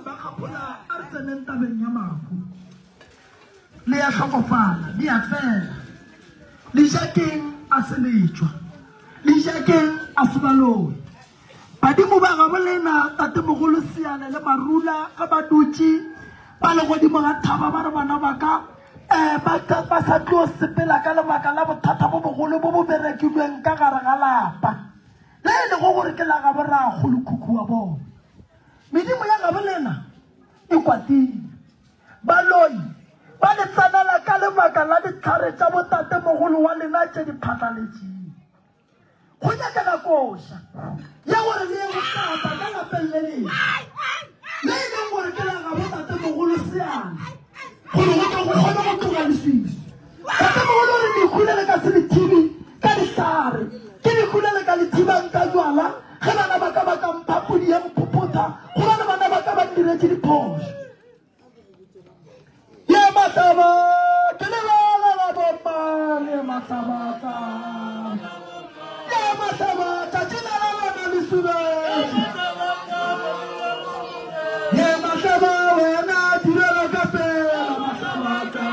Bakgapola, a re tseneng tabeng ya mahu. Le a hlokofala, le a fela. Le ja keng a se letšwa? Le ja keng a se baloi? Badimo ba gabo lena, tatemogolo Seale le Marula, ge ba dutše ba le godimo ga thaba ba re bana ba ka um ba, ba sa tlo sepela ka lebaka la bothata bo bogolo bo bo berekilweng ka gare ga lapa le e lego gore ke la gabo rakgolokhukhu wa bona. Medimo ya gabo lena e kwatile. Baloi ba le tsenela ka lebaka la dihlare tša botatemogolo wa lena tše di phatlaletšego. Go nyakega koša ya gore le ye go hlapa ka lapeng le lengwe le e leng gore ke la gabo tatemogolo Seane gore go tle go kgone go tloga leswiswi. Tatemogolo o re lehu le le ka se le thibe ka dihlare, ke lehu le le ka le thibang ka jwala ge bana ba ka ba ka mpha pudi ya go phophotha gobane bana ba ka ba ntiretše diphošo. Ye mahlaba ke lebala la bomma le mahlaba Ye mahlaba tšatši la la lona le subetše. Ye mahlaba wena direla ka pela mahlaba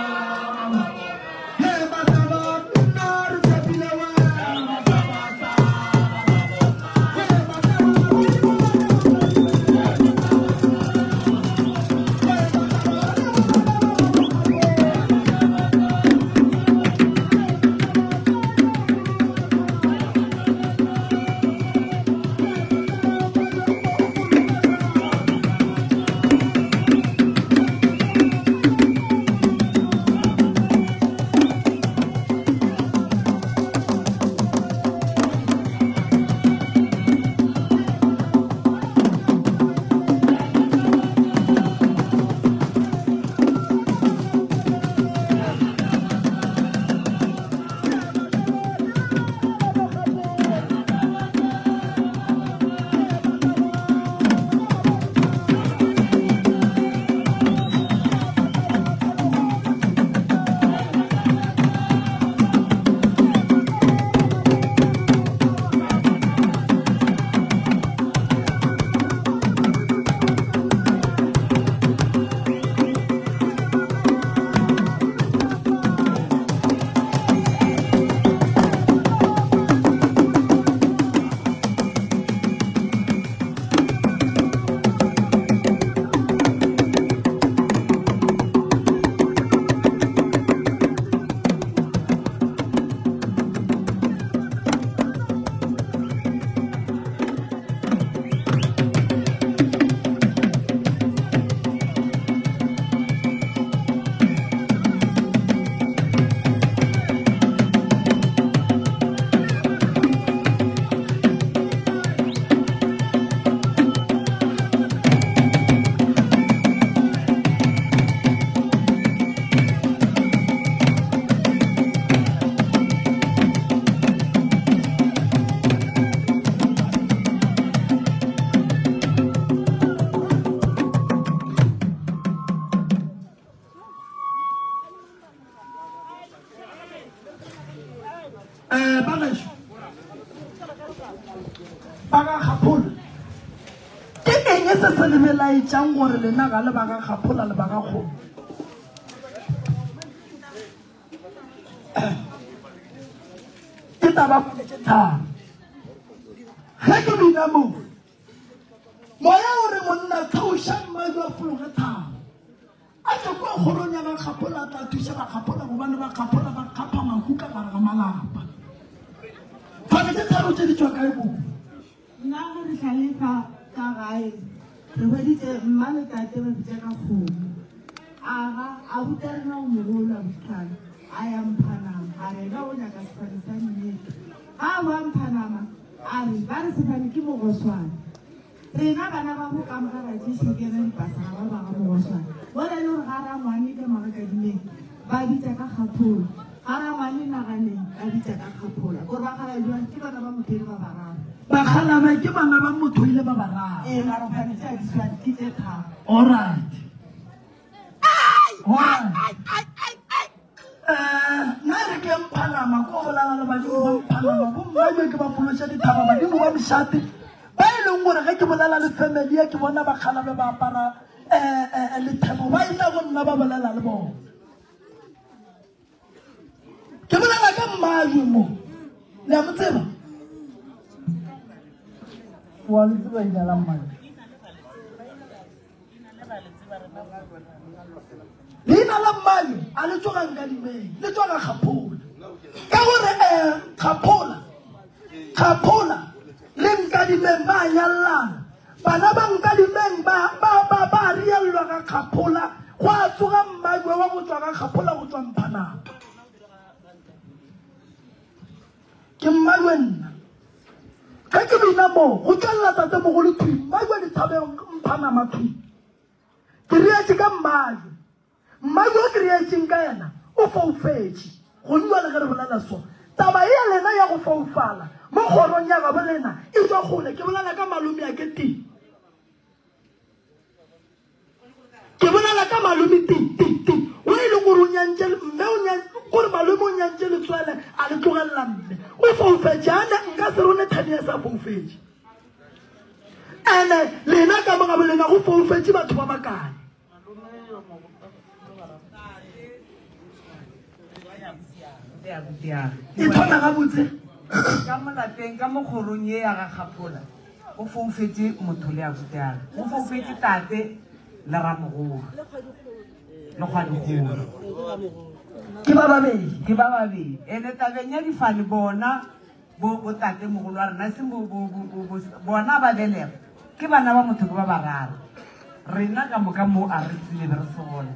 Ye mahlaba nna re tshepile wena mahlaba Ye mahlaba Eh, ba gešo ba ga Kgaphola, ke eng se se le belaetšang gore lena ga le ba ga Kgaphola le ba ga Kgomo? Ke taba tše tharo. Ge ke bina mo, moya o re monna theoša mmadi wa fologe thaba. A tle kua kgorong ya ga Kgaphola a tla thuša Bakgaphola gobane Bakgaphola ba kgapha mahu ka gare ga malapa. Fane tše tharo tše di tšwa kae koko? Nna ge re hlalefa ka gae re hweditše mma le tate ba bitša ka kgomo. Aga abuti a rena o mogolo abuti a ya Mphanama a re ena o nyaka sefane sa nnete. Ga a boa Mphanama a re ba re sefane ke mogoswane. Rena bana ba bo ka moka ra tšešo ke yena dipasara ba ba ga Mogoswane. Mola e le gore ga rangwane ka Magakadimeng ba bitša ka Kgaphola, ga rangwane Naganeng ba bitša ka Kgaphola. Kore bakgalabje ke bana ba motho e le ba bararo. Bakgalabje ke bana ba motho e le ba bararo. Ee, mara fane tše a di swane ke tše tharo. Alright. Eh, nna re ke mphanama ko bolala le badimo ba mphanama bomma jo ke ba fološa dithaba badimo ba mošate ba e leng gore ge ke bolela le family ya ke bona bakgalabe ba apara um lethebo ba e tla go nna ba bolela le bona. Ke bolela ka mmajwe mo. Le a mo tseba? Wa le tseba leina la mmajwe? Leina la mmajwe a le tšwa ga Nkadimeng, le tšwa ga Kgaphola. Ka gore um Kgaphola, Kgaphola le Nkadimeng ba a nyallana. Bana ba Nkadimeng ba, ba, ba, ba riellwa ga Kgaphola, gwa tsoga mmajwe wa go tšwa ga Kgaphola go tšwa Mphanama. Ke mmajwe nna. Ge ke bina mo, go tšwelela tatemogolo thwi, mmajwe dithabeng Mphanama thwi. Ke rietše ka mmajwe. Mma yo ke reetšeng ka yena o foufetše. Go bjale ge re bolela so, taba ye ya lena ya go foufala mo kgorong ya gabo lena e tšwa kgole. Ke bolela ka malomeake Ti. Ke bolela ka malome Ti, Ti, Ti, o e leng gore o nyantše mme, o nyan, gore malome o nyantše letswele a le tlogelela mme. O foufetše, ane nka se re o ne ten years a foufetše. Ene lena ka mo gabo lena go foufetše batho ba bakae? E thoma gabotse. Ka mo lapeng, ka mo kgorong ye ya ga Kgaphola, go foufetše motho le abuti-age. Go foufetše tate le ramogolo. Le kgwadikgolo. Ke ba babedi. Ke ba babedi. Ene tabeng ya difane bona Bo, botatemogolo wa rena, e seng bo, bo, bo, bo, bo, bona ba belega, ke bana ba motho ke ba bararo. Rena ka moka mo a re tsebe be re se gona.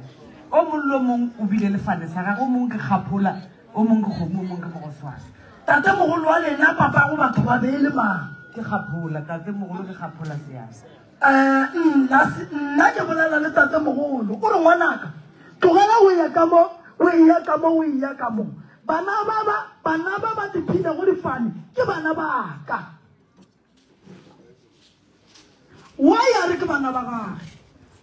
O mong le o mong o bile le fane sa gagwe, o mong ke kgaphola, o mong ke kgomo, o mong ke mogoswana. Tatemogolo wa lena, papago batho ba be e le mang? Ke kgaphola, tatemogolo ke kgaphola sease. Eh, nna, nna ke bolela le tatemogolo, o re ngwanaka, tlogela o ya ka mo, o eya ka mo, o eya ka mo. Bana ba ba, bana ba ba diphilego difane ke bana ba ka. Why a re ke bana ba gage?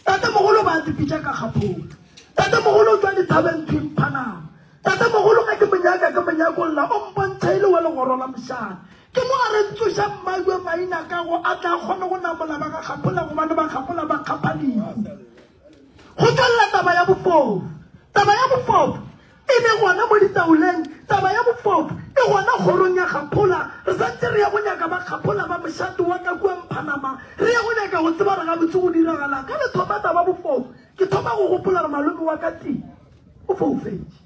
Tatemogolo ba dipitša ka kgaphola. Tatemogolo o tšwa dithabeng thwi Mphanama. Tatemogolo ge ke mo nyaka ke mo nyakolla o mpontšha e le wa legoro la mošate. Ke mo a re tsoša mmajwe maina ka go a tla kgone go namola ba ga kgaphola gobane ba kgaphola ba kgapha lehu. Go tšwelela taba ya bofofu. Taba ya bofofu e be gona mo ditaoleng. Taba ya bofofu e gona kgorong ya Kgaphola. Re sa ntše re ya go nyaka ba Kgaphola ba mošate wa ka kua Mphanama. Re ya go nyaka go tseba gore gabotse go diragalang. Ge le thoma taba bofofu, ke thoma go gopola gore malome wa ka Tee o foufetše.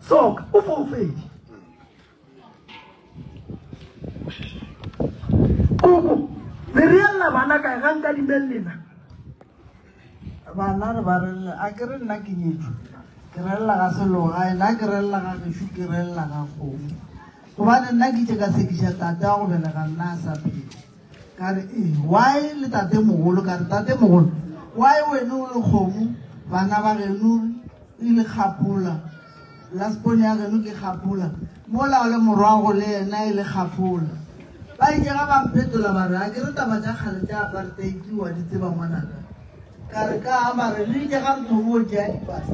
Soka o foufetše. Koko, le reella bana kae ga nka dimeng lena? Bana re ba rella, a ke re nna ke nyetšwe, ke rella ga selogae, nna ke rella ga gešo, ke rella ga kgomo. Gobane nna ke itše ka sekiša tate wa go belega nna a sa phela. Ka re, ee, why le tate mogolo? Ka re, tate mogolo, why wene o le kgomo, bana ba geno e le kgapola, last born ya geno ke kgapola, mola o le morwago le yena e le kgapola. Ba itše ga ba mphetola ba re, a ke re taba tša kgale tša apartheid wa di tseba ngwanaka? Ka re, ka, ba re, le itše ga re thoma go tšea dipasa,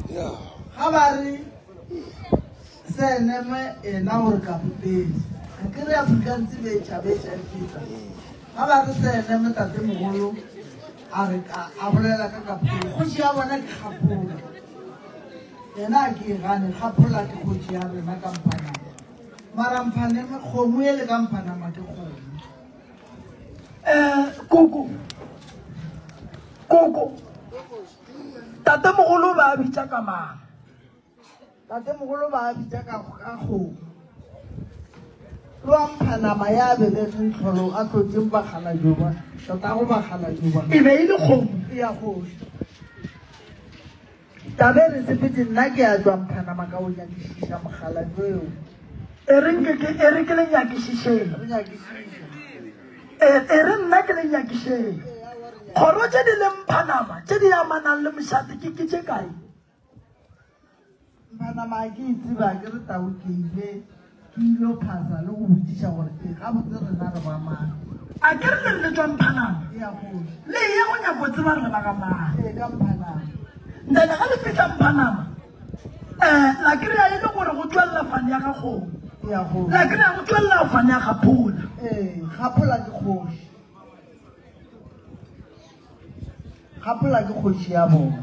ga ba re, Seeneme ena gore kapotedi. Ga ke re Afrikaans be e tšhabeša e feta. Ga ba re seeneme tatemogolo a re a bolela ka kapotedi. Kgoši ya bona ke Kgaphola. Yena a ke e gane, Kgaphola ke kgoši ya rena ka Mphanama. Mara Mphaneme kgomo e le ka Mphanama ke kgomo. Eh, koko. Koko. Tatemogolo ba bitša ka mang? Tatemogolo ba a bitša ka ka kgomo. Lo mpha nama ya belegeng tlholo a tlotšeng bakgalajwa, tatago bakgalajwa. E be e le kgomo. Ya kgoši. Tabe re sepetse nna ke a tšwa mpha nama ka o nyakišiša mokgalajwe eo. E re nke ke e re ke le nyakišišeng. Re nyakišiše. E e re nna ke le nyakišeng. Kgoro tše di leng Phanama tše di amanang le mošate ke ke tše kae? Mpanama a ke e tseba ke re tau ke ile ke ile phasa le go botšiša gore e gabotse rena re ba mang. A ke re le re le tšwa Mphanama? Ya kgoši. Le ye go nyako tseba re ba ga mang. Ee ka Mphanama. Then ga le fihla Mphanama eh la kry-a e le gore go tšwelela fane ya ga kgomo. Ya kgoši. La kry-a go tšwelela fane ya ga phola. Ee, Gaphola ke kgoši. Gapola ke kgoši ya bona.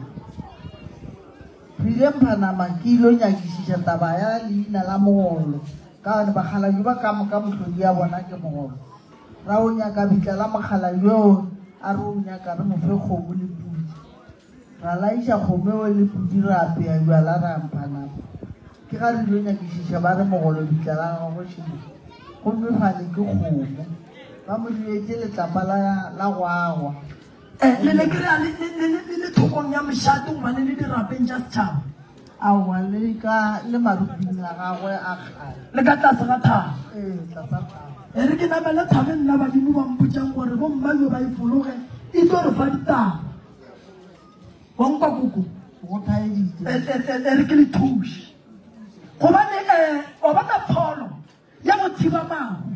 Re ile Mphanama ke ilo nyakišiša taba ya leina la Mogolo ka gobane bakgalabje ba ka moka mohlodi ya bona ke Mogolo. Ra o nyaka bitla la mokgalabje yoo a re o nyaka re mo fe kgomo le pudi. Ra laiša kgomo eo le pudi ra apea bjala ra Mphanama. Ke ga re ilo nyakišiša ba re Mogolo bitla la gagwe šele gomme fane ke kgomo. Ba mo diretše letlapa la la go agwa. Eh, le le kry-a le le le le le thokong ya mošate goba le le dirapeng tša setšhaba? Aowa, le ka le maruping a gagwe a kgale. Le ka tlase ga thaba? Ee, tlasa thaba. E re ke namele thabe nna badimo ba mpotšang gore bomma yo ba e fologe e tlo re fa ditaba. Wa nkwa koko? Go thaeditše. E, e, e, e re ke le thuše. Gobane um wa bona pholo ya go thiba mahu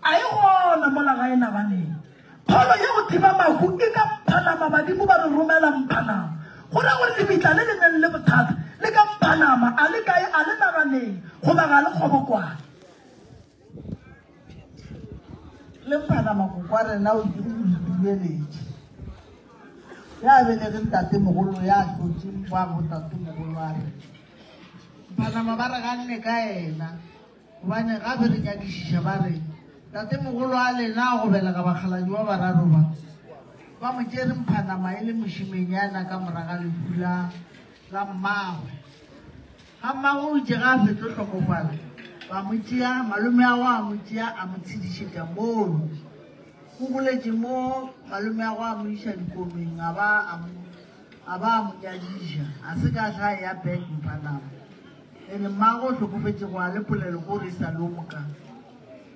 a e gona mola gae naganeng. Pholo ya go thiba mahu e ka Mphanama, badimo ba re romela Mphanama. Go ra gore lebitla le le neng le bothata le ka Mphanama, a le kae, a le naganeng goba ga le kgobokwane. Le Mphanama kokwa rena o dumeletše. Ya belege ntatemogolo ya hlotše wa bo tatemogolo a re Mphanama ba re ganne ka yena. Gobane ga be re nyakišiša ba re, Tatemogolo a lena a go belega bakgalabje ba bararo ba, ba mo tšere Mphanama e le mošimenyana ka moraga lehu la, la mmagwe. Ga mmagwe o itše ga a fetšo hlokofala, ba mo tšea, malomeagwe a mo tšea a mo tshedišetša mono. O goletše mo, malomeagwe a mo iša dikomeng a ba a mo, a ba a mo nyadiša, a se ka hla a eya back Mphanama. Ene mmagwe o hlokofetše gwa le polelo ko re e sa le o moka.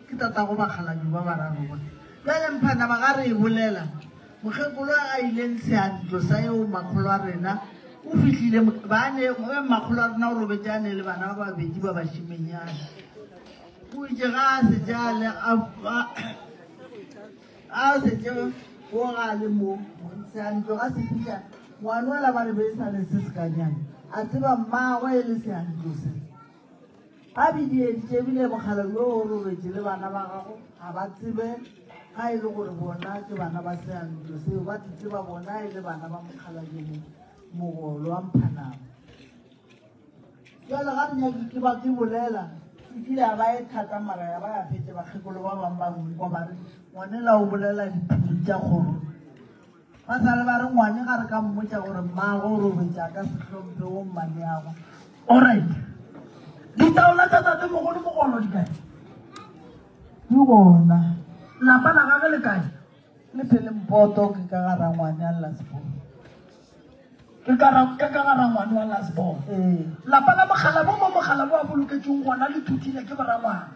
Ke tatago bakgalabje ba bararo ba. Bjale Mphanama ga re e bolela, mokgekolo a ileng seantlo sa eo makgolo a rena o fihlile ba ne makgolo a rena o robetše a ne le bana ba babedi ba bašimenyana. O itše ga a setše a le a a setše o ga le mo seantlo ga se fihla ngwana ola ba re be e sa le se sekanyane a tseba mmagwe e le seantlo se ba bidieditše ebile mogala yo o robetše le bana ba gago ga ba tsebe ga e le gore bona ke bana ba seantlo seo ba tseba bona e le bana ba mokgalajene mogolo wa mphanama Bjale ga re nyake ke ba ke bolela, e kile ya ba e thata mara ya ba ya fetše bakgekolo ba bangwe ba nkwa ba re ngwanela o bolela diphiri tša kgoro. Ba sa le ba re ngwane ga re ka mmotša gore mmago o robetše a ka se hlomphe wo mmaneago. Alright. Ditaola tša tate mogolo mogolo di kae? Di gona. Lapa la gage le kae? Le phele mpoto ke ka ga rangwane a Lasbon. Ke ka ra ke ka ga rangwane wa Lasbon. Ee. Lapa la Mokgalabo mo Mokgalabo a boloketšweng gona le thuthile ke borangwane.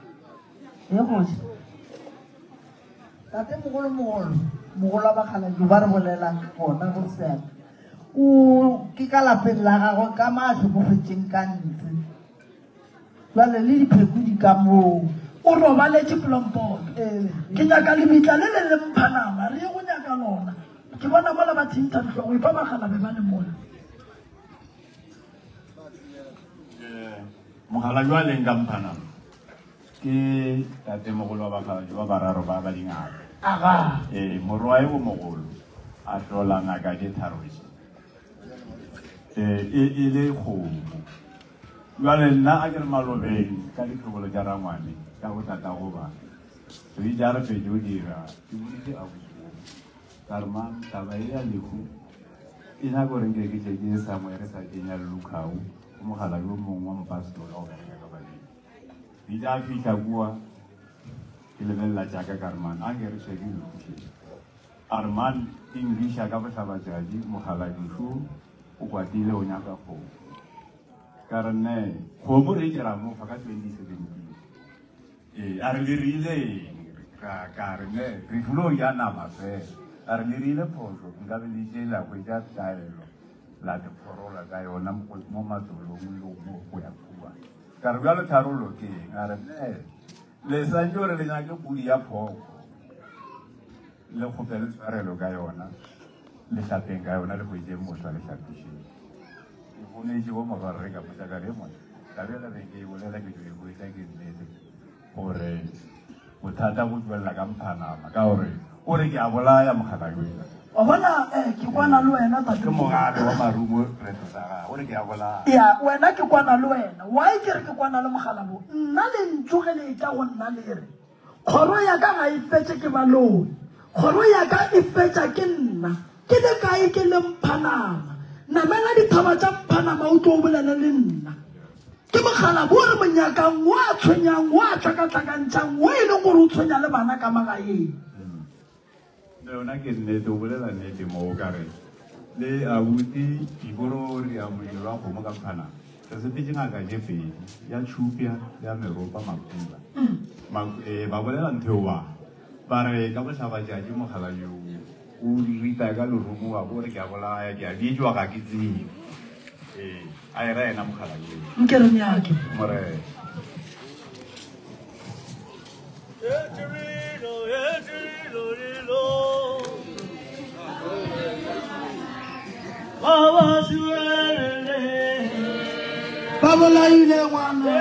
Ee kgoši. Tate mogolo mogolo, mogolo wa bakgalabje ba re bolelang gona go seabe. O ke ka lapeng la gagwe ka ma a hlokofetšeng ka ntse. Bjale le dipheko di ka moo. O robaletše polompoto. Ke nyaka lebitla le le le mpha nama, re ye go nyaka lona. Ke bona mola ba thintha dihlogo, efa bakgalabe ba le mola. Mogala yo a leng ka mpha nama ke tatemogolo wa bakgalabje ba bararo ba ba dingaka. Aga. Ee, morwae o mogolo a hlola ngaka tše tharo tše. Ee, e, e le kgomo. Bjale nna a ke re malobeng ka ditlhobolo tša rangwane ka go tatago ba re itše a re fetše o dira ke boditše ausi wo ka re mang taba e ya lehu e nyaka gore nke ke tle ke ye somewhere re sa kenya lukhau go mogala yo mongwe wa mpastola o bereka ka badimo itše a fihla kua ke lebelela tšaka ka re man a nke re checke lehu a re man e nkiša ka bohlabatšatši mogala lehu o kwatile o nyaka kgomo Ka re, Ne, kgomo re itše ra mo fa ka 2017. Ee, a re le rile eng? Ka, ka re, Ne, re tlilo ja nama fela. A re le rile phošo, nka be le itše la hwetša taelo la te phorola ka yona mo matolong le mo go ya kua. Ka re, bjalo tharollo ke eng? A re, Ne, le santše gore le nyake pudi ya phoko, le kgopele tshwarelo ka yona, le hlapeng ka yona, le hwetšeng moswa le hlapišeng. Ke founetše bo morwarre ka botša ka re monna taba ela be ke e bolela ke tšo e hwetša ke nnete gore bothata bo tšwelela ka mphanama ka gore o re ke a bolaya mogala yoela. Wa bona, eh, ke kwana le wena, tate. Ke mogale wa marumo reto sa gagwe, o re ke a bolaya. Ya, wena ke kwana le wena. Why ke re ke kwana le mogalabo? Nna lentšu ge le etla go nna le re, Kgoro ya ka ga e fetše ke baloi. Kgoro ya ka e fetša ke nna. Ke le kae ke le Mphanama? Namela dithaba tša Mphanama o tlo o bolele le nna. Ke mogalabo o re mo nyakang, o a tshwenyang, o a hlakahlakantšhang, o e leng gore o tshwenya le bana ka magaeng. Le yona ke nnete, o bolela nnete mo o ka re le abuti dikolo re ya modiro wa kgomo ka mphana re sepetše ngaka tše pedi ya tšhupja le ya meropa makula eh, ba bolela ntho ewa ba re ka bohlabatšatši mogala yo o rita ka lerumo wa bo re ke a bolaya ke a bitšwa ga ke tsebe ee a e ra yena mogala yo Nke re nyake. Morena. Ba bolaile ngwana.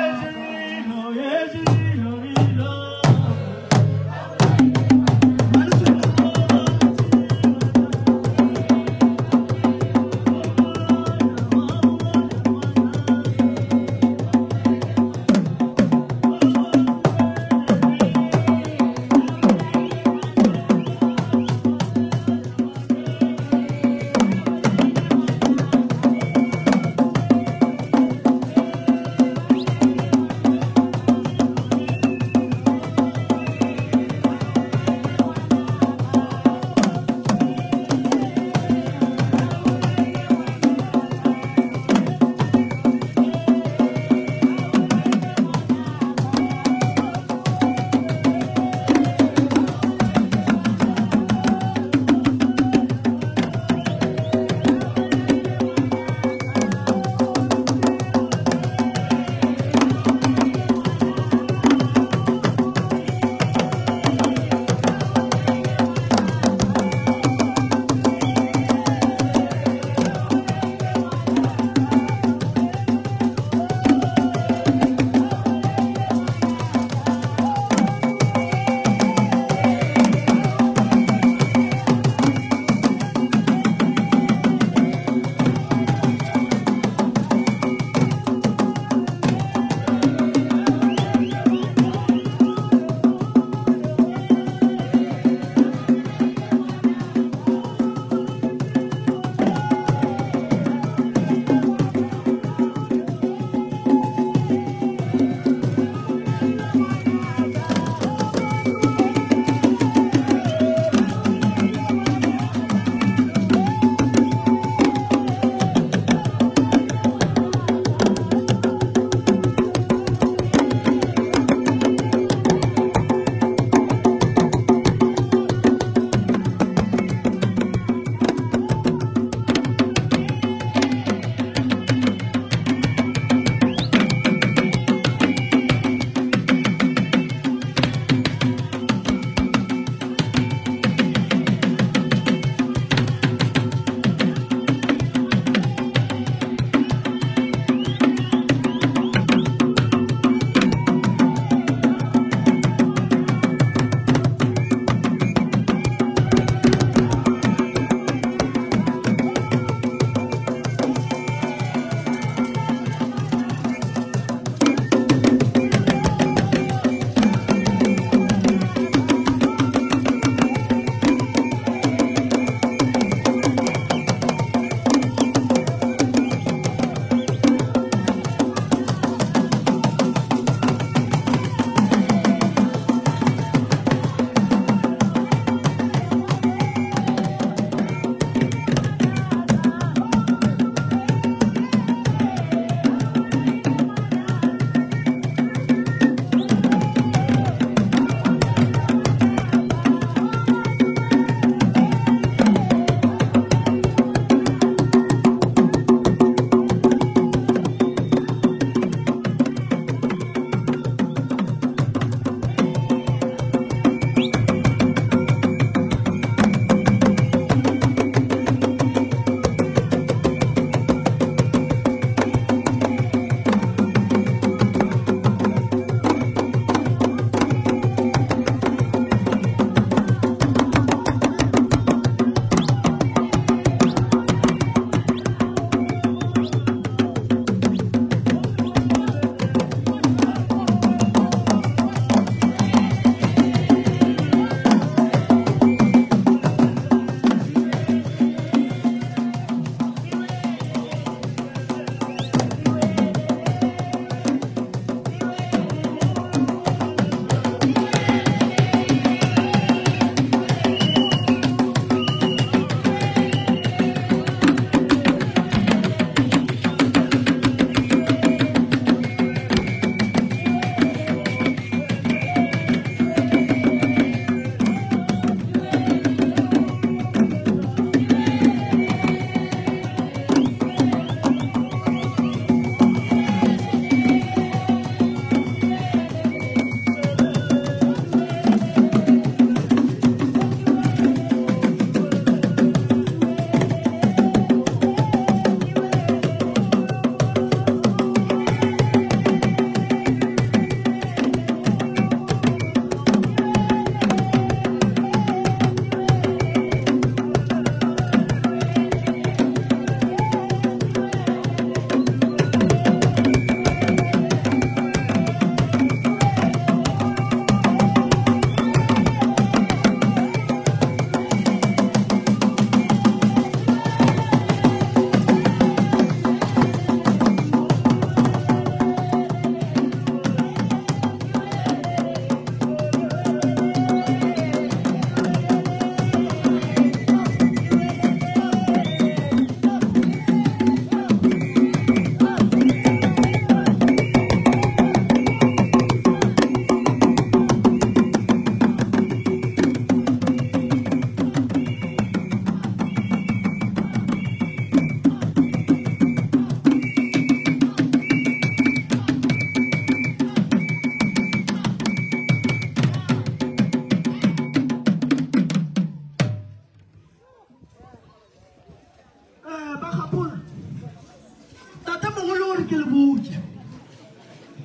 re ke le botše,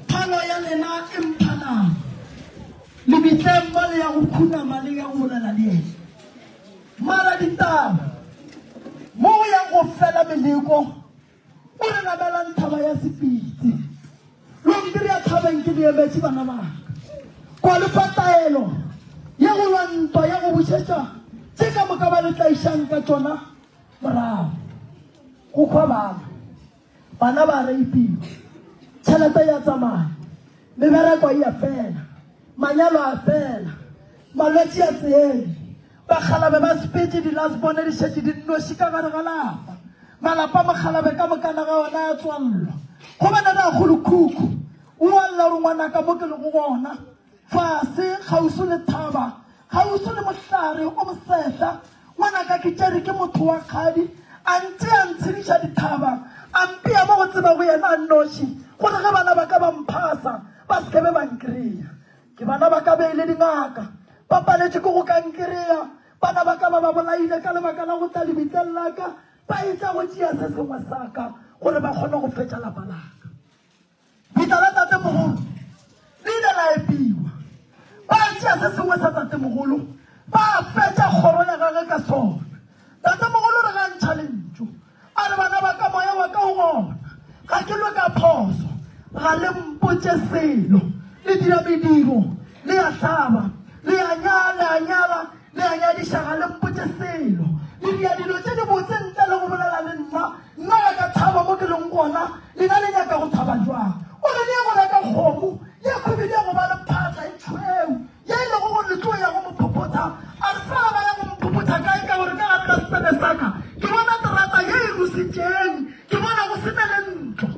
phalo ya lena e mpha nama. Lebitleng mo le ya go khunama le ya go bolela le yena. Mara ditaba, mo go yang go fela meleko, o re namelang thaba ya Sepitsi. Lo ntiria thabeng ke le emetše bana ba ka. Kwa le fa taelo ya go lwa ntwa ya go bušetša tše ka moka ba le tlaišang ka tšona morago. Go hwa bana. Bana ba reipiwa. Tšhelete ya tsamaya. Mebereko e a fela. Manyalo a fela. Malwetši a tseene. Bakgalabe ba sepetše, di-last-born di šetše di nnoši ka gare ga lapa. Malapa a mokgalabe ka mokana ga ona a tswallwa. Go bana rakgolokhukhu o a lla gore ngwanaka mo ke lego gona, fase kgauswi le thaba, kgauswi le mohlare o mosehla, ngwanaka ke tšere ke motho wa kgadi, a ntše a ntshediša dithaba, a mpea mo go tsebago yena a nnoši, gore ge bana ba ka ba mphasa, ba se ke be ba nkreya. Ke bana ba ka be e le dingaka, ba paletšwe ke go ka nkereya. Bana ba ka ba ba bolaile ka lebaka la go tla lebitleng la ka, ba etla go tšea se sengwe sa ka gore ba kgone go fetša lapa la ka. Bitla la tatemogolo le ile la epiwa, ba tšea se sengwe sa tatemogolo, ba fetša kgoro ya gagwe ka sona. Tatemogolo re ga ntšha lentšu, A re, Bana ba ka, moya wa ka o gona. Ga ke lwe ka phoso. Ga le mpotše selo. Le dira mediro, le a hlaba, le a nyala, le a nyala, le a nyadiša, ga le mpotše selo. Le dira dilo tše dibotse ntle le go bolela le nna. Nna ga ka thaba mo ke leng gona, lena le nyaka go thaba bjang? O re le ye go reka kgomo ye khwibidu ya go ba le phatla e tšhweu. Ye e lego gore le tlo ya go mo phophotha, a re fela ba ya go mphopotha kae ka gore ka gare ga setene sa ka ke bona terata ye e rusitšeng, ke bona go se na le ntlo.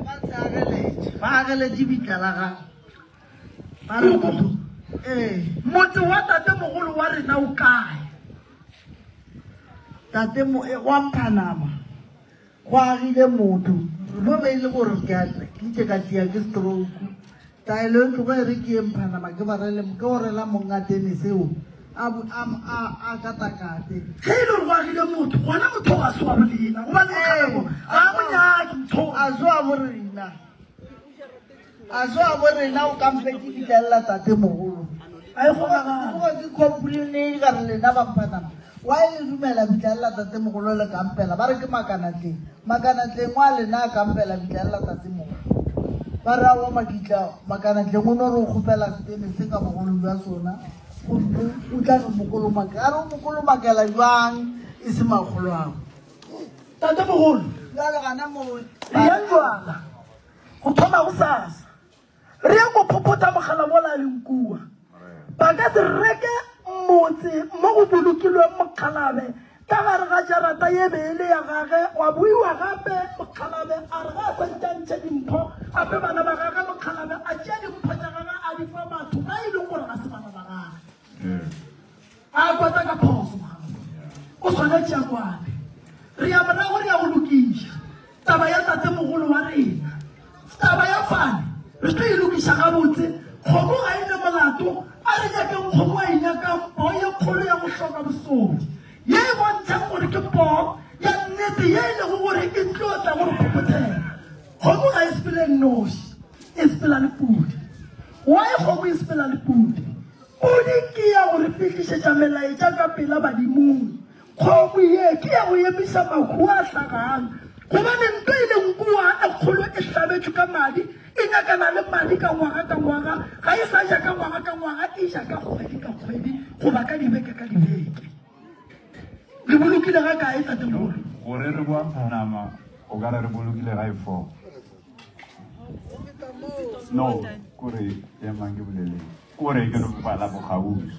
Ba se ageletše, ba ageletše bitla la gago. Ba re motho, ee. Motse wa tatemogolo wa rena o kae? Tate mo, e, wa mpha nama. Go agile motho. Mo be e le gore ke a ke itše ka tia ke stroke. Taelo e tlogo e re ke ye Mphanama ke ba rele ke go rela monga tene seo a a a a katakate. Ge e le gore go agile motho, gona motho ga se wa bolena, gobane mokgalabo ga a mo nyake motho. A se wa borena. A se wa borena o kampetše fihlelela tate mogolo. A e kgonagale. Tloga ke complain ka re lena ba Mphanama. Why le dumela fihlelela tate mogolo le kampela? Ba re ke Makanatleng. Makanatleng wa lena a kampela fihlelela tate mogolo. Ba re aowa Makitla, Makanatleng o no re o kgopela setene se ka bogolo bja sona gomme o tla no mo kolomaka. A re o mo kolomakela bjang e se makgoloago? Tate mogolo. Bjale gana mo. Yang jwala. Go thoma gosasa, re ye go phophotha mogala mola a leng kua. Ba ka se reke motse mo go bolokilweng mokgalabe ka gare ga jarata ye be e le ya gage. Gwa buiwa gape, mokgalabe a re ge a sa ntše a ntšhe dimpho a fe bana ba gage, mokgalabe a tšea dimpho tša gage a di fa batho ba e leng gore ga se bana ba gage. A kwata ka phoso mogalabe, o swanetše a kwane. Re ya morago re ya go lokiša taba ya tatemogolo wa rena. Taba ya fane re tlo e lokiša gabotse. Kgomo ga e ne molato, a re nyakeng kgomo a e nyakang, poo ye kgolo ya go hloka bosodi, ye e bontšhang gore ke poo ya nnete ye e lego gore e tlo tla go re phophothela. Kgomo ga e sepele e nnoši, e sepela le pudi. Why kgomo e sepela le pudi? Pudi ke ya go re fihlišetša melaetša ka pela badimong. Kgomo ye ke ya go emiša mahu a hlagang, gobane nto e leng kua e kgolo e hlabetšwe ka madi, e nyakana le madi ka ngwaga ka ngwaga, ga e sa ja ka ngwaga ka ngwaga, e ja ka kgwedi ka kgwedi goba ka dibeke ka dibeke. Le bolokile ga kae, tatemogolo? Gore re boa nama, o ka re re bolokile ga e fo. No, kore emang ke boleleng. Kore ke no bala bogausi.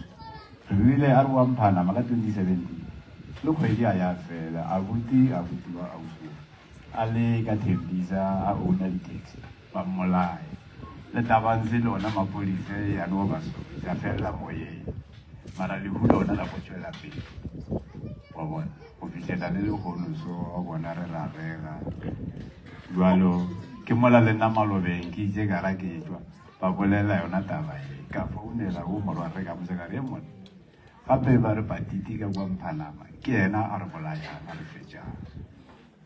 Re rile a re wa mpha nama ka 2017. Le kgwedi a ya fela, abuti abuti wa ausi a le ka Thembisa a owner di-taxi ba mmolaya. Le tla se lona maphodisa ya no ba sobetsa a felela moyeng. Mara lehu lona la go tšwela pele. Wa bona go fihlela le lehono so wa bona re ra rera. Jwalo ke mola le nna malobeng ke itše ka ra ke tšwa ba bolela yona taba e ka founela o morwarre ka mosegare e mone gape ba re patiti ka kwa Mphanama ke yena a re bolayang a re fetšang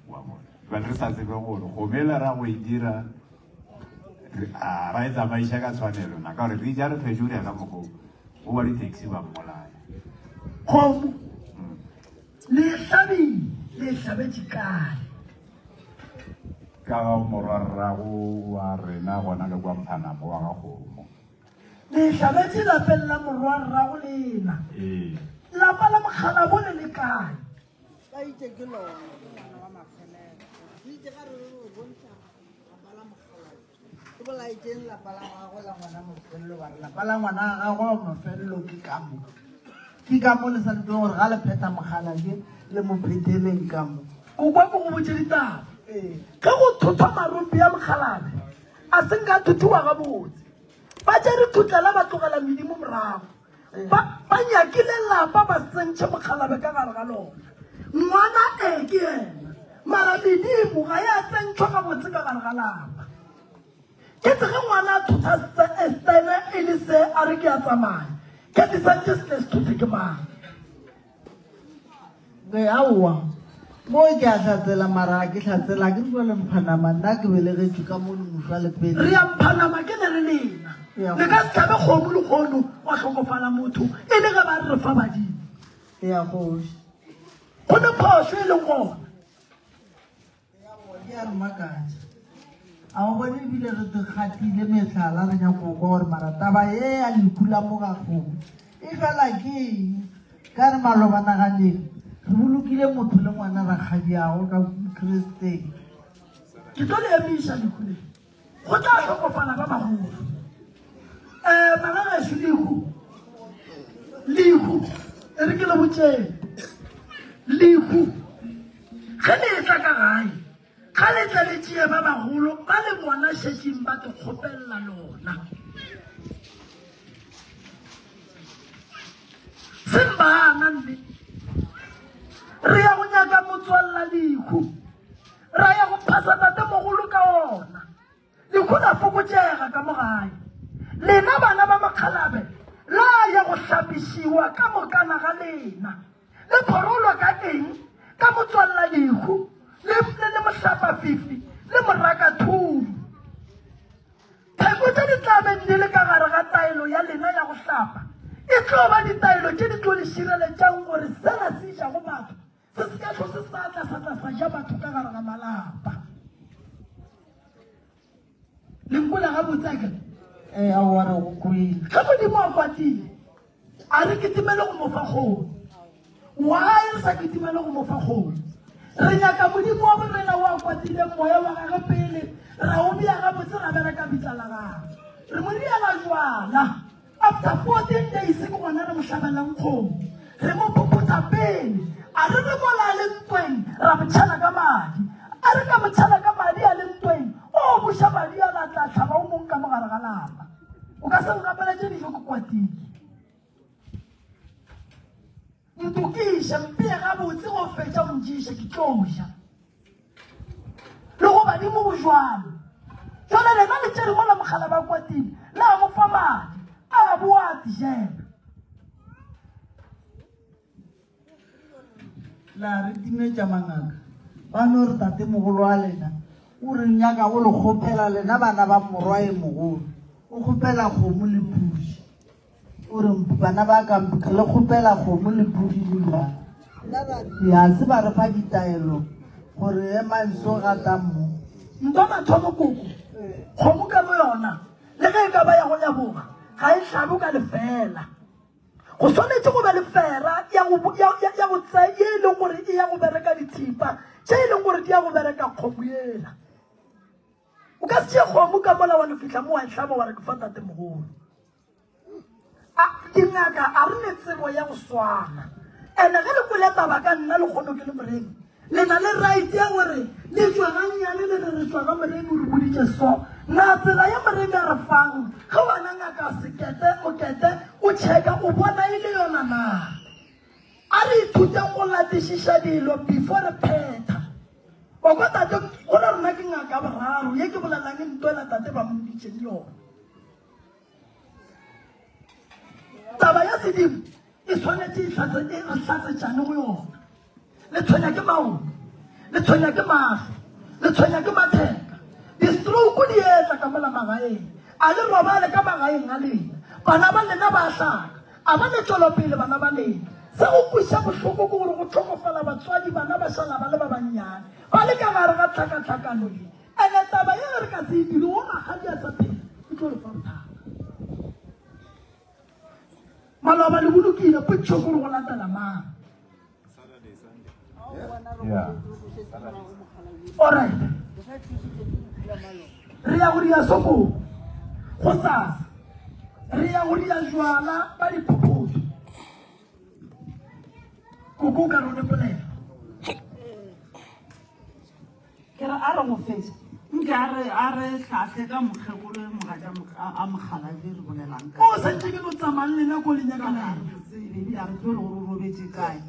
wa bona. Bjale re sa tsebe gore kgomo ela ra go e dira a ra e tsamaiša ka tshwanelo na, ka gore re ja re fetše o dira ka mokgwa o ba di-taxi ba mmolaya. Kgomo le e hlabile, le e hlabetše kae? Ka ga morwarrago wa rena gona le kwa Mphanamo wa ga kgomo. Le e hlabetše lapeng la morwarrago lena. Ee. Lapa la mokgalabo le le kae? Ba itše ke lona, ke ngwana wa mafelelo. O itše ga re re re bontšha lapa la mokgalabo. Ke bolaetšeng lapa la gagwe la ngwana mafelelo ba re lapa la ngwana wa gagwe wa mafelelo ke ka mo. Ke ka mo le sa le gore ga le phetha mokgalabje le mo phetheleng ka mo. O kwa ko go botše ditaba. Ee. Ge go thothwa marope a mokgalabje a se nka a thothiwa gabotse. Ba tšere thutlela ba tlogela medimo morago. Ba, ba nyakile lapa ba sentšhe mokgalabe ka gare ga lona. Ngwana e ke yena, mara medimo ga ya tsentšhwa gabotse ka gare ga lapa. Ke tse ge ngwana a thotha estele e le se a re ke a tsamaya, ke tse santše se tle se thothe ke mang? Re aowa, mo ke a hlatsela mara ga ke hlatsela, ke re jwale Mphanama nna ke belegetšwe ka mo le mošwa le pele. Re ya Mphanama ke ne re lena. Le ka se hlabe kgomo lekgono wa hlokofala motho e le ge ba re re fa badimo. Ya kgoši. Go ne phošo e leng gona. Di a re makatša. A o bone ebile re kgatile mehlala re nyako kwa gore mara taba ye ya lehu la mo ga kgomo e fela ke eng? Ka re maloba naganeng re bolokile motho le ngwana rakgadiago ka Kristeng. Ke tlo le emiša lehu le. Go tla hlokofala ba bagolo. Um magagešo lehu, lehu, e re ke le botšeng, lehu ge le etla ka gae, ga le tle le tšee ba bagolo ba le bona šetšeng ba te kgopelela lona. Seng bana mme, re ya go nyaka motswalla lehu. Ra ya go phasa tatemogolo ka ona. Lehu la fokotšega ka mo gae. Lena bana ba makgalabe la ya go hlapišiwa ka mokana ga lena. Le phorolwa ka eng? Ka motswalla lehu, le, le, le mohlapafifi, le morakathuru. Pheko tše di tla beng di le ka gare ga taelo ya lena ya go hlapa e tlo ba ditaelo tše di tlo le šireletšang gore sela se jago batho Se se ka tlo se sa tla sa tla sa ja batho ka gare ga malapa. Le nkwele gabotse a kere? Ee, aowa re go kwele. Ge Modimo a kwatile, a re kitimele go mo fa kgomo. Why re sa kitimele go mo fa kgomo? Re nyaka Modimo wa borena wa kwatileng moya wa gage pele, ra o bea gabotse ra bereka bitla la gagwe. Re mo diela jwala. After 14 days ke gona re mo hlabelang kgomo. Re mo phophotha pele. A re re mola a le ntweng ra mo tšhela ka madi. A re ka mo tšhela ka madi a le ntweng, o buša madi a la tla hlaba o mong ka mo gare ga lapa. O ka se ngapeletše dijo ke kwatile. Ntokiše, mpee gabotse go fetša o njiše ke tlo ja. Le go badimo go jwalo. Jwale lena le tšere mola mogala ba kwatile, la mo fa madi, a boa a tijela. La re timetša mangaka, ba no re tatemogolo wa lena o re nyaka go le kgopela lena bana ba morwa e mogolo, o kgopela kgomo le pudi. O re bana ba ka le kgopela kgomo le pudi le bjang. Ya se ba re fa ditaelo gore emang so gatang mo. Ntwa mathomo koko, kgomo ka bo yona le ge e ka ba ya go leboga ga e hlabe ka lefeela. Go swanetše go be le fera ya go ya ya ya go tse ye e leng gore e ya go bereka dithipa tše e leng gore di ya go bereka kgomo yela. O ka se tšee kgomo ka mola wa no fihla mo wa e hlaba wa re ke fa tatemogolo. A dingaka a re ne tsebo ya go swana. Ene ge le kwele taba ka nna lekgono ke le moremi, le na le right ya gore le tšwa gannyane le re re tšwa ga moremi o re boditše so. Na tsela ya moremi a re fang ge wena ngaka Sekete Mokete o checka o bona e le yona na? A re ithuteng go latišiša dilo before re phetha. Wa kwa tate, go la rena ke ngaka ya boraro ye ke bolelang e ntwela tate ba mmiditšeng yona. Taba ya sedimo e swanetše e hlatse e re hlatsetšane go yona. Le tshwenya ke maoto, le tshwenya ke mahlo. Le tshwenya ke matheka. Di-stroke di etla ka mola magaeng. A le robale ka magaeng a lena. Bana ba lena ba a hlaka. A ba ne tšwelopele bana ba lena. Se go kweša bohloko ke gore go hlokofala batswadi bana ba šala ba le ba bannyane ba le ka gare ga tlhakatlhakano ye. Ene taba ye ge re ka se e dire go rakgadi a sa phela e tlo re fa bothata. Maloba le bolokile potšišo ke gore go latela mang. Yeah. Alright. Re ya go ria soko go sasa. Re ya go ria jwala ba diphophotho. Koko ka rone polelo. Ke re a re go fetša nke a re a re hlahle ka mokgekolo e mogatša a mokgalabje re bolelang ka O santše ke no tsamaya le lena ko le nyaka la ena. Ebile a re tsebe le gore o robetše kae.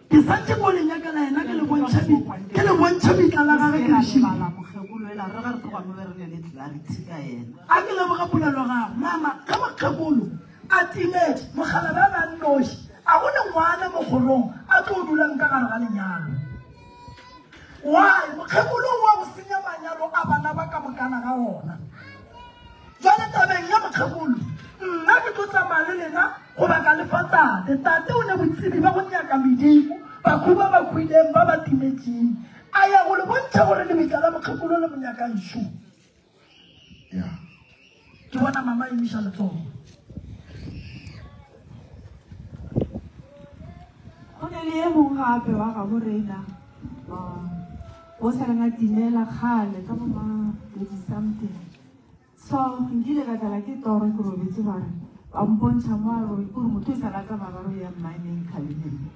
Ke santše ko le nyaka la ena ke le bontšha ke le bontšha bitla la gage ke le šile. Mokgekolo ela re ga re tloga mo be re ne le clarity ka yena. A ke leboge polelo gago mama ge mokgekolo a timetše mokgalabje a be a nnoši a go ne ngwana mo kgorong a tlo dulang ka gare ga lenyalo. Why? Mokgekolo wa go senya manyalo a bana ba ka mokana ga ona. Jwale tabeng ya mokgekolo, nna ke tlo tsamaya le lena goba ka lefa tate. Tate o ne botsebi ba go nyaka medimo, bakhu ba ba hwileng ba ba timetšeng. A ya go le bontšha gore lebitla la mokgekolo le mo nyakang šo. Ya. Ke bona mama a emiša letsogo. Go ne le e mongwe gape wa gabo rena o sa reng a timela kgale ka bo ma 30 something. So nkile ka tlala ke toro ke robetse ba re ba mpontšha mo a robe kore motho e sa la tsamaya ba re o ya mmineng Cullinan.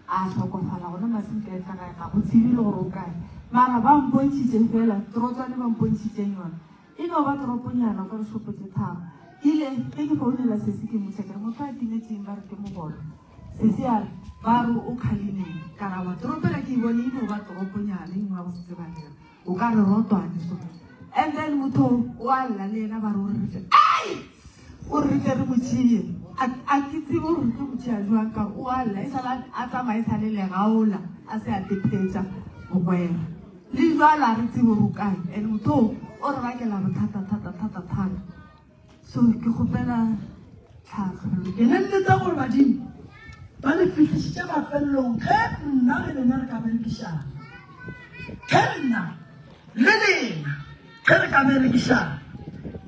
A hlokofala gona masenke a etla gae ga go tsebe le gore o kae. Mara ba mpontšhitše fela torotswane ba mpontšhitšeng yona. E no ba toroponyana o ka re shopo tše tharo. Ke ile ge ke founela sesi ke mmotša ke re motho a timetšeng ba re ke mogolo. Sesi a re ba re o Cullinan. Ka ra wa toropo ela ke e bone e no ba toroponyana e nngwe ya go se tsebalege. O ka re rotwane so. And then motho o a lla le yena ba re o re tle. Ai! O re tle re mo tšee. A a ke tsebe gore re tlo mo tšea jwang ka o a lla e sala a tsamaya e sa le legaola a se a tephetša mogwera. Le jwale a re tsebe gore o kae and motho o o re bakela bothata thata thata thata. So ke kgopela tlhahlo. Ke ne nneta gore badimo ba le fihlišitše mafelelong ge nna le lena re ka berekišana. Ge nna le lena ge re ka berekišana.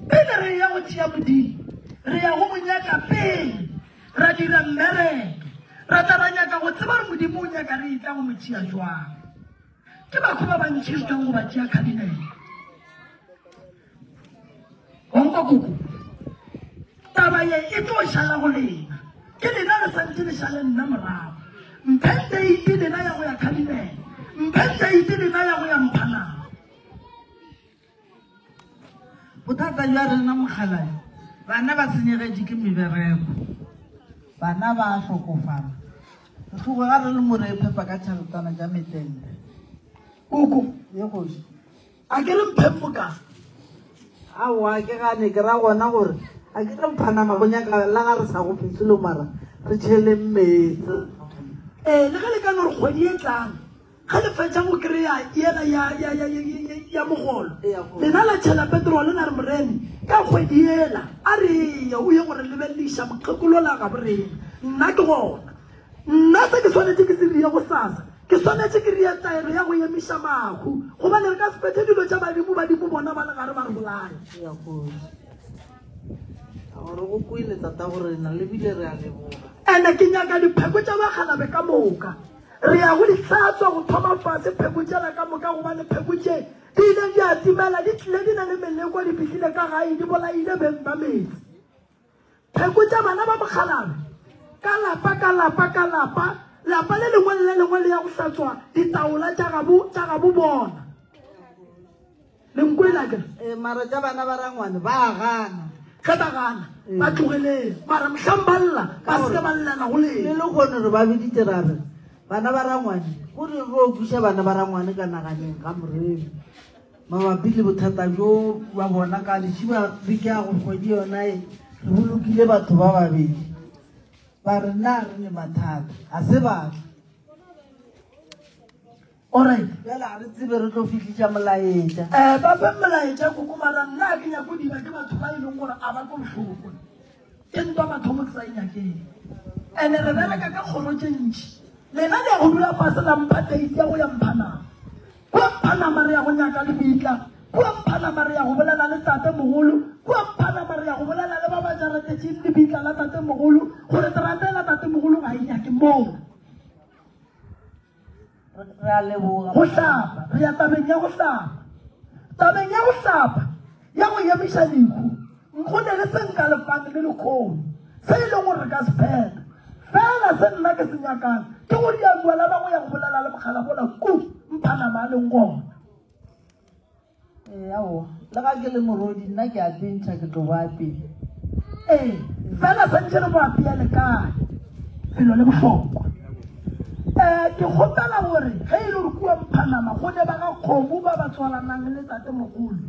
Pele re ya go tšea Modimo, re ya go mo nyaka pele, ra dira mmereke, ra tla ra nyaka go tseba gore Modimo o nyaka re etla go mo tšea jwang. Ke bakho ba bantši re tlang go ba tšea khabinete. Onko koko, taba ye e tlo šala go lena. Ke lena le santše le šale nna morago. Mpheng deite lena ya go ya Khalimela. Mpheng deite lena ya go ya Mphanang. Bothata bja rena mokgalabje, bana ba senyegetše ke mebereko, bana ba a hlokofala. Re tloge ga re le mo re iphepa ka tšheletana tša metente. Koko, Ye kgoši. A ke re mpheng moka? Aowa, ke gane, ke ra gona gore a ke re mpha nama go nyaka la ga re sa go fe selo mara re tšheleng meetse. Ee, le ge le ka no re kgwedi e tlang ge le fetša go kry-a yela ya, ya, ya, ya, ya, ya mogolo, lena la tšhela petrole la re moremi ka kgwedi yela a re ye o ye go re lebelediša mokgekolo la gabo rena. Nna ke gona. Nna se ke swanetše ke se rie gosasa, ke swanetše ke rie taelo ya go emiša mahu, gobane re ka se phethe dilo tša badimo, badimo bona ba le gare ba re bolaya. Ya kgoši. A gore go kwele tata go rena, le bile re a leboga. Ene ke nyaka dipheko tša bakgalabe ka moka. Re ya go di hlatswa go thoma fase pheko tšela ka moka, gobane pheko tše di ile di a timela, di tlile di na le meleko, di fihlile ka gae, di bolaile beng ba metse. Pheko tša bana ba mokgalabje ka lapa ka lapa ka lapa, lapa le lengwe le le lengwe le ya go hlatswa ditaola tša gabo tša gabo bona. Le nkwele akere? Ee, mara tša bana ba rangwane ba a gana. Ge ba gana, ba tlogeleng. Mara mohlang ba lla, ba se ke ba llela go lena. Le lehono re ba biditše ra re, Bana ba rangwane, go re ro kwiša bana ba rangwane ka naganeng ga moremi. Mabapi le bothata bjo ba bona ka lešiba beke ya go kgwedi yona e, re bolokile batho ba babedi. Ba re na re ne mathata, ga se batla. Alright. Bjale ga re tsebe re tlo fihliša molaetša. Eh, ba fe molaetša koko mara nna ga ke nyako diba ke batho ba e leng gore a ba ko bohloko. Ke ntwa mathomo ke sa e nyakeng. Ene re bereka ka kgoro tše ntši. Lena le ya go dula fase la mpha date ya go ya Mphanama. Kua Mphanama re ya go nyaka lebitla. Kua Mphanama re ya go bolela le tate mogolo. Kua Mphanama re ya go bolela le ba ba jaretetšeng lebitla la tate mogolo gore terata ela tate mogolo ga e nyake moo. Re a leboga. Go hlapa, re ya tabeng ya go hlapa. Tabeng ya go hlapa, ya go emiša lehu, go ne le se nka lefane le lekgono, se e leng gore re ka se phetha. Fela se nna ke se nyakang ke go dia jwala ba go ya go bolela le mogala bola ku mphanama a leng gona. Ee, aowa. Le ga ke le morodi, nna ke a tentšha, ke tlo ba apea. Ee, fela santše re mo apea le kae? Felo le bohlokwa. Um ke kgopela gore ge e le gore kua Mphanama go ne ba ga kgomo ba ba tswalanang le tatemogolo,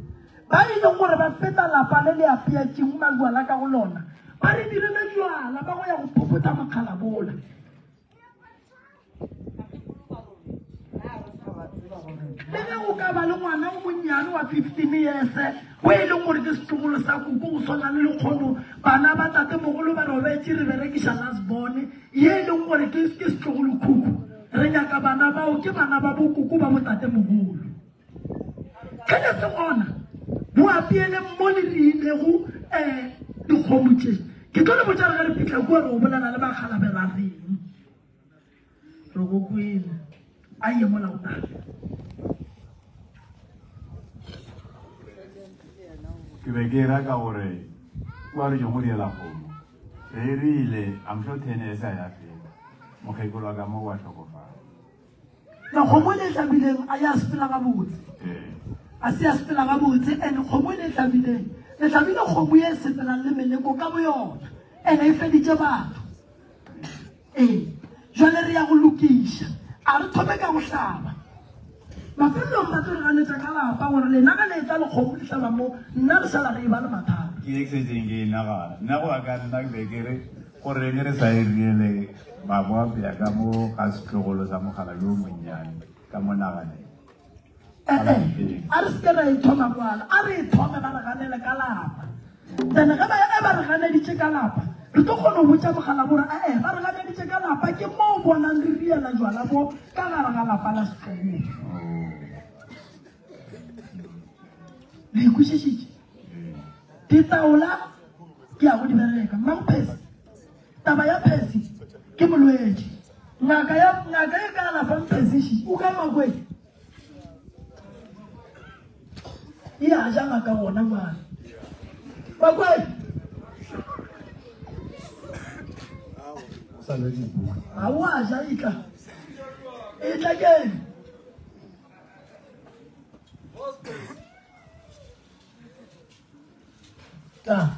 ba e leng gore ba feta lapa le le apeatšeng majwala ka go lona, ba re direle jwala ba go ya go phophotha mokgalabola. Le ge o ka ba le ngwana o monnyane wa 15 years o e leng gore ke setlogolo sa koko go swana le lekgono bana ba tatemogolo ba robetše re berekiša last born ye e leng gore ke ke setlogolo khukhu re nyaka bana bao ke bana ba bokoko ba botatemogolo ge le se gona bo apeeleng mo le diilego um dikgomo tše ke tlo le botša re ge re fitlha kua re o bolela le bakgalabela reng Re go kwele. A ye molaotala. Ke be ke ra ka gore kua re tšong go diela kgomo re rile I'm sure 10 years a ya feta mokgekolo wa ka mo wa hlokofala. Na kgomo e le e hlabileng a ya sepela gabotse? Ee. A se ya sepela gabotse and kgomo e le e hlabileng le hlabile kgomo ye e sepelang le meleko ka boyona and e feditše batho. Ee, jwale re ya go lokiša. A re thome ka go hlaba. Mafelelong ba tlo re ganetša ka lapa gore lena ge le etla le kgomo le hlaba mo, nna re šala re eba le mathata. Ke ye ke setseng ke e nagana. Nna go ya ka nna ke be ke re goreng re sa e riele maboapea ka mo ga setlogolo sa mogala yo monnyane ka mo naganeng. Ee, a re se ke ra e thoma kwala, a re e thome ba re ganele ka lapa. Then ge ba e ba re ganeditše ka lapa, re tlo kgona go botša mogala gore ee ba re ganeditše ka lapa, ke moo bonang re riela jwala bo ka gare ga lapa la setlogolo. Le ikwešišitše? Ditaola ke ya go di bereka. Mmago Phesi, taba ya Phesi ke molwetši. Ngaka ya ngaka e ka alafang Phesi o ka makweng. E a ja ngaka gona jwale. Makweng. Ga o a ja etla. Etla keng? Ta.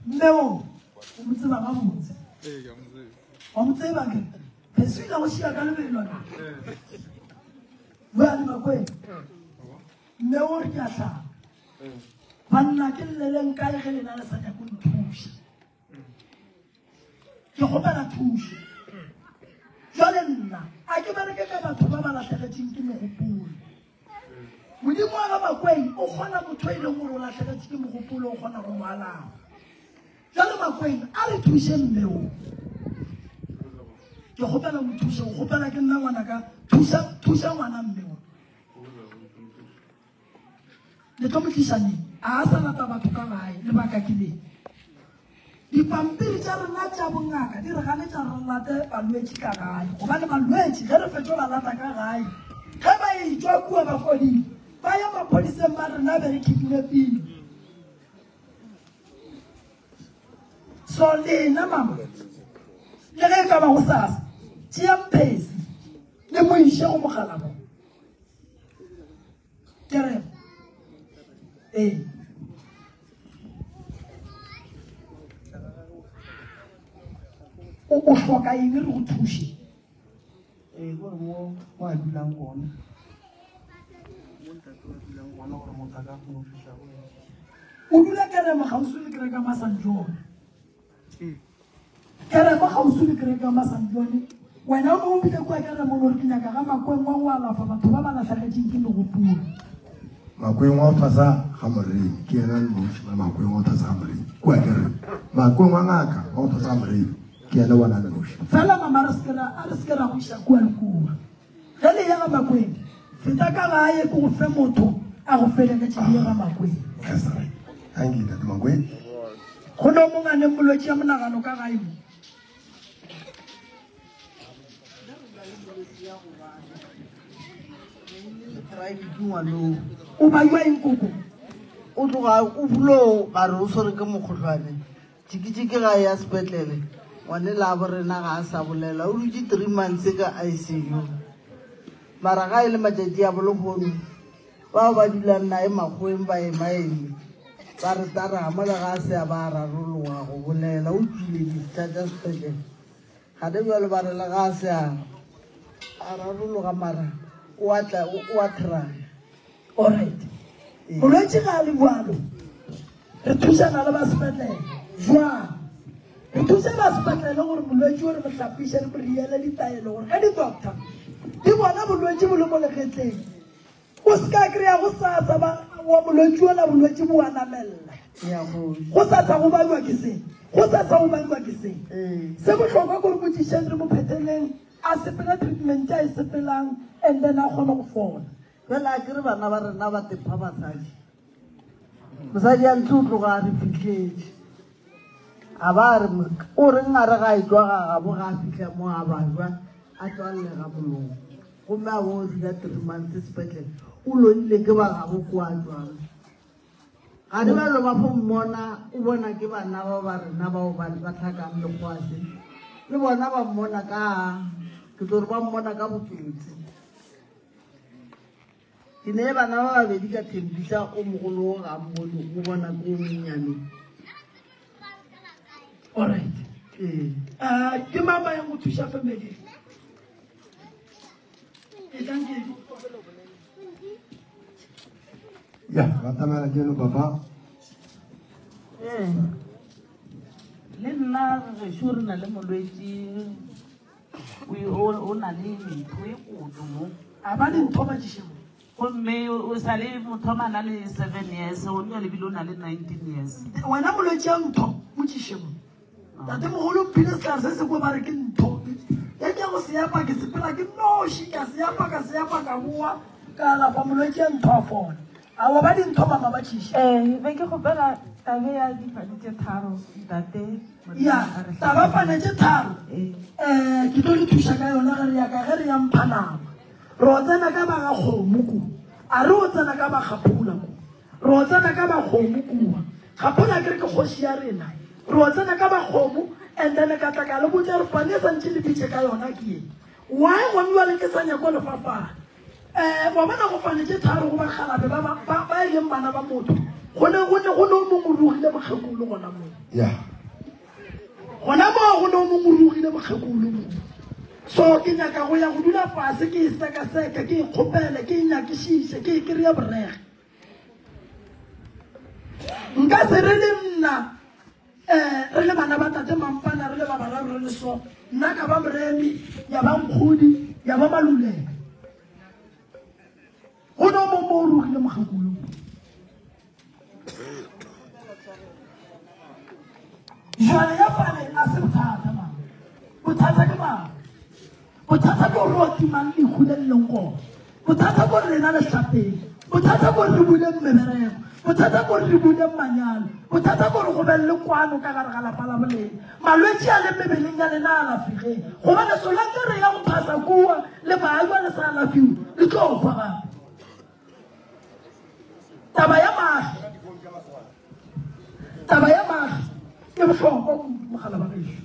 Mme o, o mo tseba gabotse. Wa mo tseba ke? Phesi o ile go šia ka lebelo ke. Bjale Makweng, mme o re ke a hlaba. Banna ke lleleng kae ge lena le sa nyake go nthuša? Ke kgopela thušo. Jwale nna a ke bereke ka batho ba ba lahlegetšeng ke mogopolo. Modimo wa ga Makweng o kgona motho e leng gore o lahlegetše ke mogopolo o kgona go mo alafa. Jwale Makweng a re thuše mme o. Ke kgopela o thuše, o kgopela ke nna ngwana ka thuša thuša ngwana mme o. Le tlo mo tliša neng? A a sa lata batho ka gae, lebaka ke le. Dipampiri tša rena tša bongaka di re ganetša re late balwetši ka gae, gobane balwetši ge re fetšo ba lata ka gae, ge ba etšwa kua ba fodile, ba ya maphodiseng ba rena be re kidnapile. So lena mama, le ge e ka ba gosasa, tšeang Phesi le mo iše go mogalabo. Ke re, ee. O o hloka eng re go thuše? Ee, gore mo mo a dulang gona. Mo ntate wa dulang gona gore motho a ka kgona go fihla go yena. O dula kerema kgauswi le kereka ma San John. Kerema kgauswi le kereke ya Masanjone. Wena o be o bile kua Kerema o no re ke nyaka ga Makweng wa go alafa batho ba ba lahlegetšeng ke megopolo. Makweng wa go thwasa ga Moremi, ke yena noši mara Makweng wa go thwasa ga Moremi kua Kerema. Makweng wa ngaka wa go thwasa ga Moremi ke yena wa na noši. Fela mama re se ke ra, a re se ke ra go iša kua le kua. Ge le ya ga Makweng, feta ka gae ke go fe motho a go felegetše le ye ga Makweng. That's right. Thank you, Tate Makweng. Go no mongwe a neng bolwetši ya monagano ka gae mo. O baiwa eng koko? O tloga o bulo ba re o swere ke mokgohlwane. Tšikitšiki ga ya sepetlele. Ngwane la bo rena ga a sa bolela. O dutše 3 months ka ICU. Mara ga e le matšatši a bolehono bao ba dulang nae makgoweng ba emaeme ba re tara mola ga a se a ba a rarologa go bolela o tšwile dihla tša sepetlele. Gane bjalo ba re le ga a se a a rarologa mara o a tla o a try. Alright. Molwetši ga a le bjalo re thušana le ba sepetlele jwang? Re thuša ba sepetlele gore molwetši o re mo hlapiše re mo riele ditaelo gore ge di-doctor di bona bolwetši bo le mo legetleng O se ka kry-a go sasa ba wa molwetši ola bolwetši bo a namella. Go sasa go badiwa ke se, go sasa go badiwa ke se. Se bohlokwa ke gore botšišeng re mo phetheleng a sepela treatment a e sepelang and then a kgone go fola. Bjale a ke re bana ba rena ba tepha basadi. Mosadi a ntse o tloga a re fihletše. A ba a re o reng a re ga e tšwa ga gabo ga a fihla mo a bajwa a tswallega molomo. Gomme a bo dula 3 months sepetlele. O loile ke ba gabo kwa jwang. Ga di bjalo ba fo mmona o bona ke bana ba ba rena bao ba ba hlakang lekgowa se. Le bona ba mmona ka ke tlo re ba mmona ka botsotsi. Ke ne bana ba babedi ka thembisa o mogolo o ga mmone o bona ko o monnyane. Alright. Ee. Uh, ke mang ba yang go thuša family? E tlang ke Ya, ba tsamaya keno papa. Ee. Le nna gešo re na le molwetši o na le ntho e kudu mo. A ba le ntho ba tšišego. Gomme o sa le motho a na le 7 years, o nna lebile o na le 19 years. Wena molwetši ya ntho mo tšiše mo. Tatemogolo mphile sehlare se sengwe ba re ke ntho. Ge ke ya go se epa ke sepela ke noši ka se epa ka se epa ka boa ka alafa molwetši ya ntho a fola. Aowa ba dintho mama ba tšiša. Ee, be ke kgopela tabe ya difane tše tharo ntate. Ya, taba fane tše tharo. Eh, ke tlo le thuša ka yona ge re ya ka ge re ya mpha nama. Re o tsena ka ba ga kgomo ku. A re o tsena ka ba ga pula ku. Re o tsena ka ba kgomo kua. Ga pula ke re ke kgoši ya rena. Re o tsena ka ba kgomo and then ka tla ka le botša gore fane e santše le bitše ka yona ke ye. Why gone jwale ke sa nyako le fa fane? Eh, wa bona go fane tše tharo go bakgalabe ba ba ba ba e leng bana ba motho. Go ne go ne go ne o mongwe o rugile mokgekolo gona moo. Yeah. Gona moo go ne o mongwe o rugile mokgekolo moo. So ke nyaka go ya go dula fase ke e sekaseke, ke e kgopele, ke e nyakišiše, ke e kry-e borege. Nka se re le nna um re le bana ba tate Mampana re le ba bararo re le so, nna ka ba Moremi, ya ba Nkgodi, ya ba Maluleka. Go ne o mongwe mo o rugile mokgekolo. Jwale ya fane a se bothata mang. Bothata ke mang? Bothata ke gore o timang lehu le le leng gona. Bothata ke gore lena le hlapeng. Bothata ke gore re buleng mebereko. Bothata ke gore re buleng manyalo. Bothata ke gore go be le kwano ka gare ga lapa la bolena. Malwetši a le mebeleng ya lena a alafegeng. Gobane solanka re ya go phasa kua le bajwa le sa alafiwe, le tlo hwa gape. Taba ya mahlo, taba ya mahlo e bohlokwa kudu mogala wa gešo.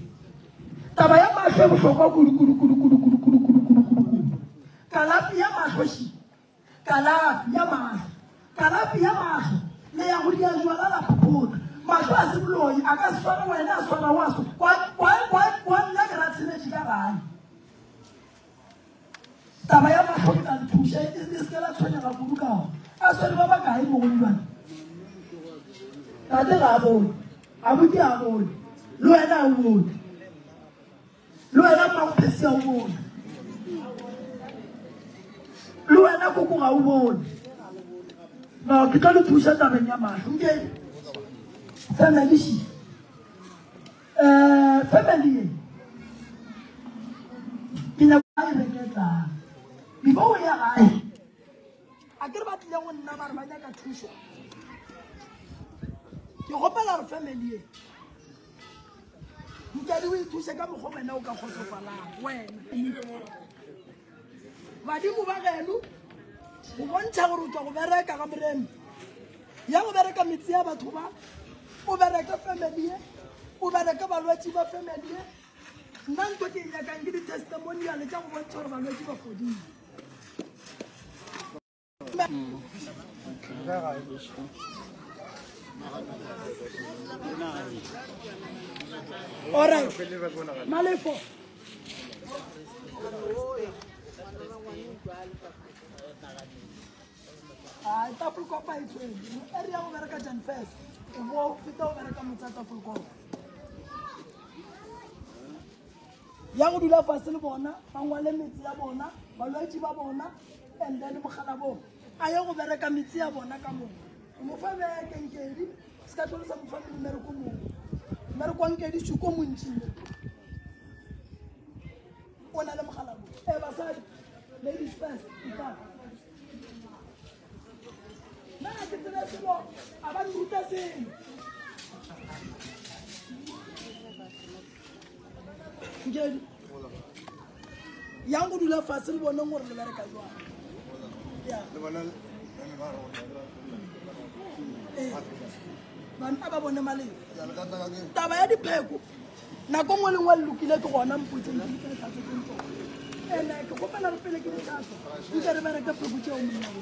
Taba ya mahlo e bohlokwa kudu kudu kudu kudu kudu kudu kudu kudu kudu kudu. Kalafi ya mahlo ši, kalafi ya mahlo, kalafi ya mahlo le ya go dia jwala la phophotha. Mahlo a se boloi, a ka se sware wena a swara wa so. Kwa kwa kwa kwa nna ke ra tsheletše ka gae. Taba ya mahlo ke tla le thuša, e le se ke la tshwenyega kudu ka ona. A swere ba bakae mo go bjale? Tate ga a bone, abuti a bone, le wena a o bone. Le wena mmagophesi ga o bone. Le wena koko ga o bone. No, ke tlo le thuša tabeng ya mahlo. Nke family she. Eh, family ye. Ke nyaka e reketlang. Before o ya gae, a ke re ba tlile go nna ba re ba nyaka thušo. Ke gopela gore family ye Nkadi o ithuse ka mokgwa wena o ka kgotsofalang wena. Badimo ba geno go bontšha gore o tšwa go bereka ga moremi ya go bereka metse ya batho ba o bereke family ye o bereke balwetši ba family ye nna nto ke e nyakang ke di-testimonial tša go bontšha gore balwetši ba fodile. Alright. Malefo. Ah, Tafelkop e tshwere. Area go bereka Jan first. O boa o feta o bereka motsa Tafelkop. Ya go dula fase le bona, ba ngwale metse ya bona, balwetši ba bona, and then mogala bo a ye go bereka metse ya bona ka moka. O mo fa beke nkedi, se ka tlolosa mo fa mmereko mongwe. Mmereko wa nkedi šuko montši. O na le mogala bo. Eh basadi, ladies first, ipala. Nna ga ke tsebe selo, a ba nruta selo. Nkedi, yang go dula fase le boneng gore le bereka jwang. Ya. Ee. Banna ba bone maleba. Taba ya dipheko, nako nngwe le nngwe le lokile ke gona mpotseng ke ke tlhatse ke ntso. Ene ke kgopela re pele ke ditlhatso, nke re bereke pheko tšeo monna o.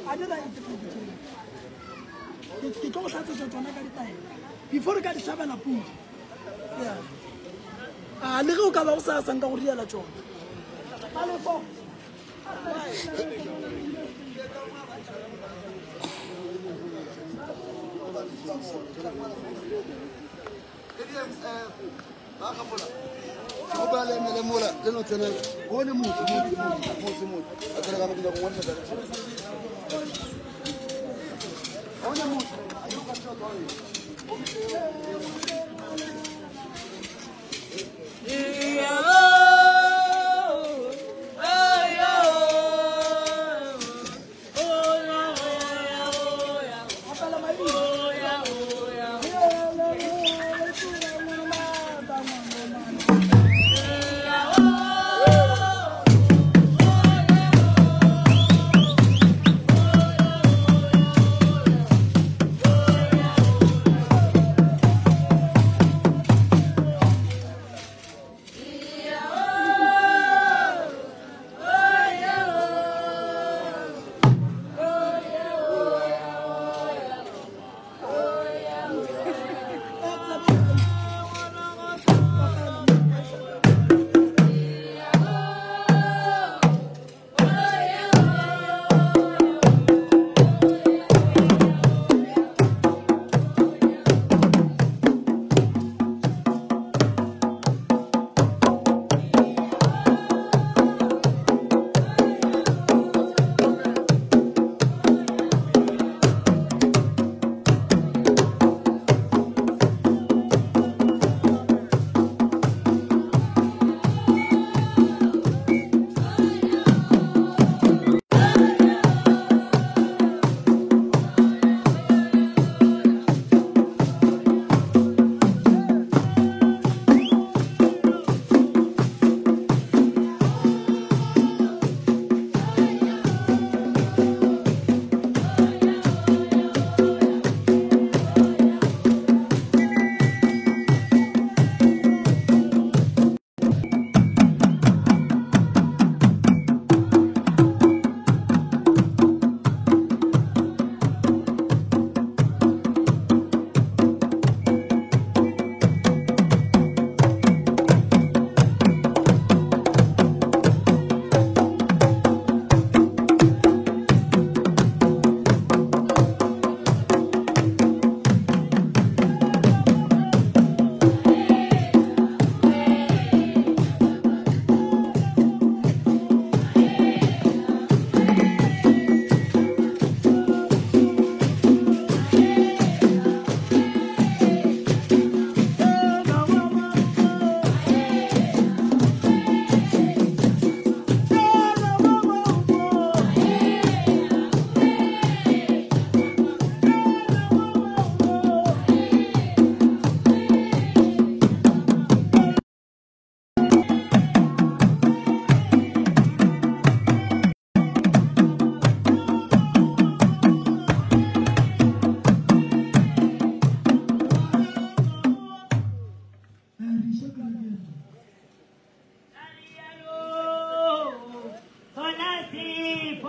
A di right pheko tšeo. Ke tlo go hlatsetša tsona ka ditaelo before re ka di hlabela pudi. Yeah. A le ge o ka ba go sa sanka go riela tsona. Malefo.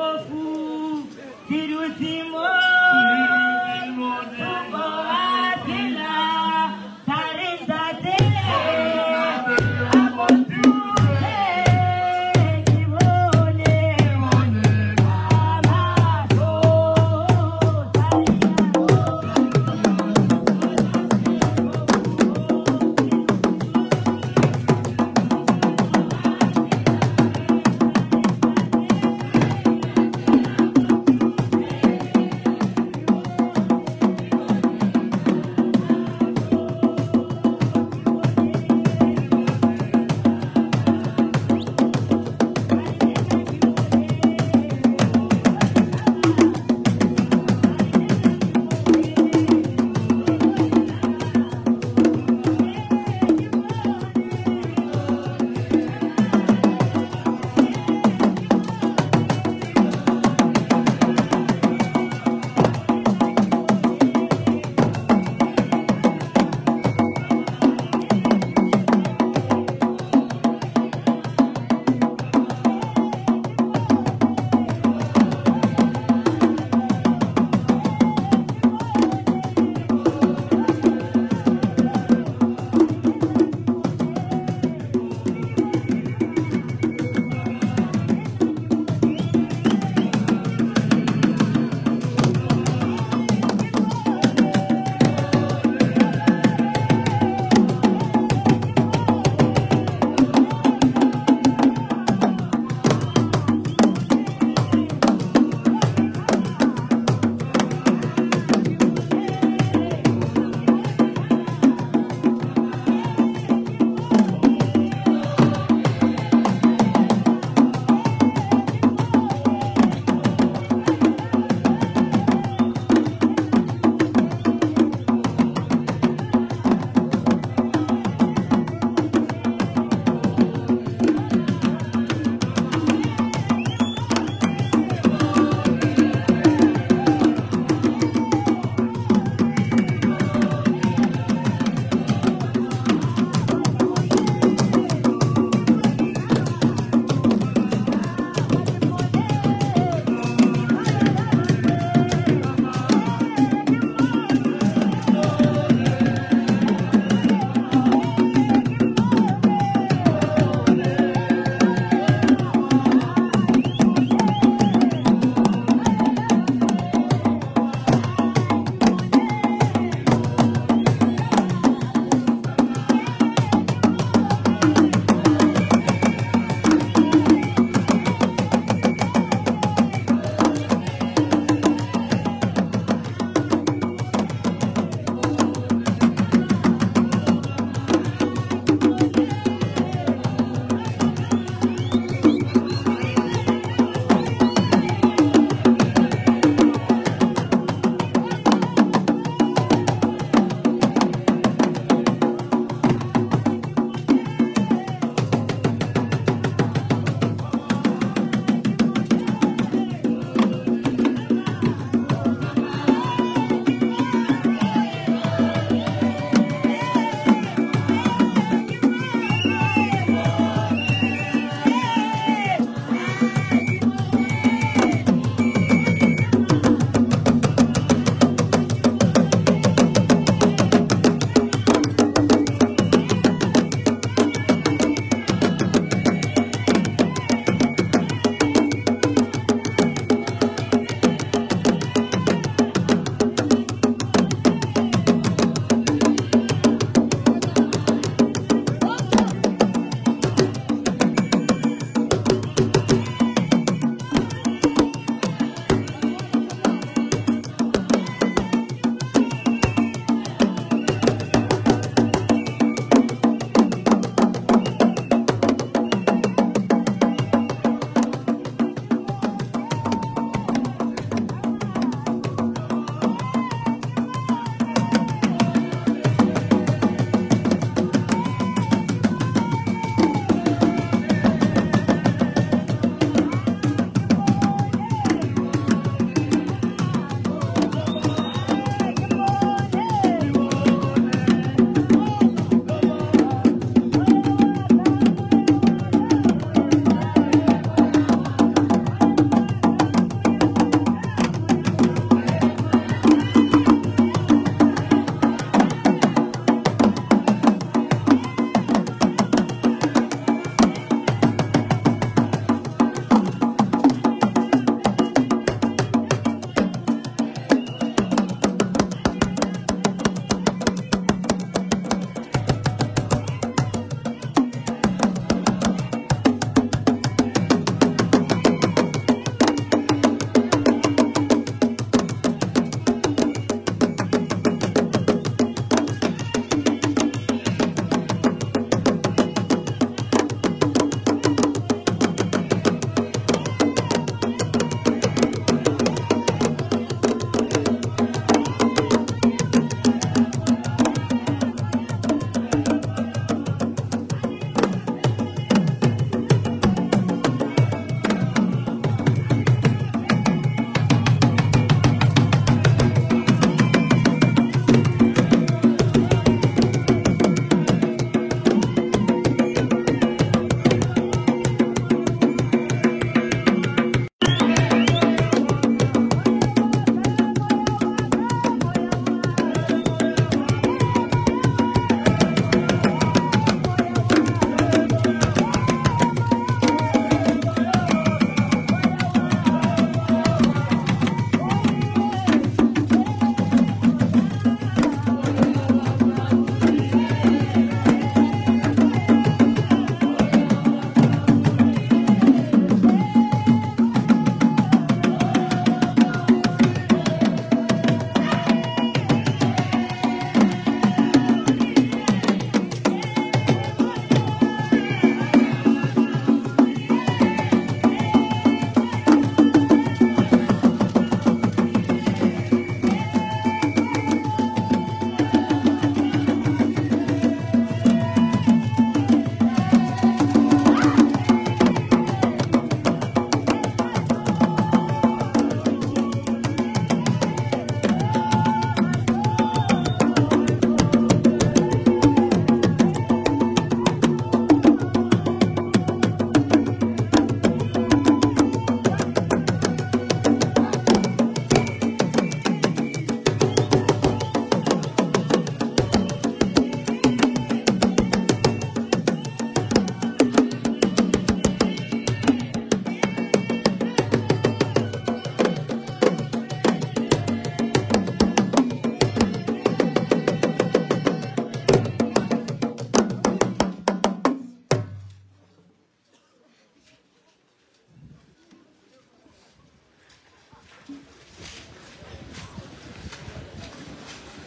bofu se dutse mo thoko ga tsela sa re ntate a ko nthuše ke bone ka mahlo sa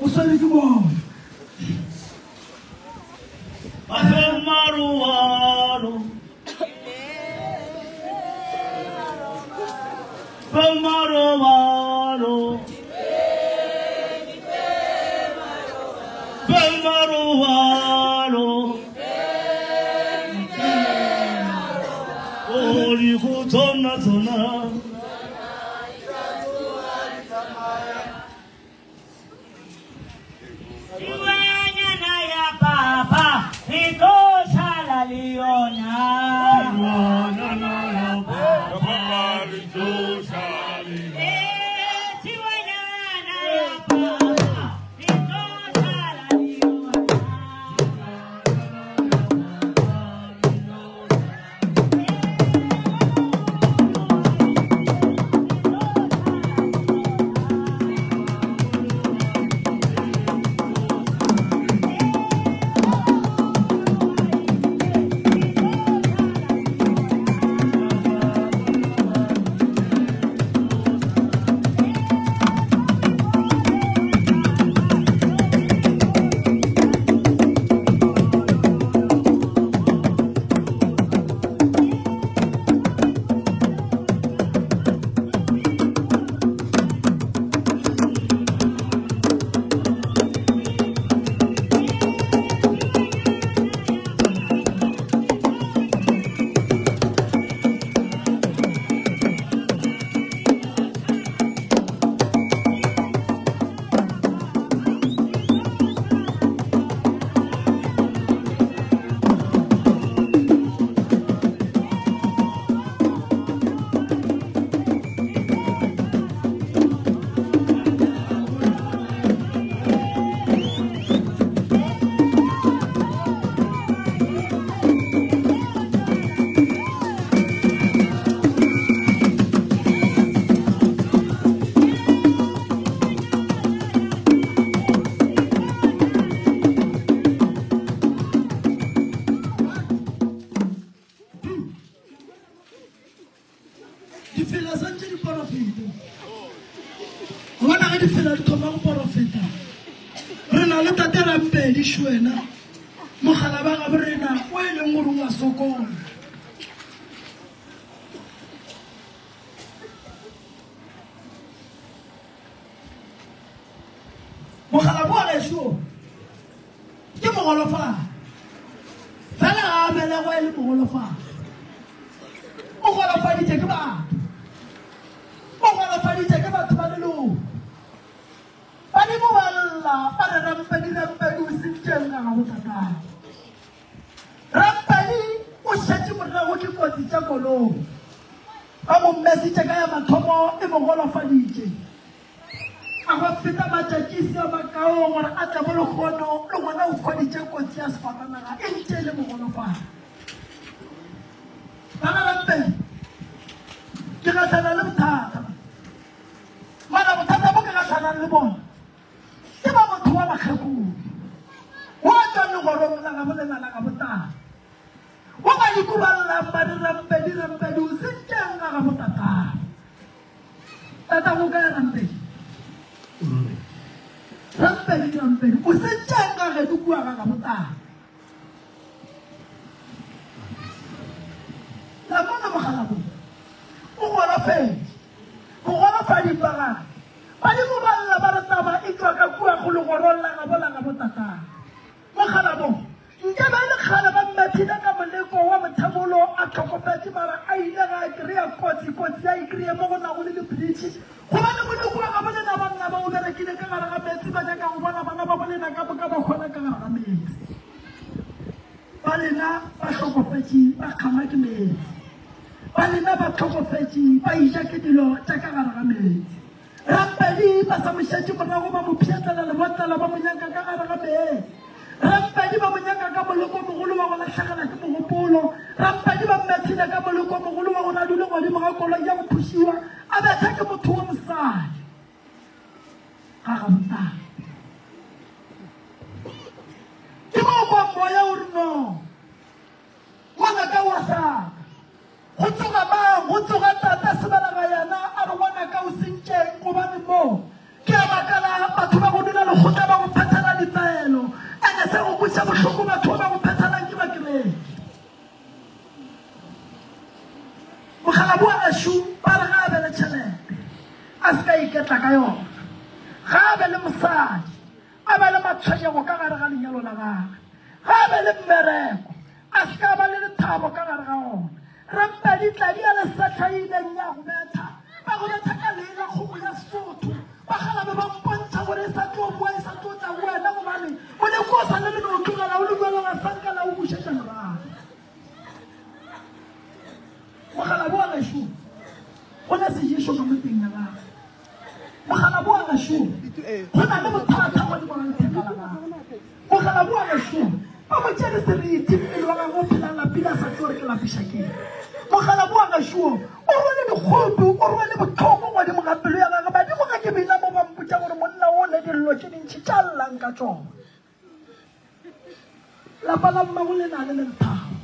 swere ke moya. Iwanyana ya papa re tlo šala le yona. Eh, tšhiwanyana ya papa re tlo šala le yona. Difela santše di porofeta. Gobana ge difela di thoma go porofeta, re na le Tate Rampedi Šwena, mogala ba gabo rena o e leng gore o a sokola. Mogala bo wa gešo ke mogolofadi, fela ga a belegwa e le mogolofadi. O golofaditše ke batho, o golofaditše ke batho ba leloko. Badimo ba lla ba re Rampedi, Rampedi o sentšeng ga gabo tatagwe. Rampedi o šetše morago ke kotsi tša koloi. Ba mo mmesitše ka ya mathomo e mo golofaditše. A go feta matšatši se a makao gore a tle mo lehono, le gona o hweditše kotsi ya sefatanaga e ntše e le mogolofadi. Bana ba Mpedi, ke gahlana le bothata. Mara bothata bo ke gahlanang le bona ke ba motho wa makgekolo wa tšwang legorong la gabo lena la gabo tata. Wa ba dikuballang ba re Rampedi, Rampedi o sentšeng ga gabo tatagwe. Tata go kae Rampedi? Rampedi, Rampedi o sentšeng ga geno kua ga gabo tata. La bona mogalabo o golofetše, bogolofading ba gagwe. Badimo ba lla ba re taba e tšwa ka kua go legorong la gabo la gabo tatagwe. Mogalabo nke ba e le kgale ba mmethile ka moleko wa mothebolo a hlokofetše mara a ile ga a kry-a kotsi, kotsi a e kry-e mo go nago le dibritšhe gobane moleko wa gabo lena banna ba o berekile ka gare ga meetse ba nyaka go bona bana ba bo lena ka moka ba hwela ka gare ga meetse. Ba lena ba hlokofetše ba kgama ke meetse. Ba lena ba hlokofetše ba ija ke dilo tša ka gare ga meetse. Rampedi ba sa mo šetše morago ba mo pšhatlela lebotlelo ba mo nyaka ka gare ga meetse. Rampedi ba mo nyaka ka moleko o mogolo wa go lahlegela ke mogopolo. Rampedi ba mmethile ka moleko o mogolo wa gore a dule godimo ga koloi ya go phušiwa a betha ke motho wa mosadi. Ga ga botate. Ke mo kwa moya o re no. Ngwanaka wa hlaka. Go tsoga mang? Go tsoga tata Sebelaga yena a re ngwanaka o sentšeng gobane mo ke a makala batho ba go dula lekgotla ba go. Mokgalabje wa gešo ba re ga a be le tšhelete a se ka iketla ka yona. Ga a be le mosadi a ba le matshwenyego ka gare ga lenyalo la gagwe. Ga a be le mmereko a se ka ba le lethabo ka gare ga ona. Rampedi tladi ya lesetlha e ileng ya go betha, ba go betha ka lee la kgomo ya Sesotho. Bakgalabe ba mpontšha gore e sa tlo boa, e sa tlo tla go wena gobane moleko o sa le le no tlogela o le bjalo ga sa nka la o bušetša morago. Mokgalabo wa gešo go ne seješo ka mo teng ya gagwe. Mokgalabo wa gešo go na le bothata godimo ga letheka la gagwe. Mokgalabo wa gešo ba mo tšere seriti mmele wa gagwe o phela lapile a sa tsebe gore ke lapiša ke eng. Mokgalabo wa gešo o rwele dikgopi o rwele bohloko godimo ga pelo ya gagwe. Badimo ge ke bina mo ba mpotša gore monna o ne dillo tše dintši tša llang ka tšona. Lapa la mmago lena le lethabo.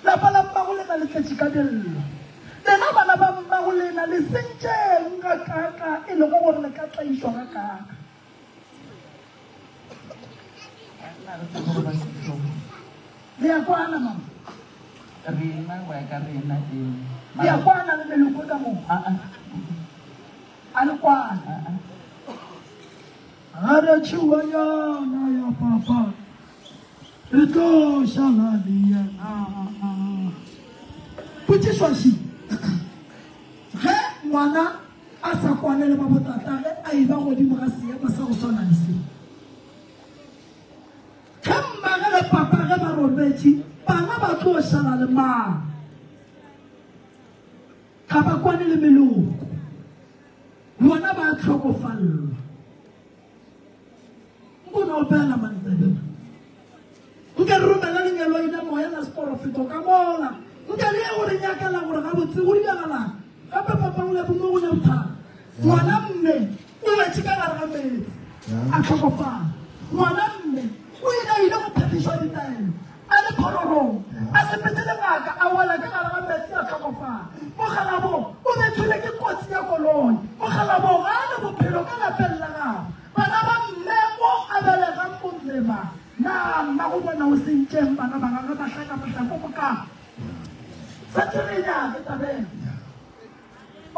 Lapa la mmago lena le tletše ka dillo. Lena bana ba mmago lena le sentšeng gakaaka e lego gore le ka tlaišwa gakaaka. Le ya kwana mama? Rena go ya ka rena ee. Le ya kwana le meloko ka moka? A le kwana? Ga re tšhiwanyana ya papa, re tlo šala le yena. Potšišo še, Ge ngwana a sa kwane le ba botatagwe a eba godimo ga seemo sa go swana le se? Ge mmage le papage ba robetše, bana ba tlo šala le mang? Ga ba kwane le meloko. Bona ba hlokofallwa. Nko no opela mantsebe. Nke re romela lengeloi la moya la seporofeto ka mola. Nke le ye go re nyakela gore gabotse go diragalang. Gape papa o lebo mo go ne bothata. Ngwana mme o wetše ka gare ga meetse a hlokofala. Ngwana mme o ile a ile go phethišwa ditaelo a le phororong, a sepetše le ngaka, a wela ka gare ga meetse a hlokofala. Mokgalabo o bethilwe ke kotsi ya koloi. Mokgalabo ga a na bophelo ka lapeng la gabo. Bana ba mme o a belegang bomme ba, na mmago bona o sentšeng bana ba gagwe ba hlaka mohlako bokaa? Sa tšhirinya ke tabeng.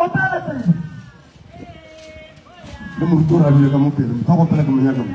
Opela tsebe. Le moruti o rabile ka mo pele, motho wa go opela ke mo nyaka mo.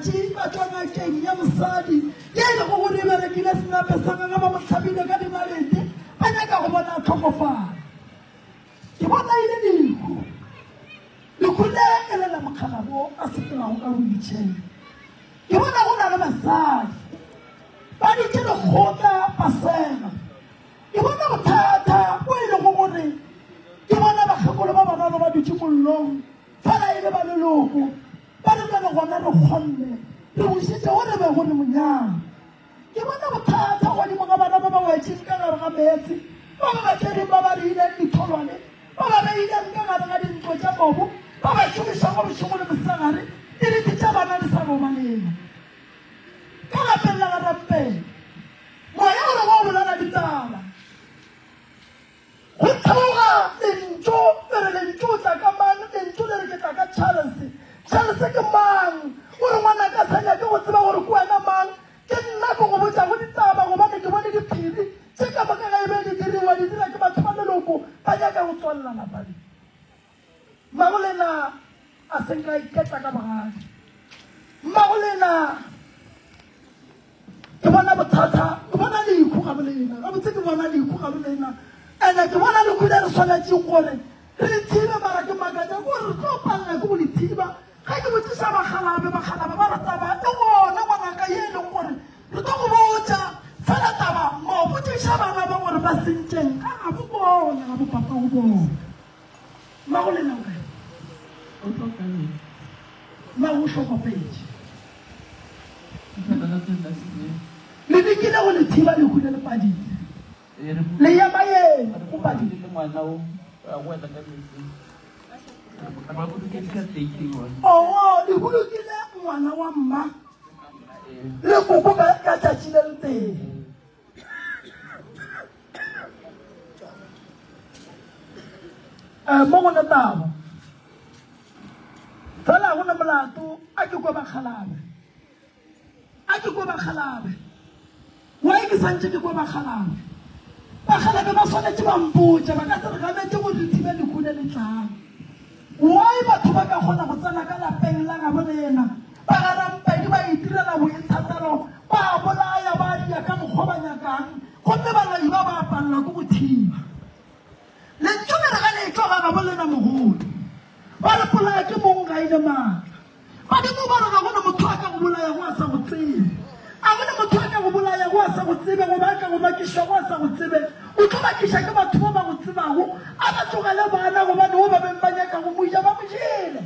matšatši ba tšwa ngakeng ya mosadi ye e lego gore e berekile senepe sa gagwe ba mo hlabile ka dinalete ba nyaka go bona a hlokofala. Ke bona e le lehu. Lehu le e le la mokgalabo a sepelago ka wheelchair. Ke bona go na le basadi ba dutše lekgotla ba sega. Ke bona bothata bo e lego gore ke bona bakgekolo ba bararo ba dutše mollong fela e le ba leloko ba re bjale gona re kgonne re bušitše go re bego re mo nyaka. Ke bona bothata godimo ga bana ba ba wetšeng ka gare ga meetse, ba ba ba tšereng ba ba reileng ditholwane, ba ba beileng ka gare ga dintlo tša mobu, ba ba šomišago bošego le mosegare, diriti tša bana di sa robalela. Ka lapeng la ga Rampele, moya o re go bolela ditaba. Go theoga lentšu le re, Lentšu o tla ka mang? Lentšu le re, Ke tla ka Charles. Charles ke mang? O re, Ngwanaka, sa nyake go tseba gore ke wena mang. Ke nna ke go botšago ditaba gobane ke bone diphiri tše ka moka ge e be di diriwa, di dira ke batho ba leloko ba nyaka go tswalela lapa le. Mmagolena a se nka iketla ka bogadi. Mmagolena Ke bona bothata, ke bona lehu ga bolena. Gabotse ke bona lehu ga bolena. Ene ke bona lehu le re swanetšeng gore re le thibe, mara ke makatša ke gore re tlo palela ke go le thiba. Ge ke botšiša bakgalabe, bakgalabe ba re taba e gona ngwanaka ye e leng gore re tlo go botša fela taba mo botšiša bana ba gore ba sentšeng ka ga bo bona ga bo papa go bona. Mmago lena o kae? O hlokafetše. Mmago o hlokofetše. Ke la tsela se. Le lekile go le thiba lehu le le padile. Le ya mayeng go padile. Le ngwana o a wela ka metsing. Ba bolokile ka teng one. Oh, le bolokile ngwana wa mma le koko ka tšatši le le tee. Um mo go ne taba fela go ne molato a ke kwa bakgalabe a ke kwa bakgalabe why ke santse ke kwa bakgalabe bakgalabe ba swanetše ba mpotša ba ka se re ganetše gore re thibe lehu le le tlang Why batho ba ka kgona go tsena ka lapeng la gabo lena ba ga Rampedi ba itirela boithatelo ba bolaya ba dia ka mokgwa ba nyakang gomme baloi ba ba palelwa ke go thiba lentšu le re ge le etšwa ga gabo lena mogolo ba re polaya ke mong ga e ne maatla Badimo ba re ga go na motho a ka go bolayago a sa go tsebe. A go na motho a ka go bolayago a sa go tsebe goba a ka go bakišago a sa go tsebe. O tlo bakiša ke batho ba ba go tsebago. A ba tlogele bana gobane wo ba beng ba nyaka go mo ja ba mo jele.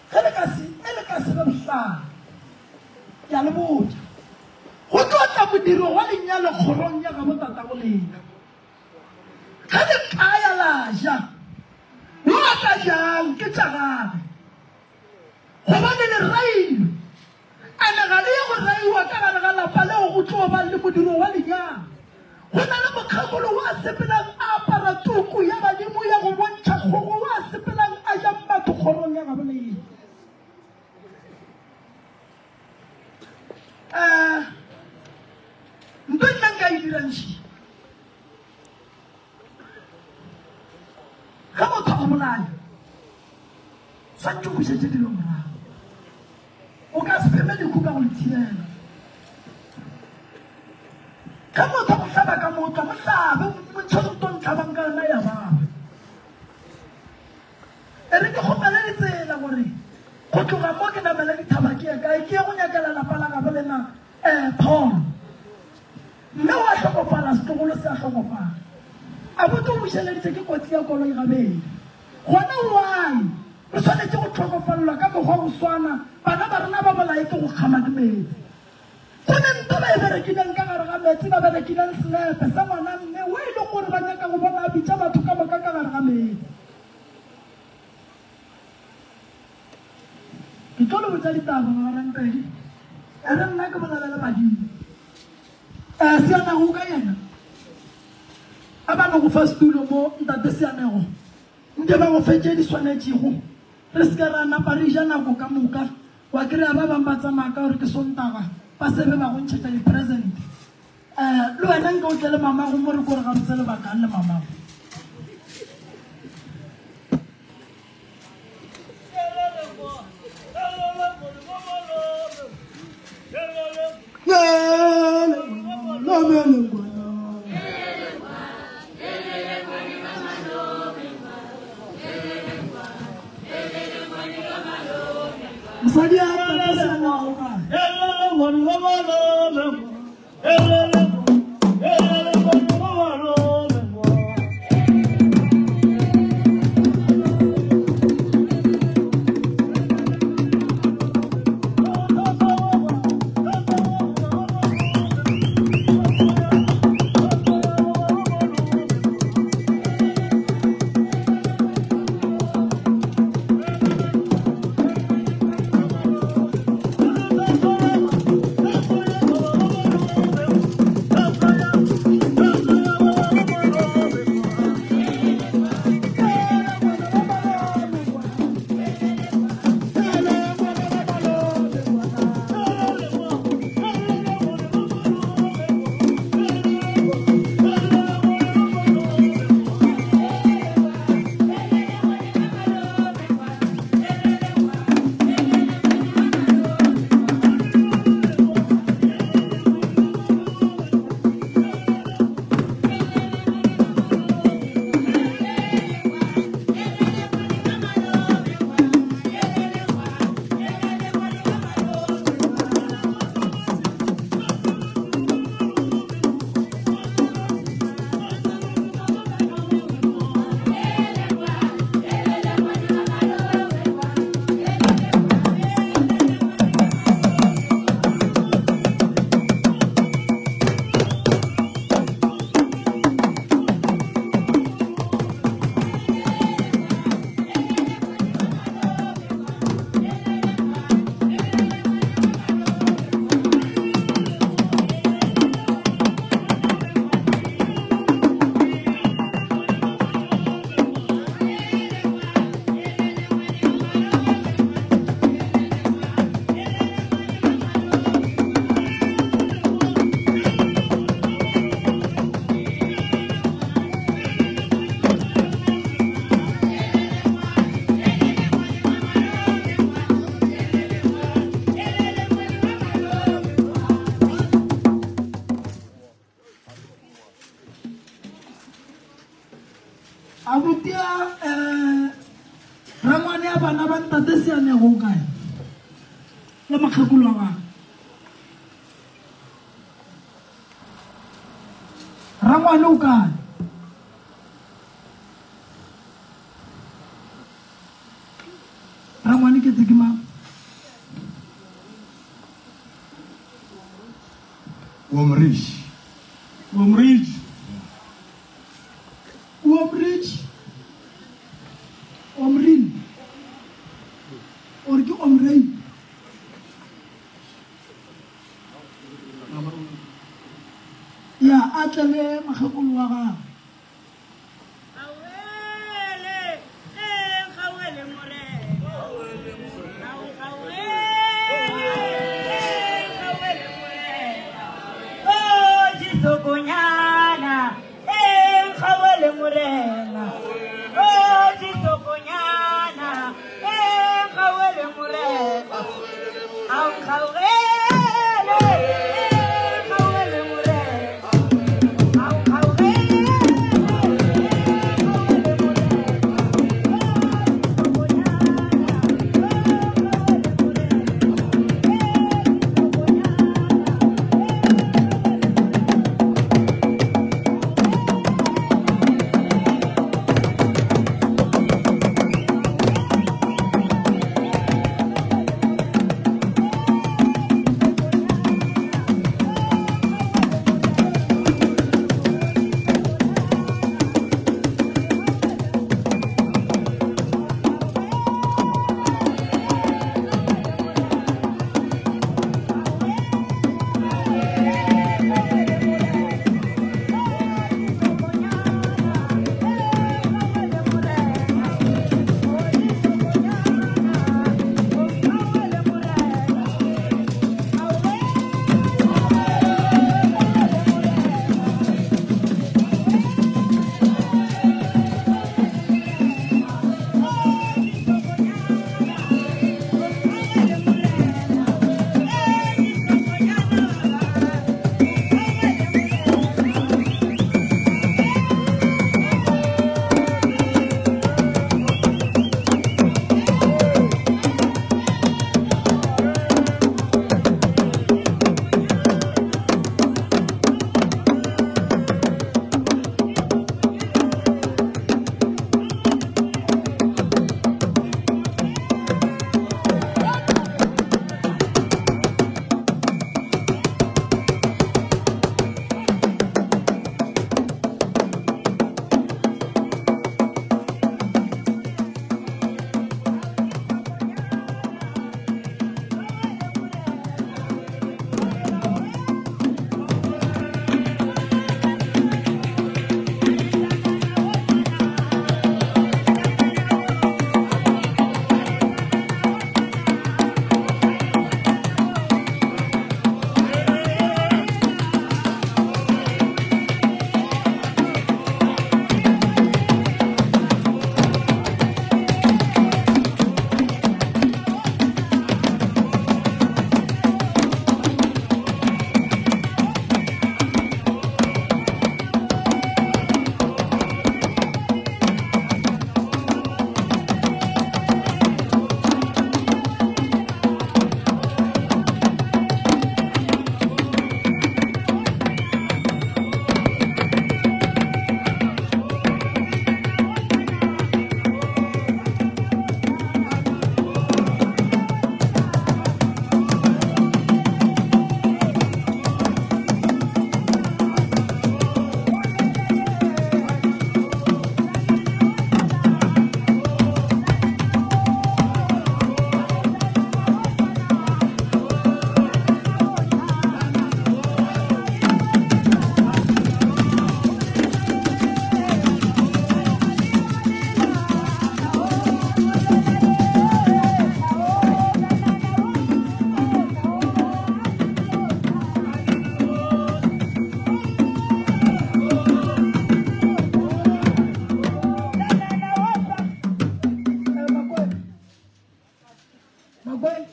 Ge le ka se, e le ka se be bohlale, ke a le botša, go tlo tla modiro wa lenyalo kgorong ya gabo tatago lena. Ge le ka ya la ja, yo a ka jang ke tša gagwe, gobane le railwe. Ene ga le ye go raiwa ka gare ga lapa leo go tlo ba le modiro wa lenyalo. Go na le mokgekolo wa sepelang a apara tuku ya badimo ya go bontšha kgogo wa sepelang a jang batho kgorong ya gabo lena. Um nto nna nka e dirang še ge motho a bolaya swantse o busetse dilo morago o ka se pheme lehu ka go le thibela ge motho a go hlaba ka motho mo hlabe montšhe go ntlhabang ka yona ya baba E re ke kgopele ditsela gore go tloga mo ke namele dithaba ke ye kae, ke ye go nyakela lapa la gabo lena um pholo. Mme wa hlokofala, setlogolo se a hlokofala. Abuti o bušeleditše ke kotsi ya koloi gabedi. Gona why re swanetše go hlokofalelwa ka mokgwa go swana, bana ba rena ba bolaye ke go kgama ke meetse. Go ne nto ba e berekileng ka gare ga meetse, ba berekileng senepe sa ngwana mme wo e leng gore ba nyaka go bona a bitša batho ka moka ka gare ga meetse. Ke tlo le botša ditaba ba Rampedi, e re nna ke bolele le badimo. Um Seanego o ka yena? A ba no go fa setulo mo ntate Seanego, nke ba go fe tše di swanetšego, re se ke ra napa re ja nako ka moka. Wa kry-a ba bang ba tsamaya ka gore ke Sontaga, ba se be ba go ntšhetša di-present. Um le wena nke o tle le mamago mo re kore gabotse le bakang le mamago. Mosadi a tate Seanego o kae? Abuti a rangwane ya bana ba ntate Seanego o kae? Le mokgekolo wa gagwe. Rangwane o kae? Rangwane ke tse ke mang? Omrich. Omrich. Omrich. Omrin. Or ke Omrei. Ya a tle le mokgekolo wa gagwe. Makweng.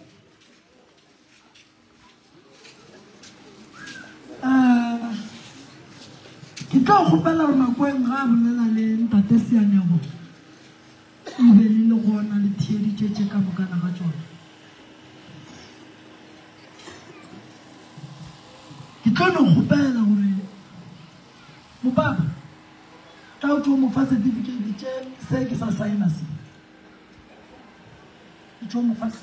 Eh, ke tlo kgopela gore Makweng ga a bolela le ntate Seanego e be le le gona le theeditše tše ka mokana ga tšona. Ke tlo no kgopela gore mopapa tla o tšo mo fa certificate tše se ke sa saena se. Ke tšo mo fa se.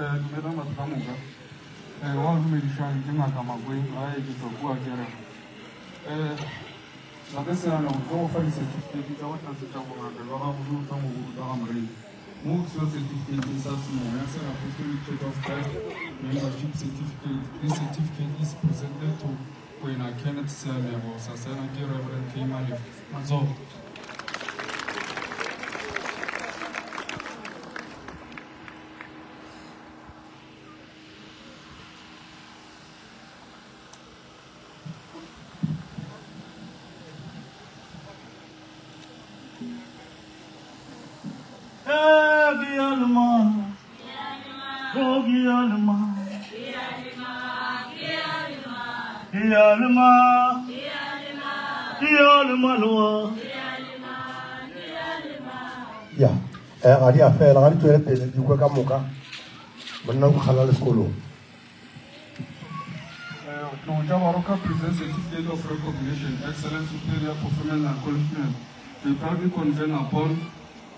Eh, dumelang batho ka moka um wa dumedišang ke ngaka makweng gae ke tswa kua kerego um ntate seano ke go fa di-certificate tsa go tlatsetša bongaka jwa gago jo tswang go boruta ga morei mo seo certificate sa semoya se Apostolic Church of Christ membership certificate. This certificate is presented to Kwena Kenneth Seanego sa saena ke Reverend K Malef. Matsogo. Ya eh ga di a fela ga di tswele pele di kwe ka moka monna o kgala le sekolong. Tlotla Baroka presents certificate of recognition, excellence, superior performance and accomplishment. We proudly convene upon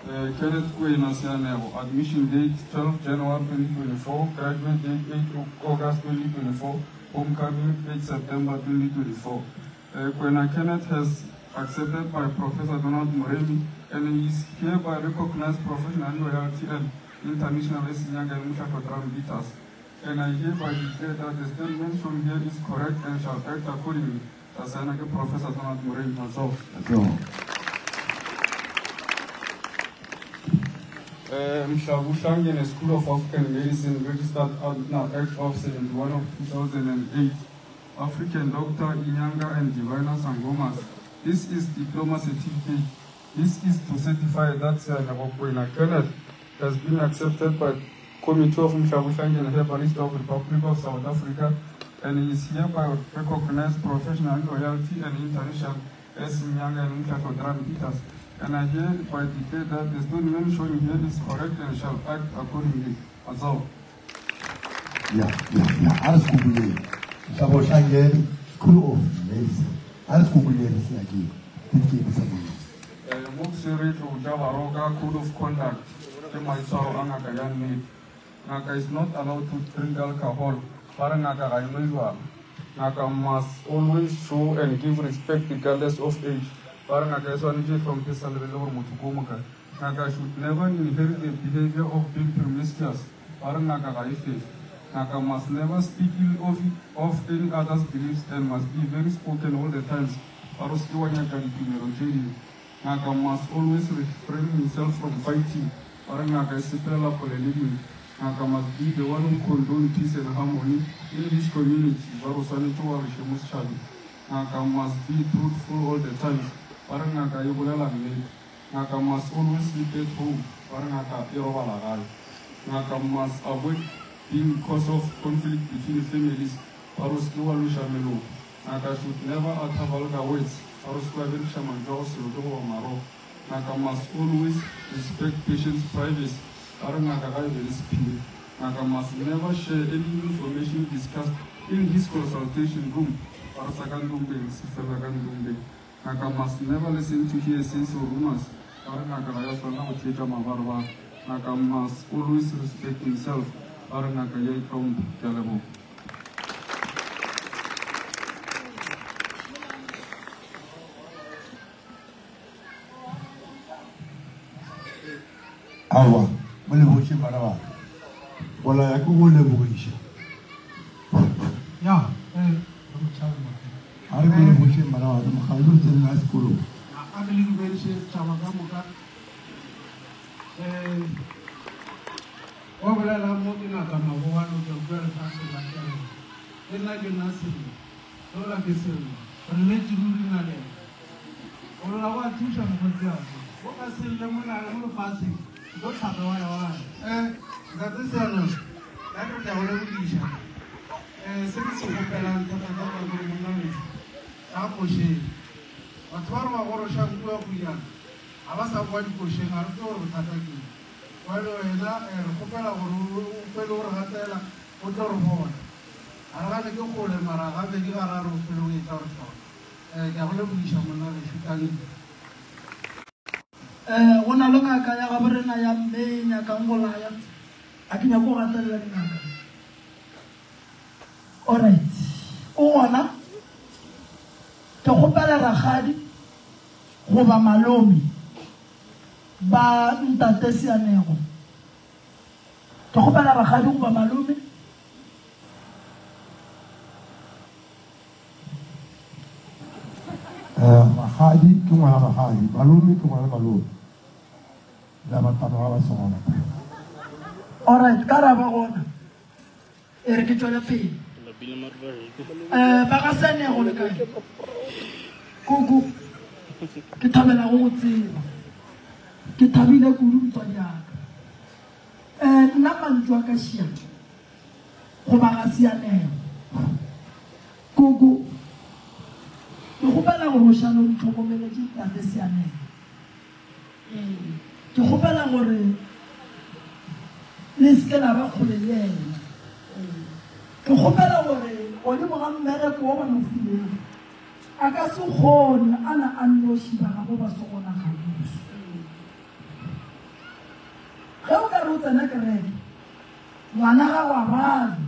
Kenneth Kwena Seanego, admission date 12 January 2024, graduate date 8 August 2024, homecoming 8 September 2024. Kwena Kenneth has accepted by Professor Donald Moremi and he is hereby recognized professional loyalty and international as Nyanga and Mushako drum beaters. And I hereby declare that the statement shown here is correct and shall act accordingly. Tasana ke Professor Donald Moremi. Matsogo. Mhlabuhlangene School of African Medicine registered under Act of 71 of 2008. African Doctor Inyanga and Divina Sangomas. This is diploma certificate. This is to certify that Seanego Kwena Kenneth has been accepted by Committee of Mhlabuhlangene Herbalist of Republic of South Africa and he is hereby recognized professional loyalty and international as Inyanga and Mhlahlo Drum Peters. And I hereby declare that the statement shown here is correct and shall act accordingly. That's all. Ya, ya, ya, a re se googleng. Mhlabuhlangene School of Medicine. A re se googleng se nyakeng. Certificate sa monna. Mo ke swere Tlotla Baroka Code of Conduct ke maitshwaro a ngaka ya nnete. Ngaka is not allowed to drink alcohol. Ba re ngaka ga e nwe jwala. Ngaka must always show and give respect regardless of age. Ba re ngaka e swanetše e hlomphe sa lebelele gore motho ke o mokae. Ngaka should never inherit the behavior of being promiscuous. Ba re ngaka ga e fefe. Ngaka must never speak ill of, of any other's beliefs and must be very spoken all the times. Ba re o se ke wa nyaka ditumelo tše dingwe. Ngaka must always refrain himself from fighting. Ba re ngaka e sepelela kgole le dintwa. Ngaka must be the one who condone peace and harmony in his community. Ba re o swanetše o agiše mo setšhabeng. Ngaka must be truthful all the times. Ba re ngaka e bolela nnete. Ngaka must always sleep at home. Ba re ngaka e robala gae. Ngaka must avoid being cause of conflict between families. Ba re o se ke wa loša meloko. Ngaka should never utter vulgar words. Ba re o se ke wa berekiša mantšu a go se loke goba marogo. Ngaka must always respect patient's privacy. Ba re ngaka ga e be le sephiri. Ngaka must never share any information discussed in his consultation room. Ba re sa ka ntlong se fela ka ntlong. Ngaka must never listen to hearsays or rumors. Ba re ngaka ga ya swanela go theetša mabarebare. Ngaka must always respect himself. Ba re ngaka ya itlhompha. Ke a leboga. Aowa, mo lebogišeng bana ba ka. Go laya ke go lebogiša. Ya, re mo tšhabe Morena. A re mo lebogišeng bana ba ka, mokgalabje o tsene a sekolong. A re le dumediše setšhaba ka moka. Wa bolela mo ke ngaka Mabowa Loke kua lefaseng la Kereke. Le nna ke nna Sello. Yola ke Sello. Re lletše ruri nna le yena. Go lla go a thuša mokgotsi wa ka. Go ka se lle mo na mo lefaseng, o tlo hlapa wa ya wa ya. Eh, Ntate Seanoši, nna ke re ke a go lebogiša. Eh, se ke se kgopelang thata-thata ke gore monna wešo, tla košeng. Batho ba re ba gorošang kua Kuyana, ga ba sa kwa dikošeng, ga re tsebe gore bothata ke eng. Bjale wena, eh, re kgopela gore o, o fele o re gatela, o tlo re bona. Ga re gane ke kgole, mara gabedi gararo o fele o etla go re hloka. Eh, ke a go lebogiša monna gešo, tanki. Eh, go na le ngaka ya gabo rena ya mme e nyakang go laya. A ke nyake go gatelela dingaka. Alright. O gona? Ke kgopela rakgadi goba malome ba ntate Seanego. Ke kgopela rakgadi goba malome. Eh, rakgadi ke ngwana rakgadi, malome ke ngwana malome. La ba taba ba ba se gona. Alright, ka ra ba gona. E re ke tšwele pele. Eh, ba ga Seanego le kae? Koko, ke thabela go go tseba. Ke thabile kudu motswadi ya ka. Eh, nna mantšu a ka šia goba ga Seanego. Koko, ke kgopela gore o šale o ntlhokomeletše ntate Seanego. Ee, ke kgopela gore le se ke la ba kgole le yena. Ee, ke kgopela gore godimo ga mmereko wo ba mo filego, a ka se kgone a na a nnoši ba gabo ba se gona kgauswi. Ge o ka re o tsena kereke, ngwana gago a babje,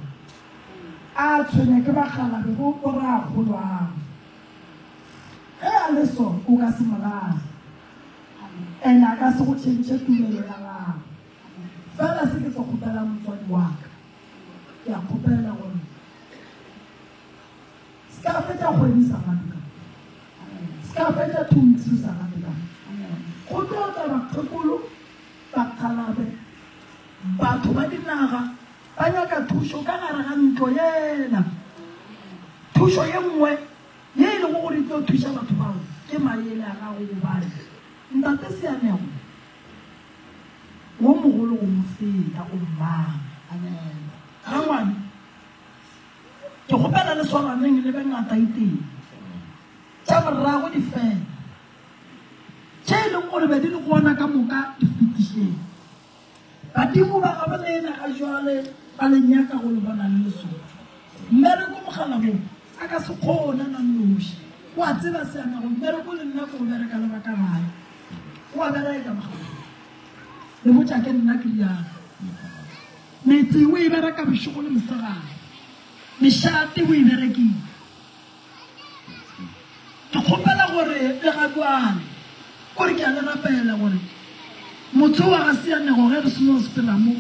a tshwenya ke bakgalabe bo borakgolo'ago. Ge a le so, o ka se mo lahle. And a ka se go tšhentšhe tumelo ya gago. Fela se ke se kgopelang motswadi wa ka, ke a kgopela gore se ka fetša kgwedi sa gane ka, se ka fetša 2 weeks o sa gane ka. Go tlo tla bakgekolo, bakgalabe, batho ba dinaga ba nyaka thušo ka gare ga ntlo yela. Thušo ye nngwe ye e lego gore e tlo thuša batho bao ke maele a gago gobane Ntate Seanego wo mogolo go mo feta o mmang. Rangwane, ke kgopela le swaraneng le be ngata e tee. Tša morago di fele. Tše e leng gore be di le gona ka moka di fetišeng. Badimo ba gabo lena ga jwale ba le nyaka go le bona le le sona. Mmereko mogala wo a ka se kgone a na nnoši. O a tseba seanego mmereko le nna ke o bereka le ba ka gae. O a bereka mogala wo. Le botša ke nna ke rialo. Metse o e bereka bošego le mosegare. Mešate o e berekile. Ke kgopela gore le ga bjale, kore ke a le rapela gore motse wa ga Seanego ge re seno go sepela mo,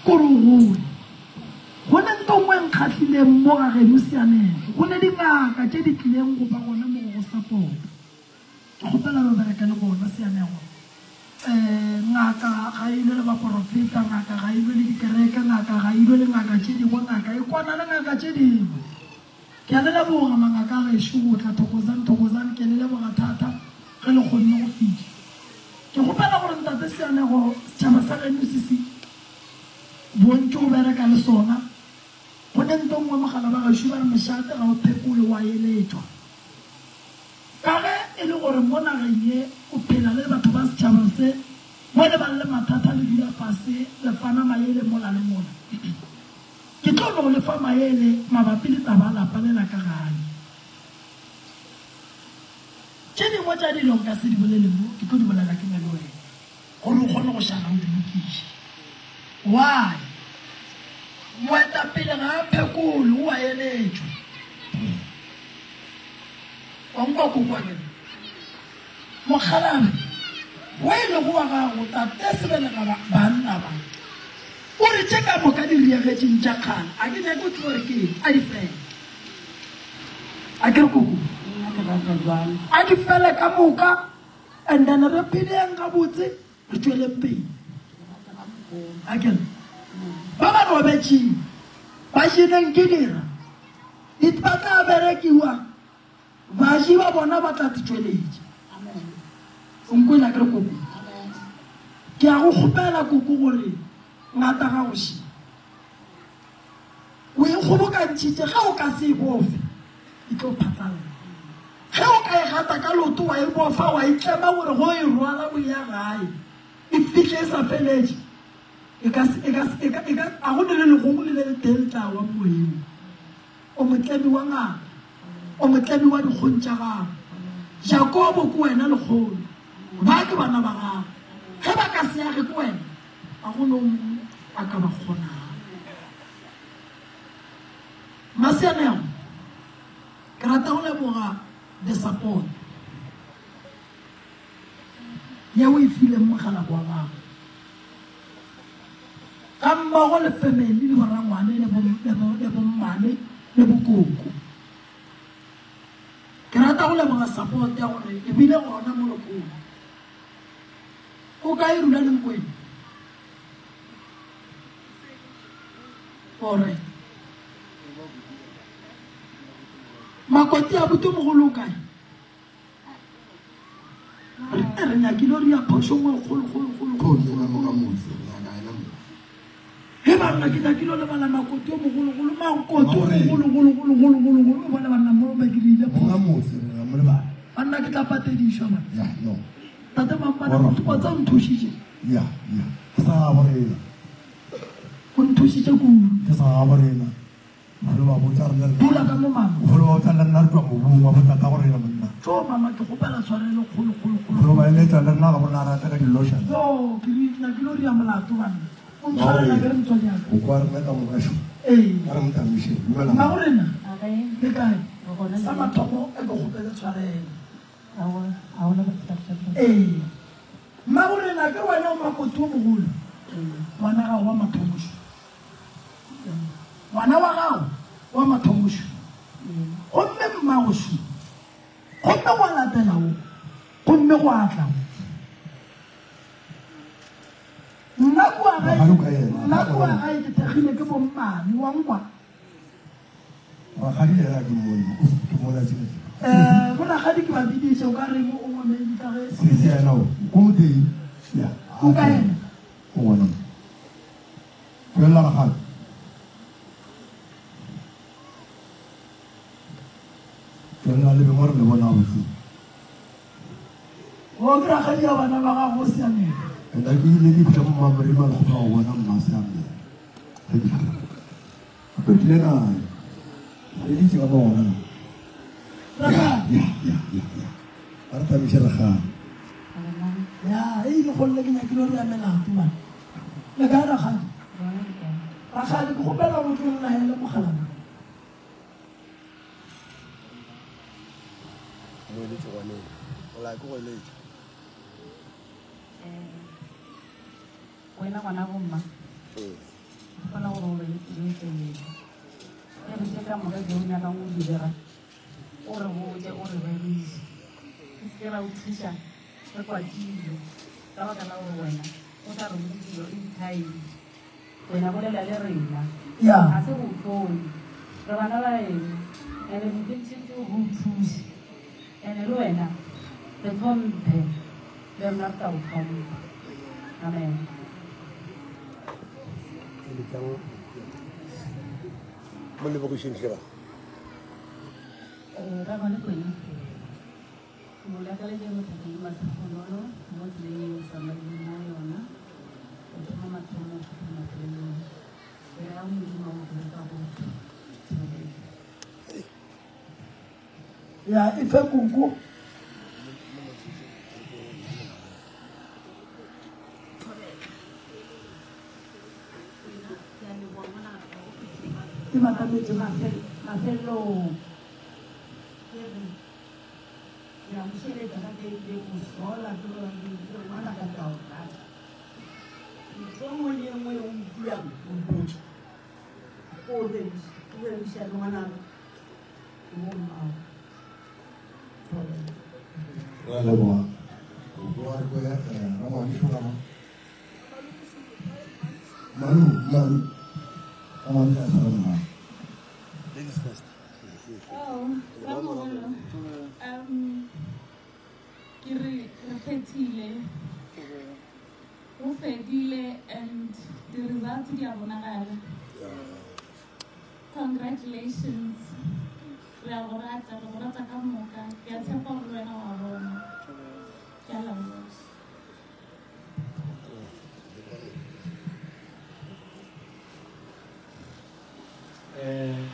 kore o gole. Go ne nto nngwe e nkgahlileng mo ga geno Seanego, go ne dingaka tše di tlileng go ba gona mo go go sapota. Ke kgopela re bereke le bona Seanego. Um ngaka ga e lwe le baporofeta, ngaka ga e lwe le dikereke, ngaka ga e lwe le ngaka tše dingwe, ngaka e kwana le ngaka tše dingwe. Ke a le leboga mangaka a gešo go tla Thokozani, Thokozani, ke le leboga thata ge le kgonne go fihla. Ke kgopela gore Ntate Seanego setšhaba sa geno se se bontše o bereka le sona. Go ne nto nngwe mogala ba gešo ba re mošate ga o phekole o a eletšwa. Ka ge e le gore mo nageng ye o phela le batho ba setšhaba se mo le bang le mathata le dula fase le fana maele mola le mola. Ke tlo no le fa maele mabapi le taba ya lapa le la ka gae. Tše dingwe tša dilo nka se di bolele mo, ke tlo di bolela ke na le wena, gore o kgone go šala o di lokiša. Why? Moetapele ga a phekole, o a eletšwa. Wa nkwa koko akere? Mokgalabje wo e lego wa gago, tate sebelega banna ba. O re tše ka moka di riagetšeng tša kgale, a ke nyake o tsebe gore ke eng, a di fele. A ke re koko? Nna ke rata jwalo. A di fele ka moka, and then re pheleng gabotse, re tšweleng pele. A ke re? Ba ba robetšeng, ba jeneng ke dira. Di ba tla berekiwa, baji ba bona ba tla di tšweletša. O nkwele akere koko? Ke a go kgopela koko gore ngata gago še o e kgobokantšhitše, ge o ka se e bofe e tlo phatlalla. Ge o ka e gata ka leoto wa e bofa wa e tlema gore go e rwala o ya gae e fihle e sa feletše, E ka se, e ka se, e ka, e ka, a go ne le legong le le letee le tla wang moyeng. O motlemi wa ngaka. O motlemi wa dikgong tša gago. Jakobo ke wena lekgolo. Ba ke bana ba gago. Ge ba ka se age ke wena, ga go no mongwe a ka ba kgonago. Masianego, ke rata go leboga the support ye o e fileng mogalabo wa gago. Ga mmogo le family le borangwane le bo, le bo, le bommane le bokoko. Ke rata go leboga support ya gore e bile gona mo lekgolo. O kae Rulani Mokwena? Alright. Makoti a buti mogolo o kae? Re re nyakile re ya phošo nngwe kgolo kgolo kgolo. Ko ke yena mo ka motse, re nyaka yena mo. He banna ke nyakile lebala makoti o mogologolo makoti o mogologolo golo golo golo golo bone banna mo ba ke ile Mo ka motse re ra mo lebala. Banna ke tla patedišwa man. Ya no. Tate Mampane motho wa tsa nthušitše. Ya ya. Ke sa gabo rena. O nthušitše kudu. Ke sa gabo rena. Mogolo wa botsa re le rena. Dula ka mo mama. Mogolo wa botsa le rena re tšwa mobung wa botata go rena monna. Tjo mama ke kgopela tshwarelo kgolo kgolo kgolo. Mogolo wa eletša le rena ga bona rata ka dilošana. Yo ke re na ke lo ria molato banna. O ntshwarela ke re motswadi ya ka. O kwa rena ka moka šo. Ee. Ba re motamiše. Dumela. Mma go rena. Le kae? Sa mathomo e ke kgopele tshwarelo. Ee. Mma go rena ke wena o makoti o mogolo. Ngwana gago wa mathomo šo. Ngwana wa gago wa mathomošo, gomme mmagošo, gomme gwa latela wo, gomme gwa tla wo. Nna kua gae, nna kua gae ke thekgile ke bommane, wa nkwa? Rakgadi yena ke mmone, ke mmone a tšhela. Eh, borakgadi ke ba biditše, o ka reng o ngomedi ka ge. Sesi yena o, ko moteng, ya. O ka ena? O gona mo. Tšwelela rakgadi. Tšwelela le be mo re le bona gabotse. O ke rakgadi ya bana ba gago Seamela. Nna ke ile ke fihla mo Mmamorima le kgopela go bona Mma Seamela. Ge ke fihla. Gape ke ile naye. Feditše ka mo gona. Rakgadi. Ya, ya, ya, ya. Ba re thabiše rakgadi. Ya, e ile go nna ke nyakile go ya melato man. Le kae rakgadi? Rakgadi ke kgopela go tlo nnaele mogala. Mo eletše ngwaneng. Molao ke go eletša. Wena ngwana bomma. Ee. Kgopela gore o be le pelo e telele. Ke re tše ka moka tše o nyakang go di dira, o re botše, o re reriše. Re se ke ra o thuša re kwatile ka baka la gore wena o sa re botše dilo in time. Wena bolela le rena. Ya. Ga se go tlole. Re bana ba eno and re ikemišeditše gore re o thuše. And le wena re tlhomphe le rena re tla go tlhompha. Amen. Mo lebogišeng hle ba. Rangwane Kwena, ke mo lakaletša bothata le mahlogonolo mo tseleng ye o tsamaileng mo yona, go thoma mathomo go fihla mafelelong. Ke ra Modimo a go dire ka botho. Thobela. Ya e fe koko. Ke batametše mafelelong. Ke re, ke a bušeletša ka ke ile go sola ke gore ke re ngwana ka ke a o rata. Ntho e nngwe le e nngwe e o e dirang o mpotše. O rebiša le ngwanaka ke mo mmago. Thobela. Re a leboga. Koko a re kwe rangwane šolama. Malu, malu. Rangwane a tshwara mogala. Ladies first. Oh, Ramogolo. Um, ke re re phethile. Go fedile and the results di a bonagala. Congratulations. Re a go rata, re go rata ka moka. Ke a tshepa gore le wena wa bona. Ke a leboga. Eh,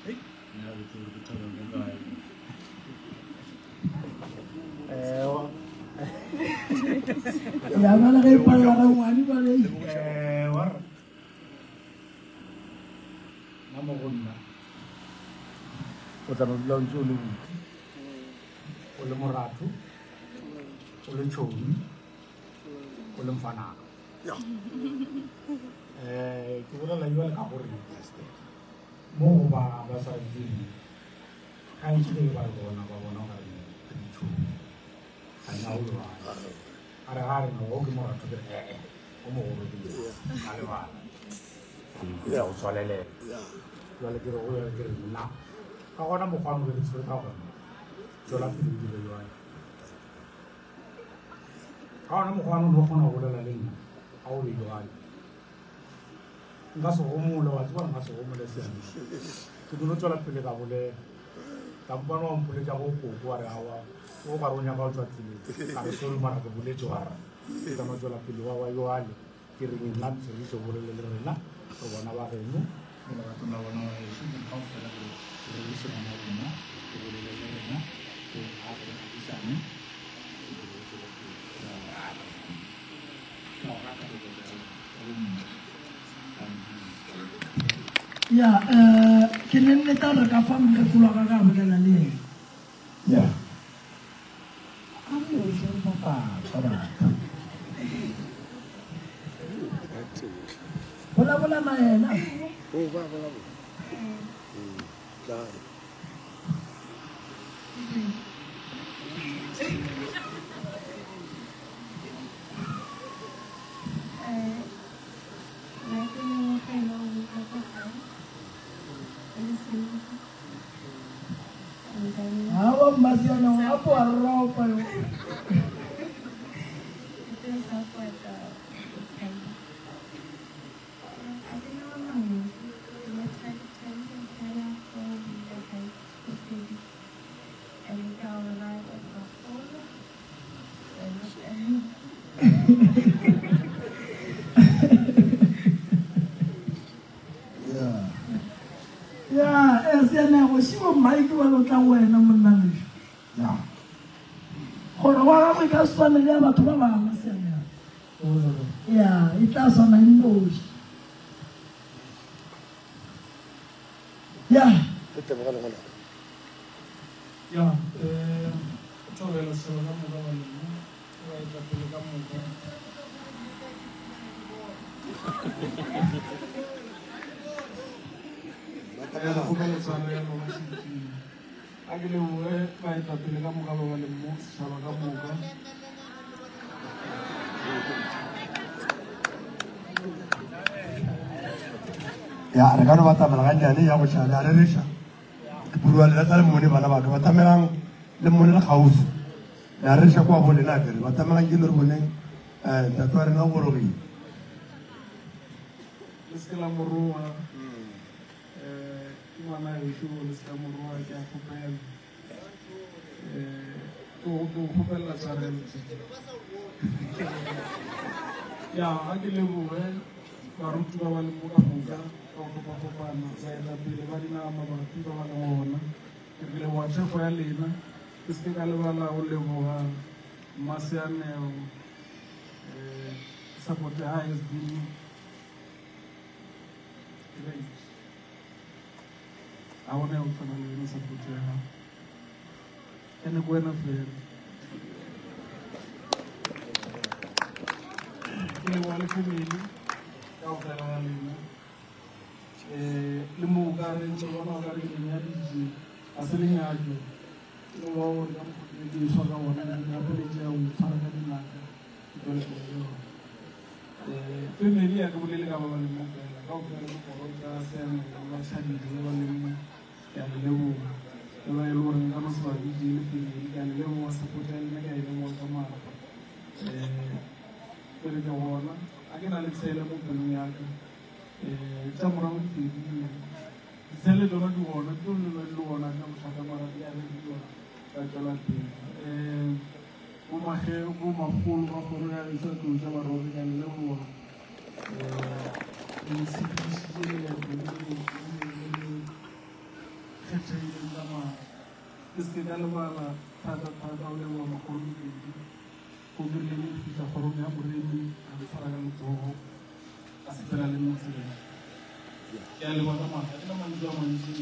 hey, nna ke tsebe ke thome mo kae. Eh, wa- Ya bala ge e palela ga ngwane ba le. Eh, wa re. Nna mo go nna o tla no dula o ntse o le buti o le moratho o le tšhomi o le mfanaka um ke bolela jale ka gore mo go ba ba sa tsebe gantši ge ba re bona ba bona gore re ditšhomi ga nna o lebala a re ga re no o ke moratho ke re ee o mogolo ke a lebala ke a o tswalelela jale ke re go ke re nna ka gona mokgwa mo ke tshwere ka gona tswela pele o dire jwale ka gona mokgwa o kgona go bolela le nna ga o be jwale nka se gomole wa tseba nka se gomole seane ke dilo tswela pele ka bolela kampane wa mpoletša go koko wa re awa o ka re o nyaka go tswa tseleng ka re sorry mara ke boletše wa re ke tla no tswela pele wa wa jwale ke re nna tsheriso bolele le rena re bona ba geno mo leratong la bona wa gešo ke kao fela ke re re ngwana rena ke bolele le rena ke a re agisane Ya, eh, ke ne nneta re ka fa mokgekolo wa gagwe a bolela le yena. Ya. A moso papa batho. Bolabola na yena. O ba bolabola. Tla. Awa mmasiana o apo a ropa yo. Ya, eh seanego šibo mike wa lotla go wena monna lešo. Ya. Gore wa gagwe e ka se swane le ya batho ba bangwe seanego. Ya, e tla swana e nnoši. Ya. Ke teboga le ngwana. Ya, eh, thobela setšhaba ka moka ba lena, baetapele ka moka. Kgopelo tshwarelo ba šetšeng. A ke leboge baetapele ka moka ba ba leng mo, setšhaba ka moka. Ya, re ka no batamela gannyane ya go šale a rereša. Ke bua le tla le mmone bana ba ka batamelang le mmone le kgauswi. Le a rereša kwa bo lena kere batamelang ke le re boneng eh ntate wa rena o gorogile. Le se ke la moroa. Eh, ke ngwana gešo, le se ka moroa, ke a kgopela. Eh, ke go ke go kgopelela tshwarelo. Ya, a ke leboge baruti ba ba leng mo ka moka ka go fapafapana, baetapele ba dinaga mabapi ba ba leng gona. Ke re leboga thekgo ya lena. Ke se ke ka lebala go leboga Mmaseaneo, eh, support ya has been great. Ga gona ya go tshwana le yone support ya gago. Ene ke wena fela. Ke leboga le family kaofela ga lena. Eh, le mo o ka reng le bona o ka re ke le nyaditše, ga se lenyatšo. Ke no ba gore ka mokgwa ke be ke eswa ka gona, ke gapeletšega go itshwara ka dinaka, ke tswele pele le yona. Eh, family ya ke bolele ka ba ba leng mo fela, kaofela ke kgoro tša Seanela le ba Tšhabile ba ba leng mo. support ya lena ke a e leboga ka maatla. Um ke re ke gona, a ke na le tshele mo pelong ya ka. Um tša morago di fedile. Ditshele tšona di gona, di tlo le le gona ka bothata mara di a rekiwa tša tšwela pele. Um bo mage bo magolo ba kgoro ya gešo ya Tlou tša Baroge ke a le leboga. Um le ntshepedišitše leeto le le le le kgethegileng ka maatla. Ke se ke ka lebala thata-thata go leboga makgolo Mokedi go ke rile ke fihla kgorong ya Moremi a ntshwara ka letsogo a sepela le nna tseleng. Ke a leboga ka maatla, ke na mantšu a mantši.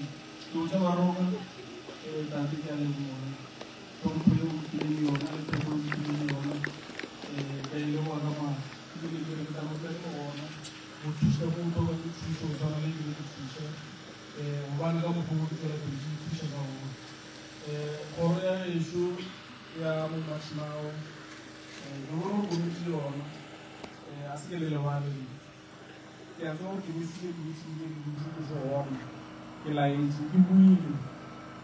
Tlou tša Baroka, eh, tate ke a leboga. Tlhompho yeo o mphileng yona le thekgo yeo o mphileng yona, eh, ke a e leboga ka maatla. Ebile ke re ke tla no dula ke le gona go thuša mo o tlhokang thušo go tshwana le ke be ke thuša. um gobane ka mokgwa wo ke tšwela pele ke ithuša ka gona. Um kgoro ya gešo ya Momašinao, um ke bone gore komiti le yona um a se ke le lebale. Ke a tseba gore ke mesile ke mesile ke dutše ke se gona, ke laetše, ke buile.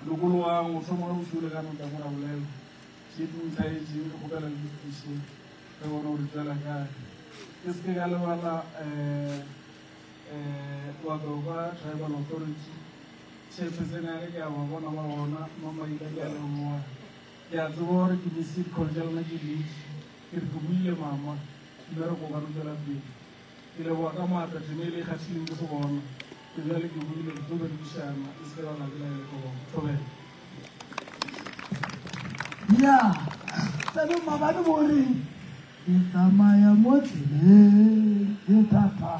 Lokologang go thoma ka bošego le ka nota mo ra bolela. Tše di ntlhaetšeng ke kgopela le di tliše re bone gore di tšwela kae. Ke se ke ka lebala um um wa Tlokwa Tribal Authority, chairperson ya ka ke a ba bona ba gona, Mamaila ke a leboga. Ke a tseba gore ke missile di-call tša lena tše dintši, ke re ke buile mama, mmereko o ka no tšwela pele. Ke leboga ka maatla teme e le e kgathileng ke se gona, ke bjale ke buile re tlo berekišana e se ke ra la belaela ke gona. Thobela. Ya, tsebe maabane bo re Ke tsamaya mo tseleng ye thata,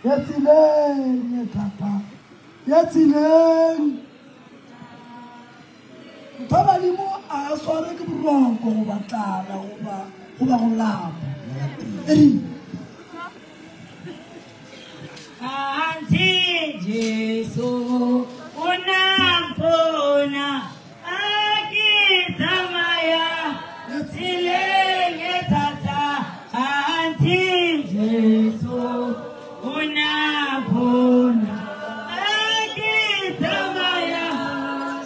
ye tseleng ye thata, ye tseleng. Ntho badimo a sware ke boroko goba tlala goba goba go lapa. Eri. Gantsi Jesu o nampona a ke tsamaya tseleng e thata. Gantsi Jesu o nampona a ke tsamaya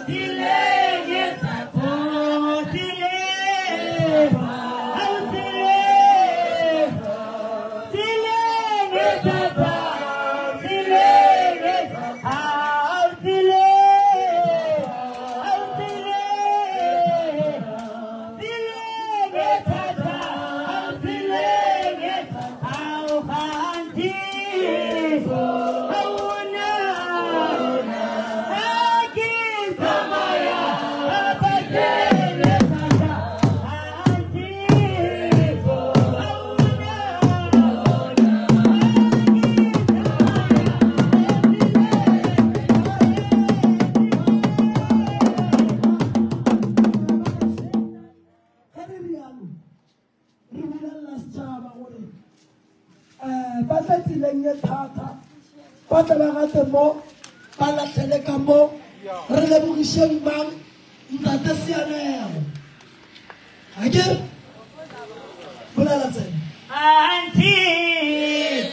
tseleng e thata. Tseleng, au tseleng. Ge re rialo, re bulelela setšhaba gore um ba tle tseleng ye thata, ba tle ba gate mo, ba lahlele ka mo. Re lebogišeng mang? Ntate Seanego. A ke re? Bolela tsena. Auntie,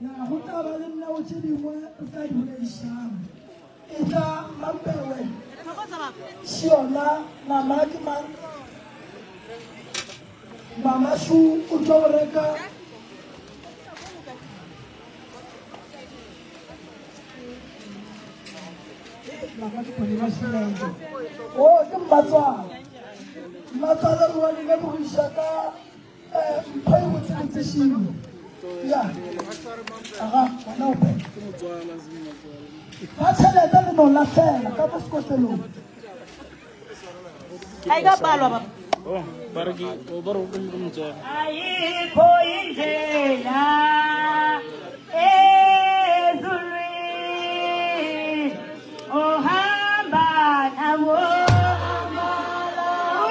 Ya, go tla ba le nao tše dingwe re tla di boledišana. Etla Mampewe. Še yona mama ke mang? Mama šo o tšwa go reka O ke mmatswale. Mmatswale re wa le lebogiša ka eh, mpho e botsebotse Ya. Aga, wena o pe. Ba tšhelete le no lahlela ka mo sekotlelong. Ga e ka palwa baba. Oh, ba re ke o ba re o ke motswala. Ayikho indlela ezulwini ohamba nawo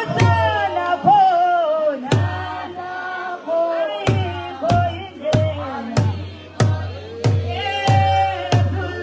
usala khona. Ayikho indlela ezulwini.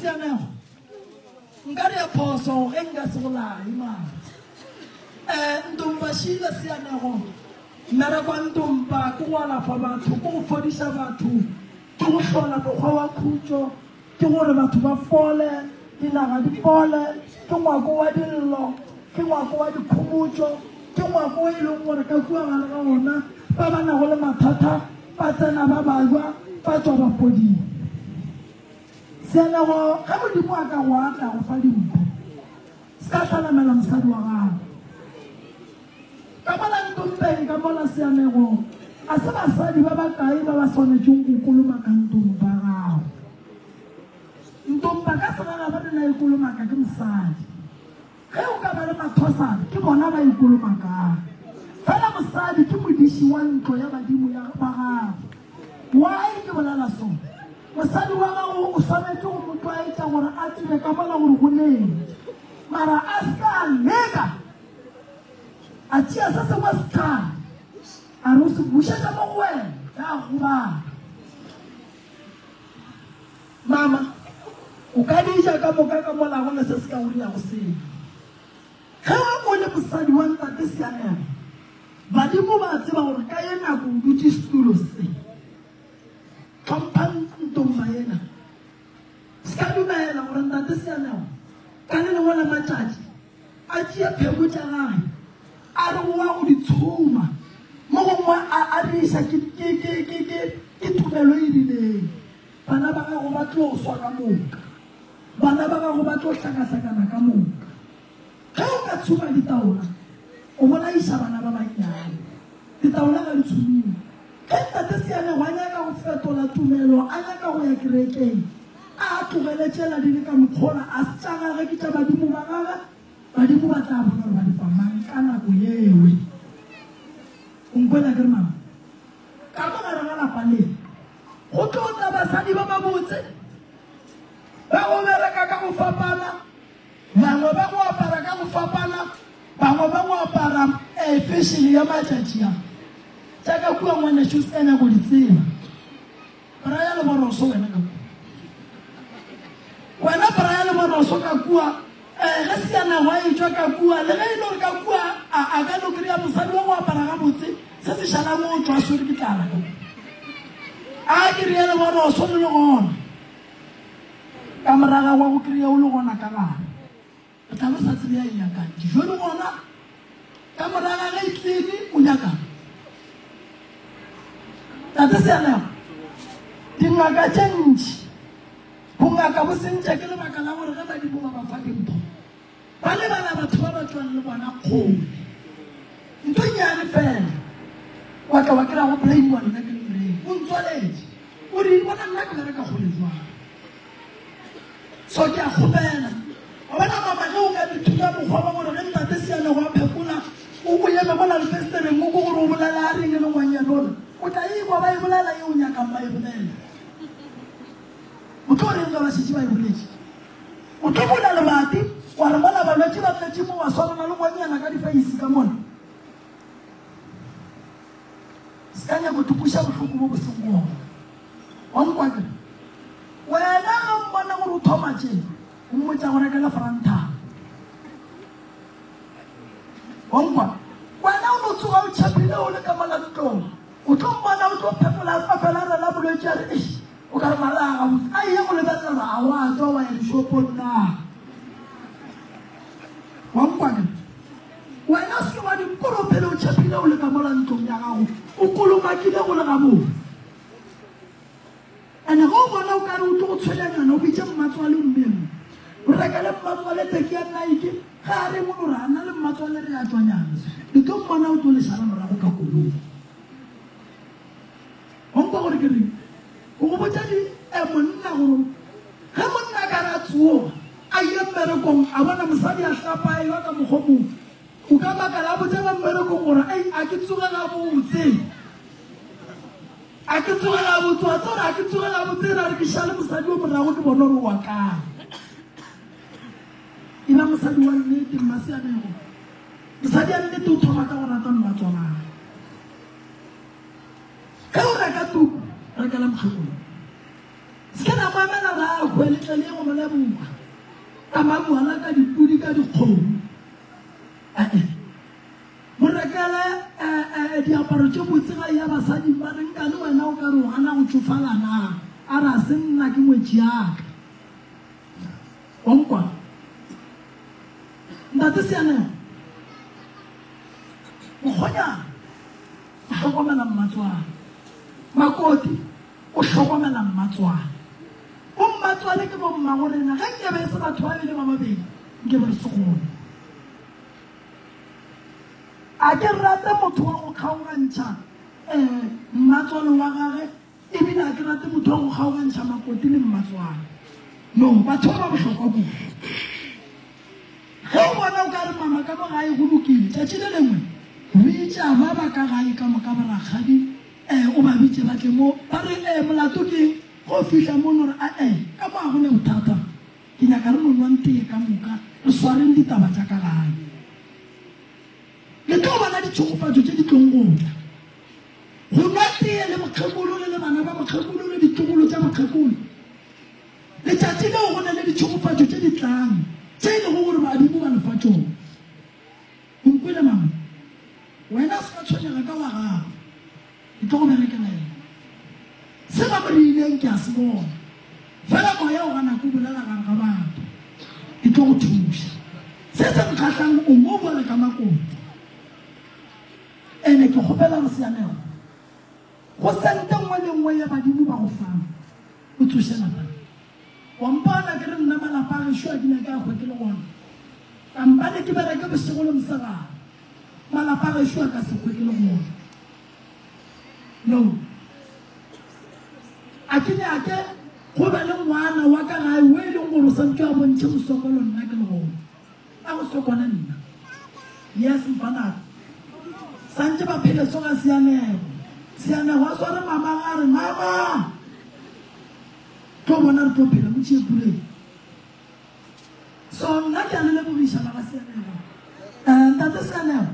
Seanego, nka dira phoso ge nka se go laye mara. Um Ntompa Sheila Seanego, mmereko wa Ntompa ke go alafa batho, ke go fodiša batho, ke go hlola mokgwa wa khutšo, ke gore batho ba fole, dinaga di fole, ke ngwako wa dillo, ke ngwako wa dikhomotšo, ke ngwako o e leng gore ka kua gare ga ona ba ba nago le mathata ba tsena ba bajwa ba tšwa ba fodile. Seanego, ge Modimo a ka go atla go fa dimpho, se ka hlalamela mosadi wa gago. Ka mola ntompeng ka mola seanego, a se basadi ba bakae ba ba swanetšeng go kolomaka ntompa gago. Ntompa ka segagabo rena e kolomaka ke mosadi. Ge o ka ba le mathosana, ke bona ba e kolomakang. Fela mosadi ke modiši wa ntlo ya badimo ya ba gago. Why ke bolela so? Mosadi wa gago o swanetše go mo tlwaetša gore a tsebe ka mola gore go neng. Mara a se ka a leka a tšea se sengwe sehlare a re o se bušetša mo go wena ge a gobala. Mama, o ka di ja ka moka ka mola go na se se ka go riago selo. Ge o le mosadi wa ntate Seanelo, badimo ba tseba gore ka ye nako o dutše setulo se. Hlompha ntomba yena. Se ka dumela gore ntate Seanelo ka le lengwe la matšatši a tšee pheko tša gage a re o wa go di tshuma, mo gongwe a a di iša ke, ke, ke, ke, ke, ke tumelo e rileng. Bana ba gago ba tlo swa ka moka. Bana ba gago ba tlo hlakahlakana ka moka. Ge o ka tshuma ditaola, o bolaiša bana ba bannyane. Ditaola ga di tshumiwe. Ge Ntate Seanego a nyaka go fetola tumelo, a nyaka go ya kerekeng, a a tlogele tšela di le ka mokgola, a se tša gage, ke tša badimo ba gage, badimo ba tla bona gore ba di fa mang ka nako yewe. O nkwele akere mama? Ka mo gare ga lapa le, go tlo tla basadi ba babotse, ba go bereka ka go fapana, bangwe ba go apara ka go fapana, bangwe ba go apara eh, fashion ya matšatši a. Tša ka kua ngwanešu o se ka nyaka go di tseba. Braya le boroso wena ka kua. Wena braya le boroso ka kua. Eh, ge seanago a etšwa ka kua, le ge e le gore ka kua a, a ka no kry-a mosadi wa go apara gabotse, se se šalang o tšwa swere ke tlala ka kua. A ke rie le boroso le le gona. Ka moraga wa go kry-a o le gona ka gare. Re tla be sa tsebe ya e nyakang. Dijo di gona. Ka moraga ge e tlene, o nyakang? Tate Seanego, dingaka tše ntši, bongaka bo sentše ke lebaka la gore ge badimo ba ba fa dimpho, ba lebala batho ba ba tšwang le bona kgole. Ntho e nnyane fela, wa tla wa kry-a go blame-wa nna ke le morei. O ntswaletše. O re, bona nna ke bereka kgole jwang? So ke a kgopela, wa bona mama ge o ka ithuta mokgwa wa gore ge ntate Seanego a phekola o o eme mola lefestereng o ko gore o bolela a reng le ngwannyane ola, o tla ikwa ba e bolela ye o nyakang ba e bolela. O tlo reng ge ba šetše ba e boletše? O tlo bula lebati wa re mola balwetši ba tletše mo wa swarana le ngwannyana ka difeisi ka mola. Se ka nyako te kweša bohloko bo bo seng gona. Wa nkwa ke re? Wena ge o mmona gore o thoma tše, o mmotša go rekele frantha. Wa nkwa? Wena o no tsoga o tšhepile o le ka mola ntlong, o tlo mmona o tlo phekola a fela a rela bolwetši a re eish, o ka re mala a gabotse. A ye go lebelela gore a wa tšwa wa ya dishopong na. Wa nkwa ke re? Wena o se ke wa di koropele o tšhepile o le ka mola ntlong ya gago, o kolomakile go le gabotse. Ene ge o bona o kare o tlo go tshwenyanyana, o bitše mmatswale o mmeng. O rekele mmatswale teki ya Nike, ge a re mono re a nna le mmatswale re a tšwanyana. Le tlo mmona o tlo le šala morago ka koloi. Wa nkwa gore ke reng? O go botša di eh, monna gore ge monna a ka re a tsoga a ile mmerekong a bona mosadi a hlapa a ewa ka mokgwa mongwe, o ka makala a botša ba mmerekong gore ei a ke tsoge gabotse. A ke tsoge gabotse, wa tseba gore a ke tsoge gabotse ra re ke šale mosadi o morago ke bone gore wa kae. E ba mosadi wa nnete mmaseanego. Mosadi ya nnete o thoma ka go rata mmatswalagwe. Ge o reka tuku, rekela mokgekolo. Se ke la mo emela rago. hwe le tle le ye go mo leboga ka mabuala, ka dipudi, ka dikgomo. Ee. Mo rekele diaparo tše botse ga eya basading ba re nkane wena o ka re o gana go tšofala na? A re a se nna ke ngwetši ya ka. Wa nkwa? Ntate Seanego, mokgonyana o hlokomela mmatswale. Makoti o hlokomela mmatswale. Bommatswale ke bommagorena. Ge nkebe e se batho ba bele ba babedi, nkebe re se gona. A ke rate motho wa go kgaogantšha um mmatswalo wa gage, ebile a ke rate motho wa go kgaogantšha makoti le mmatswalo. No, batho ba ba bohlokwa kudu. Ge o bona o ka re mama ka mo gae go lokile, tšatši le lengwe bitša ba ba ka gae ka moka ba rakgadi um o ba bitše ba tle mo, ba re um molato ke eng? Ge o fihla mono re ae ka mo ga go ne bothata. Ke nyaka re no nwang teye ka moka, re swareng ditaba tša ka gae. Le tlo bona ditšhegofatšo tše di tlong go tla. Go nwa teye le mokgekolo le le bana ba mokgekolo le ditlogolo tša mokgekolo. Letšatši leo go na le ditšhegofatšo tše di tlang tše e lego gore badimo ba le fa tšona. O nkwele mama? Wena o se ka tshwenyega ka wa gago. Ke tlo go berekela yena. Se ba mo reileng ke a se bona. Fela moya o gana ko bolela gare ga batho. Ke tlo go thuša. Se se nkgahlang o mo bole ka makoti. Ene ke kgopela gore seanego go sente nngwe le nngwe ya badimo ba go fang o tsoše lapa le. Wa mpona ke re nna malapa a gešo a ke nyake a hwe ke le gona. Kampane ke bereke bošego le mosegare. Malapa a gešo a ka se hwe ke le gona. No. A ke nyake go be le ngwana wa ka gae o e leng gore o santse a bontšhe mosokolo nna ke le gona. A go sokole nna. Yes, mfanaka. Santse ba phele so ga Seanego. Seanego a sware mama a re, Mama! Tlo bona re tlo phela mo tšhiepuleng. So nna ke a le lebogiša ba ga Seanego. Eh, ntate Seanego,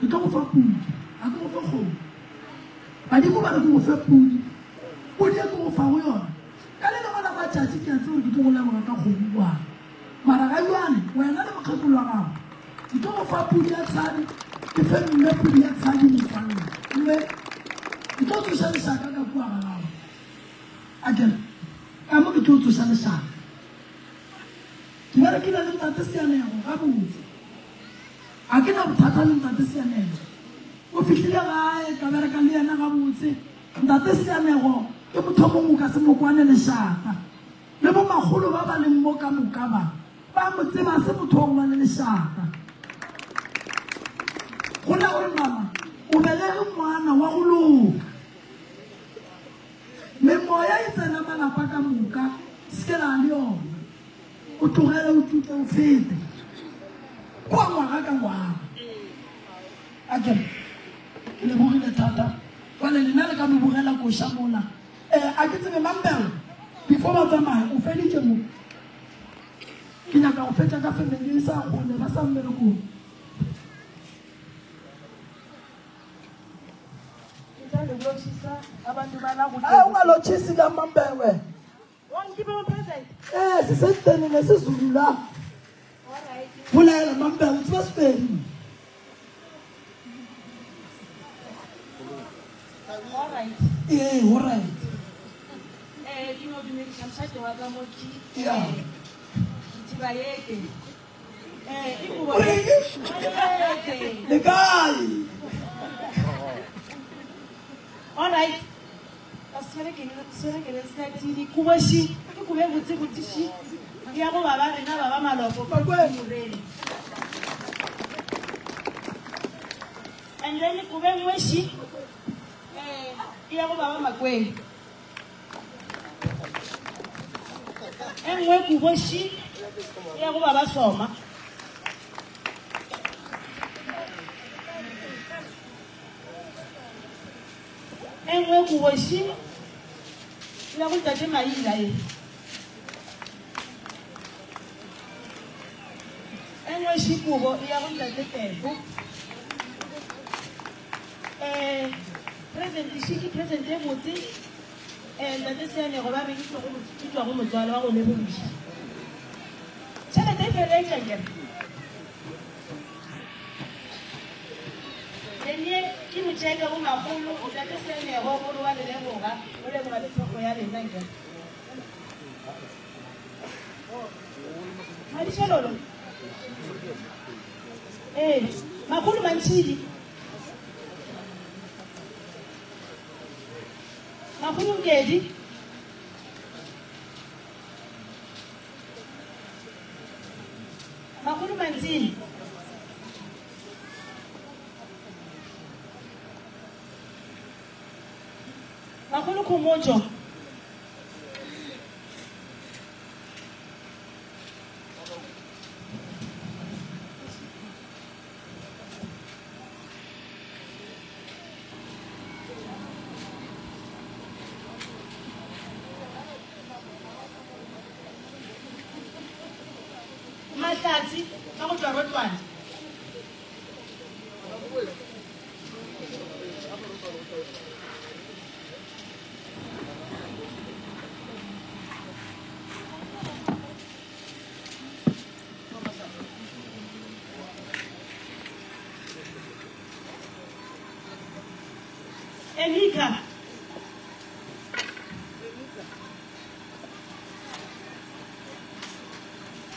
ke tlo go fa pudi, ga ke go fe kgomo. Badimo ba re ke go fe pudi, pudi e ke go fago yona. Ka le lengwe la matšatši ke a tseba gore ke tlo go leboga ka kgomo kwano. Mara ga jwale, wena le mokgekolo wa gago, ke tlo go fa pudi ya tshadi, ke fe mme pudi ya tshadi motswalle. Mme ke tlo tsoša lešaka ka kua ga gago. A ke re, Ka mo ke tlo tsoša lešaka. Ke berekile le Ntate Seanego gabotse. A ke na bothata le Ntate Seanego. O fihlile gae, ka bereka le yena gabotse. Ntate Seanego ke motho o mongwe o ka se mo kwane lešata. Le bomakgolo ba ba leng mo ka moka ba, ba mo tseba se motho wa go ba le lešata. Go la gore mama o belege ngwana wa go loka. Memoya e tsena malapa ka moka, se ke la le yona. O tlogele o tute o fete kwa ngwaga ka ngwaga. A ke re ke lebogile thata. Jwale lena le ka no bogela koša mola. Eh, a ke tsebe Mambelo, before ba tsamaya o feditše mo. Ke nyaka go fetša ka family e sa kgole ba sa mmerekong. Ngithanda ukulotshisa abantu bala kude. Eh ungalotshisi la Mambewe. Wonke bo present. Eh sisenteni nesiZulu la. Alright. Bolela Mambewe tseba Sepedi. Alright. Eh alright. Eh ke no dumedisa mshado wa ka mo ki. Yeah. Dithiba yeke. Eh ingubo. O reng? Le kae? Alright. Aswere ke swere ke le setini kuboshi ke kube botse botishi ya go baba rena baba maloko Makweng. And then kube ngweshi eh ya go baba Makweng. E nngwe kuboshi ya go baba Soma. E nngwe kuboshi ya go ntate Maila e. E nngwe šikubo ya go ntate Tefo. Present šiki present e botse. Eh, Ntate Seanego ba re ke tšwa go motswalo wa go lebogiša. Tšhelete e feleletša nkere. Enie ke motšeke go magolo, Ntate Seanego o re wa le leboga, o leboga le thekgo ya lena nkere. Madišelolo. Ee, makgolo mantšhidi. Makgolo Nkedi. Makgolo Mantsini. Makgolo Khomotšo. Mahlatsi ka go tšwa Rotlwane. Enika.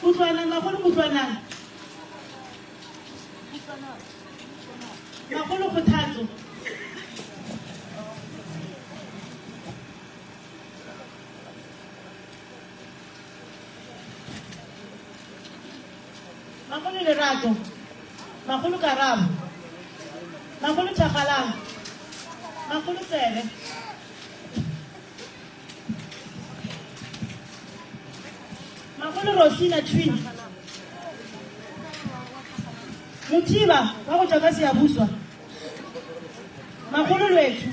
Kutlwanang, bagolo kutlwanang. Bagolo kgothatso. Makgolo Lerato, Makgolo Karabo, Makgolo Thakgalang, Makgolo Tsebe. Makgolo Rosina Twin. Mothiba wa go tšwa ka Siyabuswa. Makgolo Lwethu.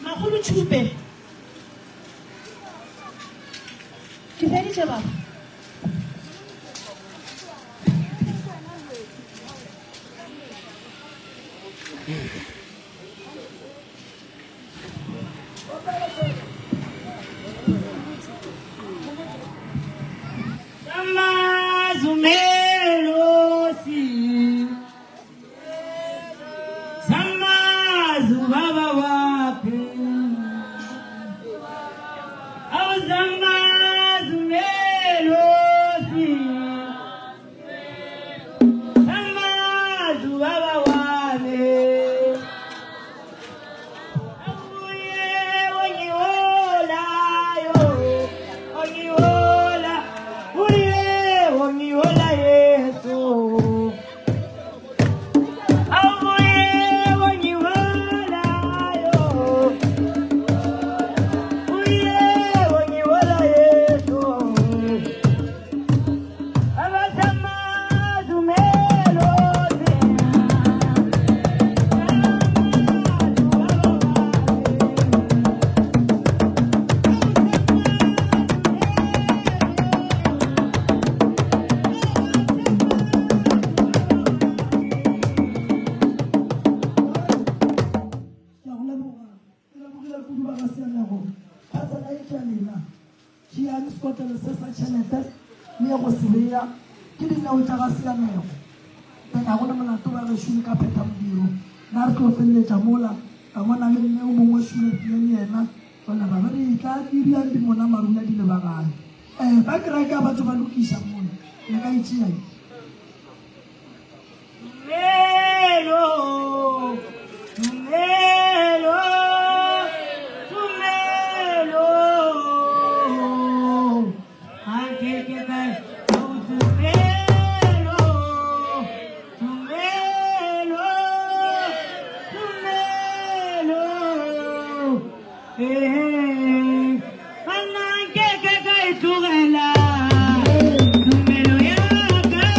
Makgolo Tšhupe. Ke feditše baba. Tumelo ya ka.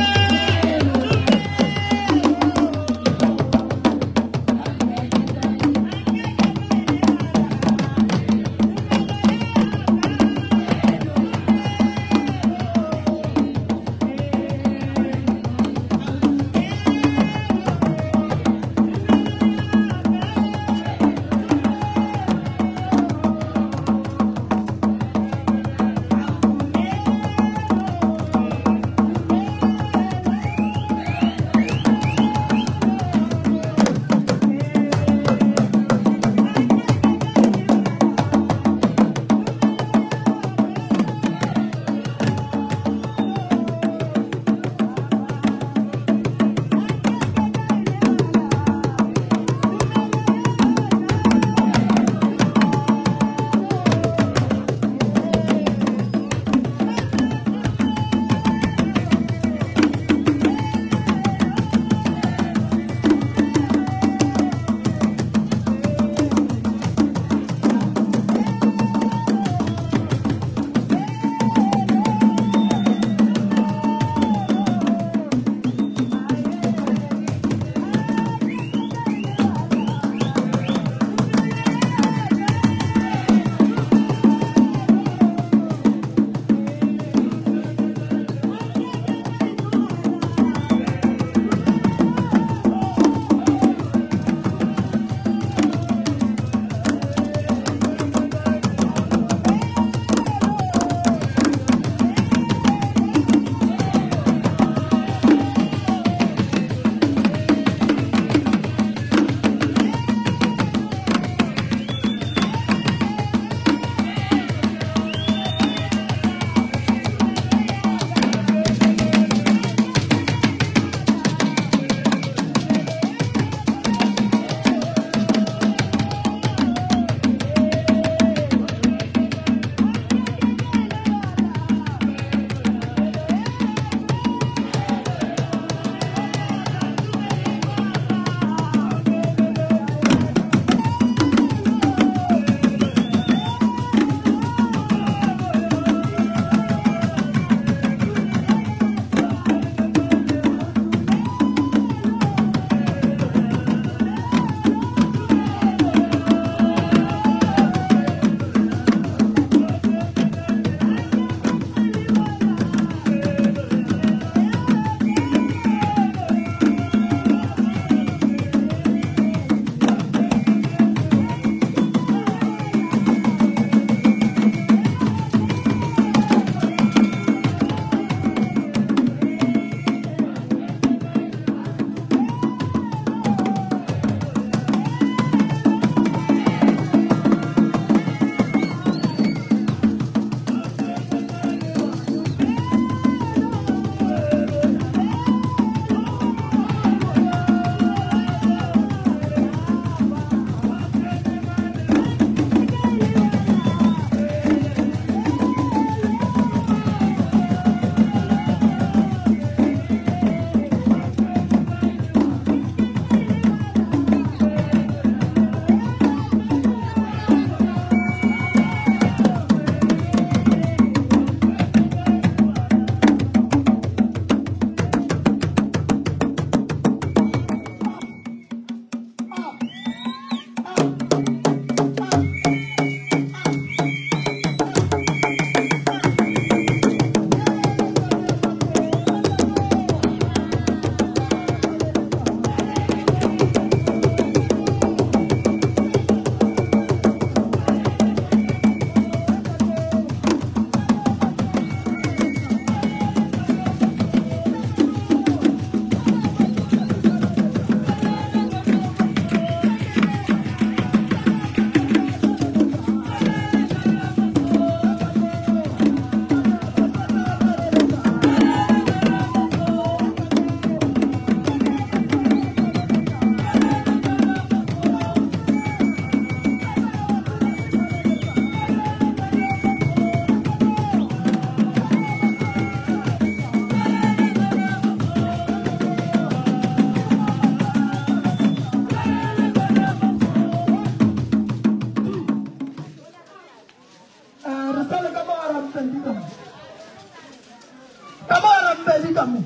Rampedi ka mo.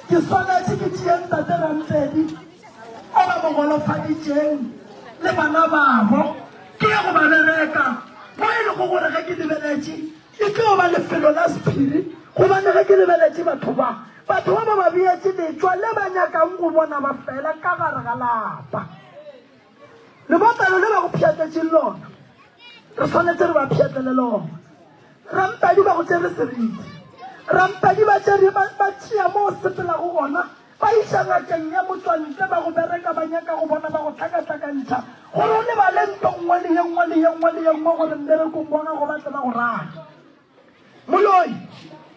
Ke swanetše ke tšee Ntate Rampedi o ba mo golofaditšeng le bana babo ke ye go ba bereka mo e lego gore ge ke lebeletše e tlo ba lefelo la sephiri gobane ge ke lebeletše batho ba batho ba ba ba beetše letšwa le ba nyakang go bona ba fela ka gare ga lapa. Lebotlelo le ba go pšhatletšeng lona, re swanetše re ba pšhatlele lona. Rampadi ba go tšere seriti. Rampadi ba tšere ba, ba tšea mo o sepelago gona, ba iša ngakeng ya motšwantle ba go bereka ba nyaka go bona ba go hlakahlakantšha gore o lebale nto nngwe le ye nngwe le ye nngwe le ye nngwe gore mmerekong wa gago ba tle ba go rate. Moloi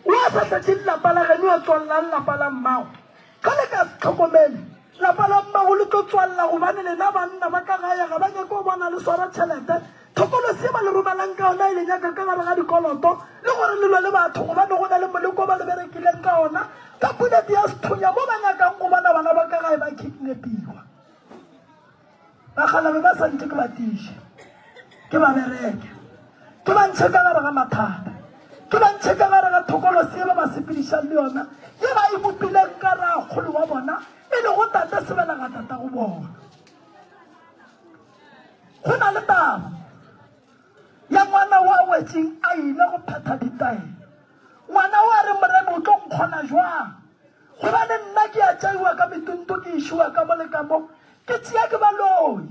o a sa tlatše lapa la geno a tswallang lapa la mmago. Ge le ka se hlokomele, lapa la mmago le tlo tswalla gobane lena banna ba ka gae ga ba nyake go bona le swara tšhelete. Thokolosi ye ba le romelang ka yona e le nyaka ka gare ga dikoloto le gore le lwe le batho gobane go na le moleko ba le berekileng ka ona ka pulete ya sethunya mo ba nyakang go bona bana ba ka gae ba kidnapiwa. Bakgalabje ba santše ke ba tiiše, ke ba bereke, ke ba ntšhe ka gare ga mathata, ke ba ntšhe ka gare ga thokolosi ye ba ba sepedišang le yona, ye ba e bopileng ka rakgolo wa bona, e lego tate sebelega tatago bona. Go na le taba ya ngwana wa wetšeng a ile go phetha ditaelo. Ngwana wa re, Morena, o tlo nkgona jwang? Gobane nna ke a tšeiwa ka metunto ke išiwa ka mo le ka mo, ke tšea ke baloi.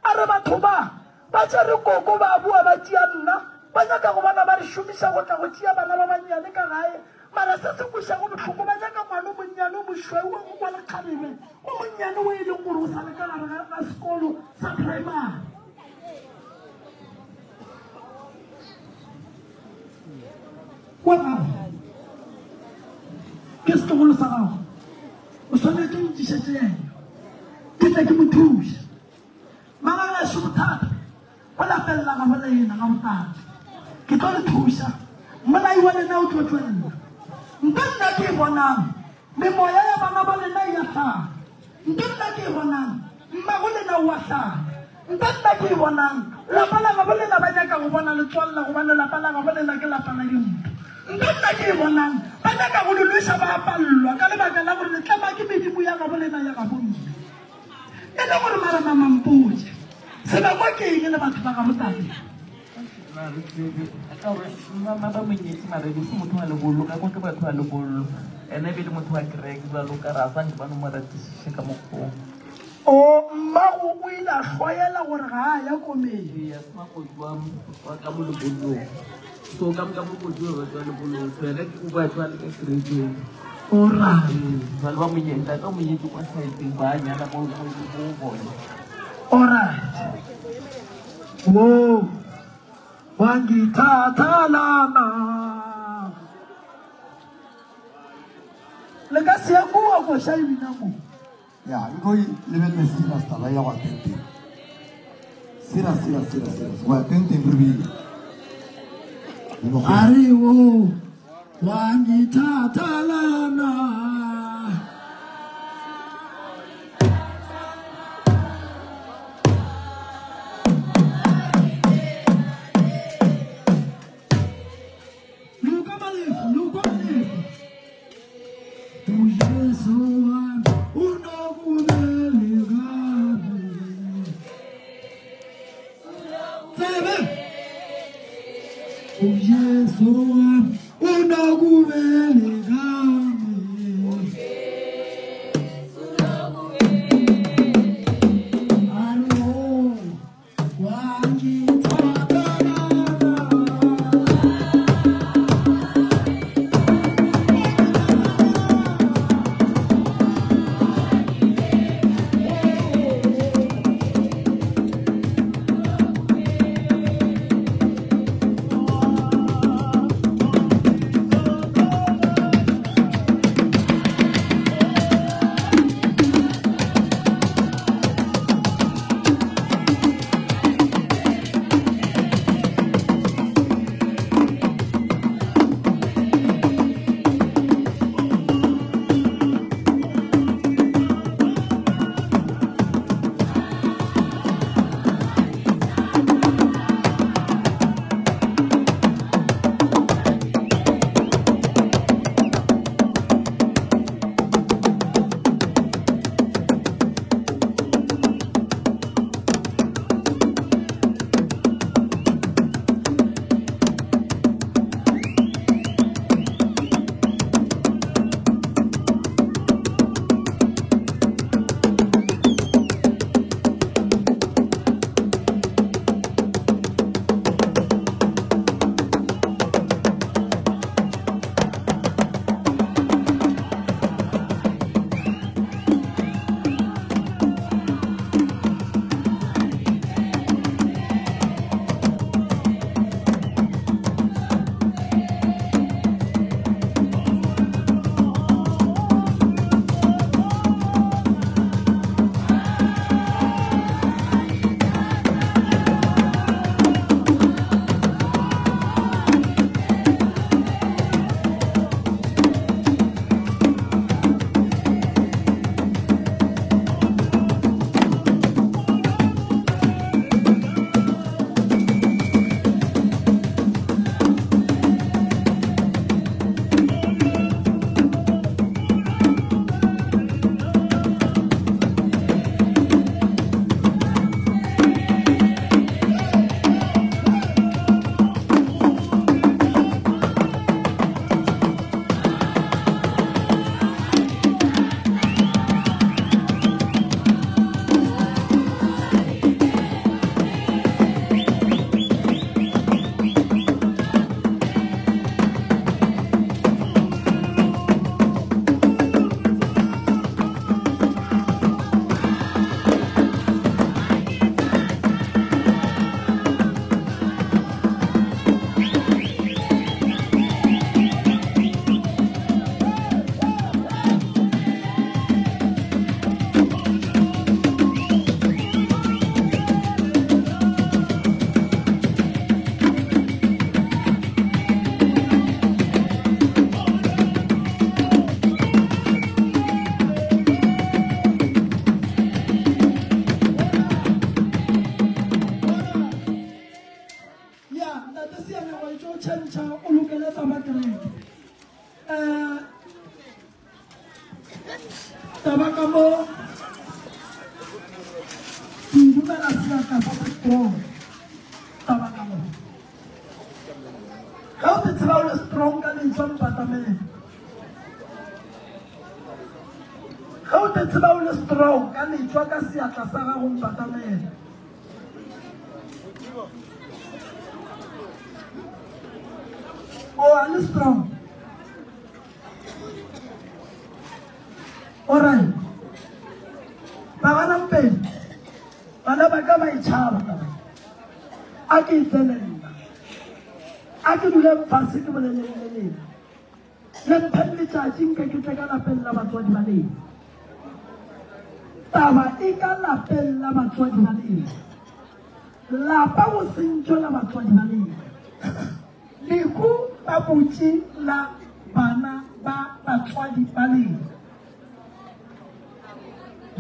A re batho ba, ba tšere koko ba boa ba tšea nna, ba nyaka go bona ba re šomiša go tla go tšea bana ba bannyane ka gae. Mara se se kwešago bohloko, ba nyaka ngwana o monnyane o mošweu wa go kwa lekgarebe, o monnyane o e leng gore o sa le ka gare ga sekolo sa primary. Wa gago ke setlogolo sa gago, o swanetše o ntšišetše yena, ke tle ke mo thuše. Magagešo bothata bo lapelela gabo lena ga botate, ke tlo le thuša, mmolai wa lena o tlo tšwelela. Nto nna ke e bonang, memoya ya bana ba lena e a hlaya. Nto nna ke e bonang, mmago lena o a hlaya. Nto nna ke e bonang, lapa la gabo lena ba nyaka go bona le tswalela gobane lapa la gabo lena ke lapa la dintho. Nto nna ke e bonang, ba nyaka go le lweša ba a palelwa ka lebaka la gore le tlema ke medimo ya gabo lena ya gabo mme. E le gore mara mama mpotše, sebakwa ke eng le batho ba gabo tate? Ka gore mama ba monyetše mara e be se motho wa lebollo, ka kwa ke batho ba lebollo. Ene e be le motho wa kereke jwalo ka re a sa nke ba no mo ratišiše ka mokgwa o. O mmago o ile a hloyela gore ga a ya komeng. Ee, a se makoti wa wa ka mo lebollong. So ka ka mokoti wa batho ba lebollong, so ena o ba tswa le ka kerekeng. Alright. Ee, jwale ba monyetla, ntate o monyetše kwa saeteng ba nyala mo mo mo bona. Alright. Wo wangithatha lana. Le ka se ye kua koša e bina mo. Ya, nko e lebelele serious taba ya go ya tenteng. Serious, serious, serious, serious. Go ya tenteng re bile. A re wo wangithatha lana. Luka Malefu, Luka Malefu. UJesu wami unobubele kami. Tsebe. UJesu wami unobubele kami. Um taba ka mo ke dumela seatla sa se strong taba ka mo ge o te tseba o le strong ka lentšwa mpatamele ge o te tseba o le strong ka lentšwa ka seatla sa gago mpatamele o a le strong Alright. Baganampedi, bana ba ka ba e tšhaba taba ye. A ke e tsene nna. A ke duleng fase ke boleleng le lena. Le mpheng letšatši nke ke tle ka lapeng la batswadi ba lena. Taba e ka lapeng la batswadi ba lena. Lapa go sentšwe la batswadi ba lena. Lehu ba butše la bana ba batswadi ba lena.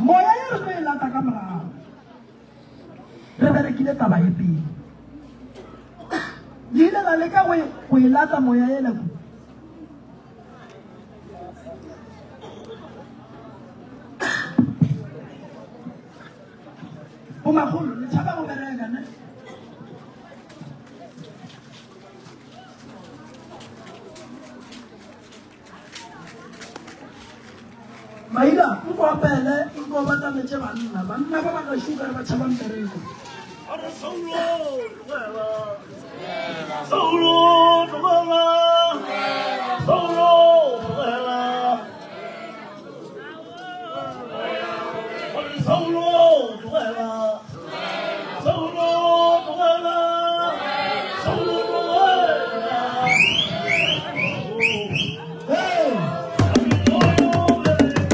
Moya ye re tlo e lata ka morago. Re berekile taba ye pele. Le ile la leka go e, go e lata moya yela ku. Bomakgolo, le tšhaba go bereka ne? Maila, nko opele, nko batametše banna. Banna ba ba gešo ka re ba tšhaba mmereko. Saulo, tlogela. Saulo, tlogela. Saulo, tlogela. Saulo, tlogela. Saulo, tlogela. Saulo, tlogela. Hey! Alright, alright.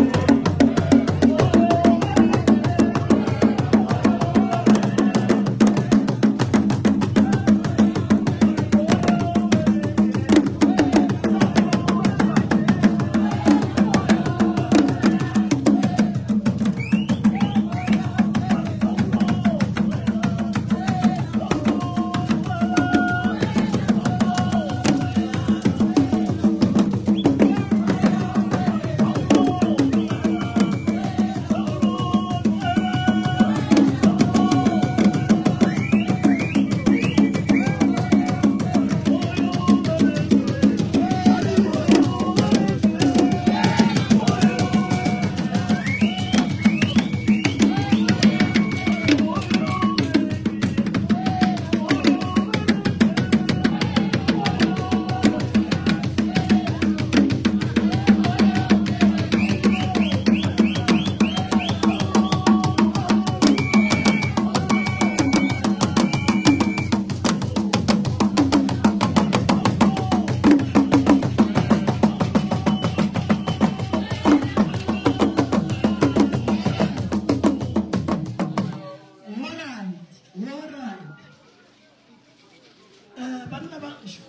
Eh, banna ba gešo,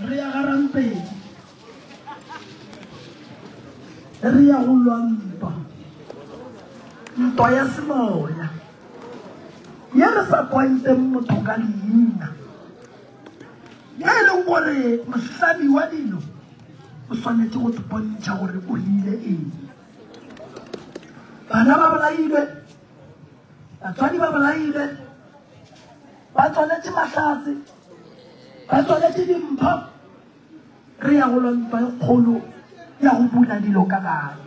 re ya ga Rampedi. Re ya go lwa ntwa. Ntwa ya semoya. Ye re sa pointeng motho ka leina. Ye e leng gore mohlami wa dilo o swanetše go pontšha gore o rile eng. Bana ba bolailwe, batswadi ba bolailwe, ba tswaletše mahlatse, ba tswaletše dimpho. Re ya go lwa ntwa e kgolo ya go bula dilo ka gae.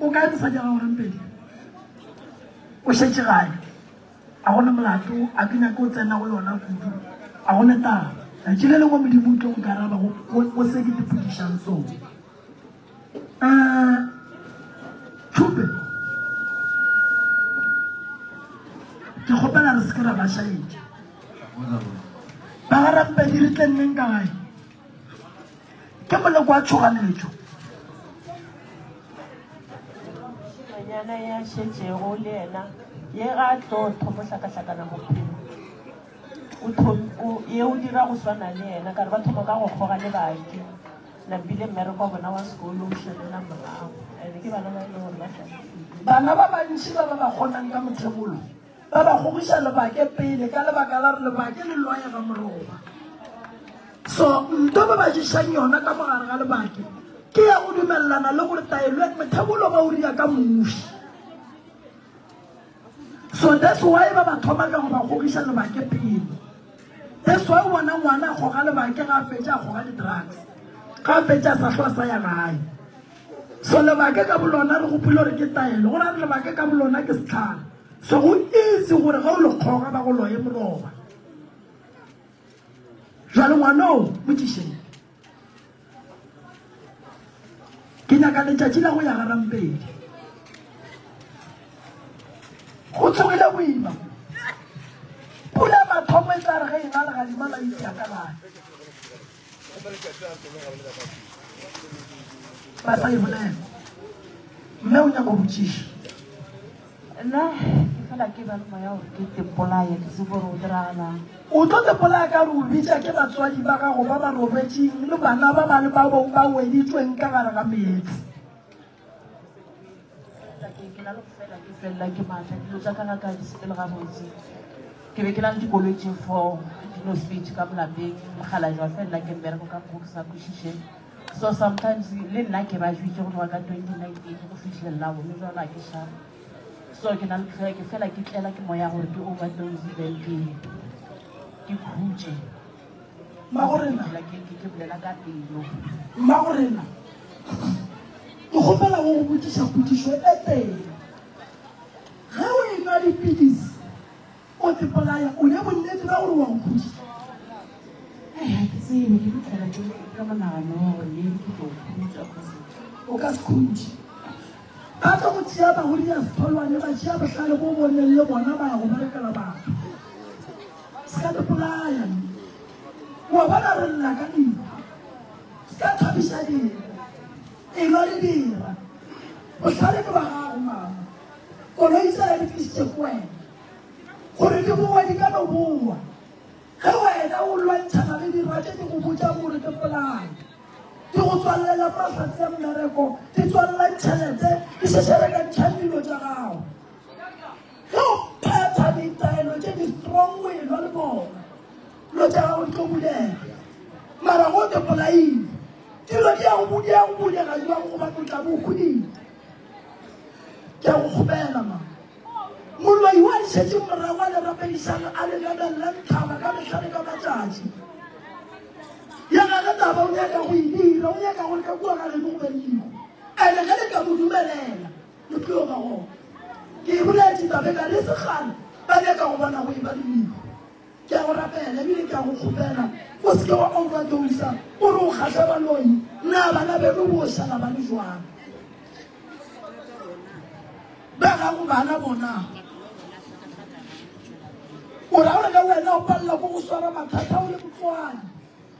O kae mosadi wa gago Rampedi? O šetše gae. A gona molato, a ke nyake o tsena go yona kudu. A gona taba. Tšatši le lengwe Modimo o tlo nkaraba go se ke ipotšišang sona. Eh, Tšhupe, ke kgopela re se ke ra ba šaetša. Ba ga Rampedi re tle nneng ka gae. Ke moleko wa tšhoganetšo. Mošemanyana ya šetšego le yena ye ga a tlo thomo hlakahlakana bophelo o thom o ye o dira go swana le yena ka re ba thoma ka go kgoga le baki napile mmereko wa bona wa sekolo o šalela morago ene ke bana ba e le gore ba hlalefile. Bana ba bantši ba ba ba kgonang ka mothebolo ba ba kgogiša lebake pele ka lebaka la gore lebake le lwaya ga moroba. So nto ba ba ješang yona ka mogare ga lebake ke ya go dumelelana le gore taelo ya methebolo ba o ria ka muši. So that's why ba ba thoma ka go ba gogiša lebake pele. That's why o bona ngwana a goga lebake ga a fetša a goga di-drugs. Ga a fetša a sa hlwa sa ya gae. So lebake ka bolona re gopole gore ke taelo, go ra re lebake ka bolona ke setlhare. So go easy gore ga o le kgoga ba go loye moroba. Jwale ngwanoo mo tšišeng. Ke nyaka letšatši la go ya garampedi. Go tsogile boima. Pula mathomo e tla re ge e na legadima la itia ka gae. Ba sa e bolela. Mme o nyaka go botšiša. Nna ke fela ke ba le moya gore ke tepolaye ke se gore o diragalang. O tlo tepolaya ka gore o bitša ke batswadi ba gago ba ba robetšeng le bana ba ba le ba ba weditšweng ka gare ga meetse. Ke na le go fela ke felela ke maatla dilo tša ka ga ka di sepele gabotse. Ke be ke na le dikoloi tše four di no sepetše ka molapeng mokgalajwa wa felela ke mmereko ka mokgo ke sa kwešišeng. So sometimes le nna ke ba jwitše go tloga ka 2019 go fihlelela gone jalo a ke sharp. So ke na le ke fela ke tlela ke moya gore ke overdose then ke ke khutše. Mmagorena. Ke ke ke bolela ka pelo. Mmagorena. Ke kgopela go go botšiša potšišo e tee. Ge o enwa dipidisi O te bolaya, o ne bonnete bja gore wa go khutša? Ai, ga ke tsebe, ke fitlhela ke ka monagano wa gore maybe ke tlo khutša cause. O ka se khutše. Ba tlo go tšea ba go dira setholwane, ba tšea bohlale bo boneng le bona ba ya go berekela batho. Se ka te bolaya. Wa bona re lla ka lehu. Se ka thabiša dira. Elwa le dira. Bohlale ke ba gago mama. Koloi tsela di tlišitše ke wena. Gore di boe di ka no boa. Ge wena o lwantšhana le dira tše di go botšang gore ke polaya, di go tswalelela mahlatse a mmereko, di tswalela ditšhelete, di šešerekantšhang dilo tša gago. Ge o phetha ditaelo tše di strong o elwa le bona, dilo tša gago di tlo bulega. Mara ge o te polaile, dilo di ya go bulega jwang gobane o tla bo o khudile. Ke a go kgopela ma. Moloi wa le šetše morago a le rapedišang a le lebelelang thaba ka mehla le ka matšatši. Ya gage taba o nyaka go e dira, o nyaka gore ka kua ga geno go be le lehu. Ene ge le ka mo dumelela, le tlo ba gona. Ke e boletše taba e ka re e se kgale ba nyaka go bona go e ba le lehu. Ke a go rapela ebile ke a go kgopela o se ke wa overdose o re o kgahla baloi. Na bana beno bo šala ba le jwang? Ba gago bana bona. O ra gore ka wena o palela ko go swara mathata o le motswadi.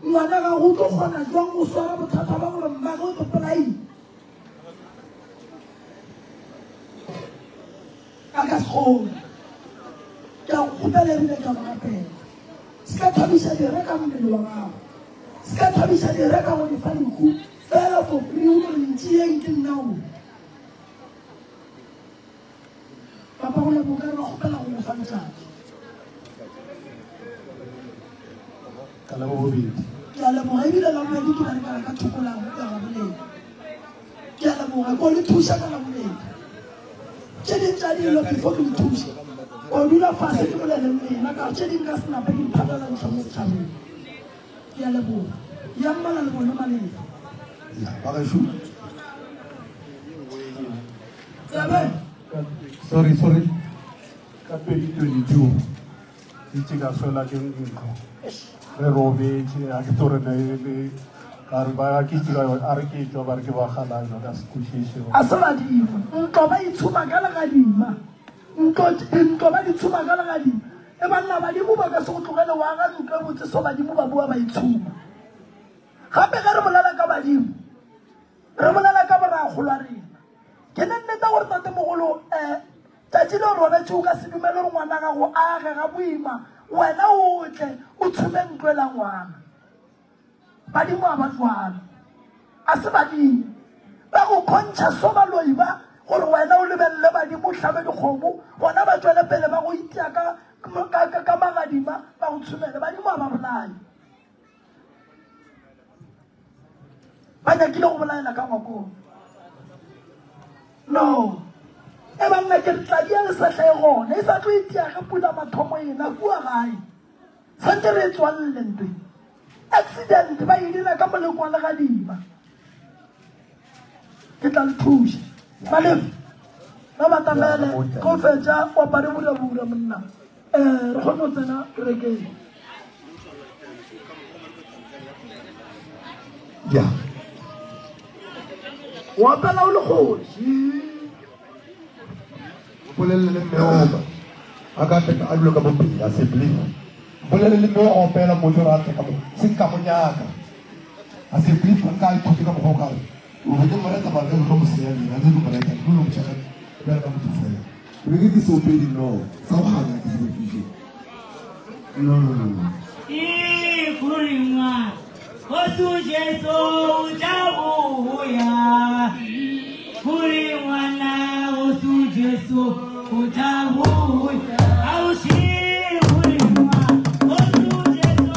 Ngwana gago o tlo kgona jwang go swara bothata ba gore mmage o tlo polaile? A ka se kgone. Ke a go kgopela ebile ke a go rapela. Se ka thabiša dire ka mmele wa gago. Se ka thabiša dire ka go di fa lehu fela for free o re ntšeeng ke nna o. Papa go leboga re kgopela go go fa letšatši. Ka la bobedi. Ke a leboga ebile la bobedi ke berekela ka thoko la ya gabobedi. Ke a leboga ko le thuša ka la bobedi. Tše ding tša dilo before ke le thuša. O dula fase ke bolele le lena ka tše ding ka senape ke mphatlalantšha mo setšhabeng. Ke a leboga. Ya mmala le bone Malefa. Ya, ba gešo. Tsebe. Sorry, sorry. Ka 2022 itse ka swela ke ntlo. Re robetše, a ke tsore ne le ka re ba ke itse ka a re ke tšwa ba re ke ba galajwa ka se kwešiše. A se badimo. Ntlo ba itshuma ka legadima. Ntlo, dintlo ba di tshuma ka legadima. E banna badimo ba ka se go tlogele wa aga ntlo e botse so badimo ba boa ba itshuma. Gape ge re bolela ka badimo, re bolela ka borakgolo a rena. Ke ne nnete gore tatemogolo um tšatši le o robetše o ka se dumele gore ngwana gago a age ga boima, wena o tle o tshume ntlo e la ngwana. Badimo a ba jwalo. A se badimo. Ba go kgontšha so baloi ba gore wena o lebelele badimo o hlabe dikgomo, bona ba tšwele pele ba go itia ka, ka, ka, ka magadima ba go tshumele. Badimo a ba bolaye. Ba nyakile go bolaela ka ngwakong. No. E banna ke re tladi ya lesehla e gona, e sa tlo e tia ge pula mathomo ena kua gae. Santse re e tswalle ntwe. Accident ba e dira ka moleko wa legadima. Ke tla le thuša. Malefi, ba batamele, ko fetša o apare burabura monna. Eh, re kgone go tsena kerekeng. Ya. O opela o le kgoši. Mpolelele le mme oka. A ka tle a dule ka mo pele, a se believe. Mpolelele le mme o opela mo jora a tle ka mo. Se ka mo nyaka. A se believe nka ithute ka mokgwa o ka re. O be ke mo rata mara ke tlo mo senya leina, ke tlo mo rata, ke tlo mo tšhaka bjalo ka motho fela. Ke be ke ke seopedi no, sa go kganya ke se bekiše. No, no, no, no. Ikuringwa, Osu Jesu utabuya. Kuringwana, Osu Jesu utabuya. Aushi kuringwa, Osu Jesu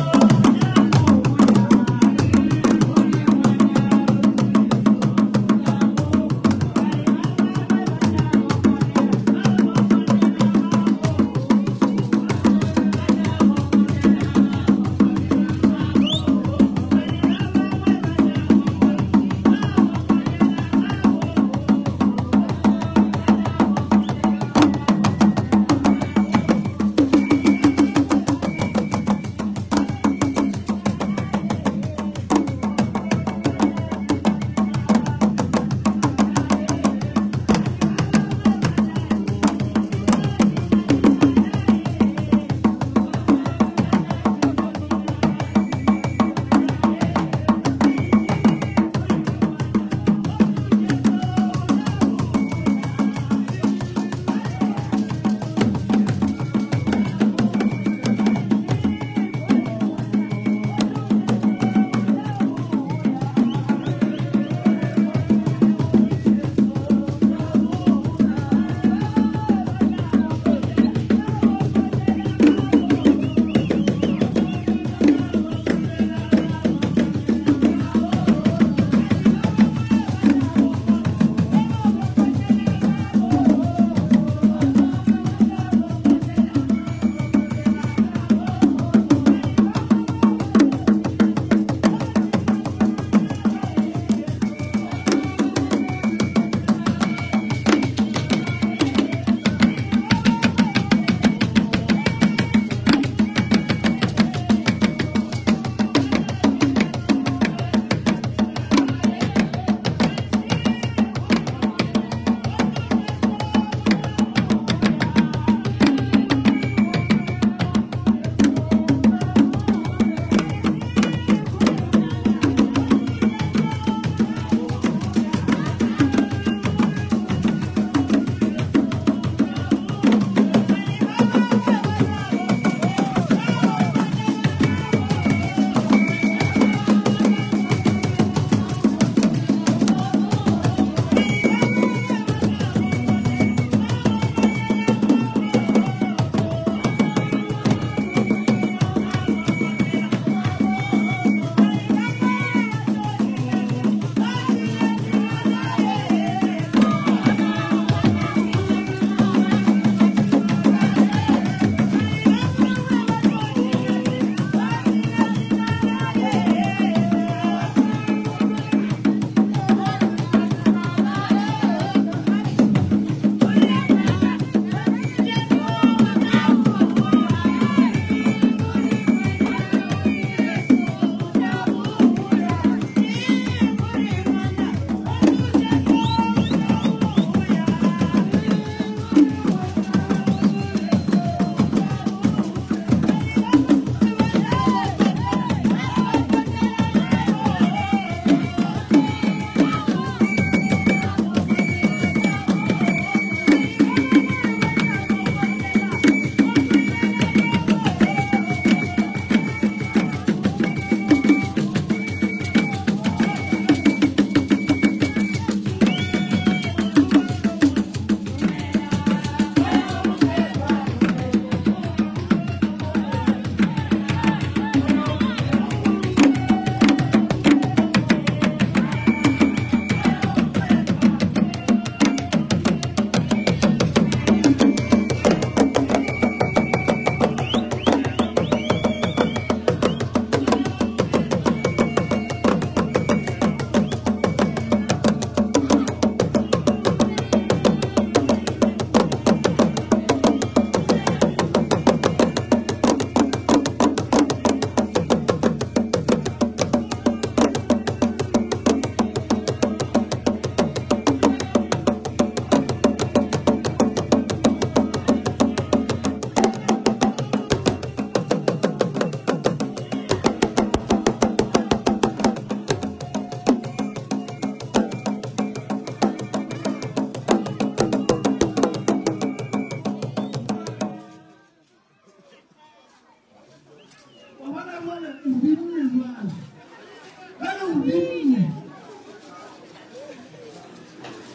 o binne.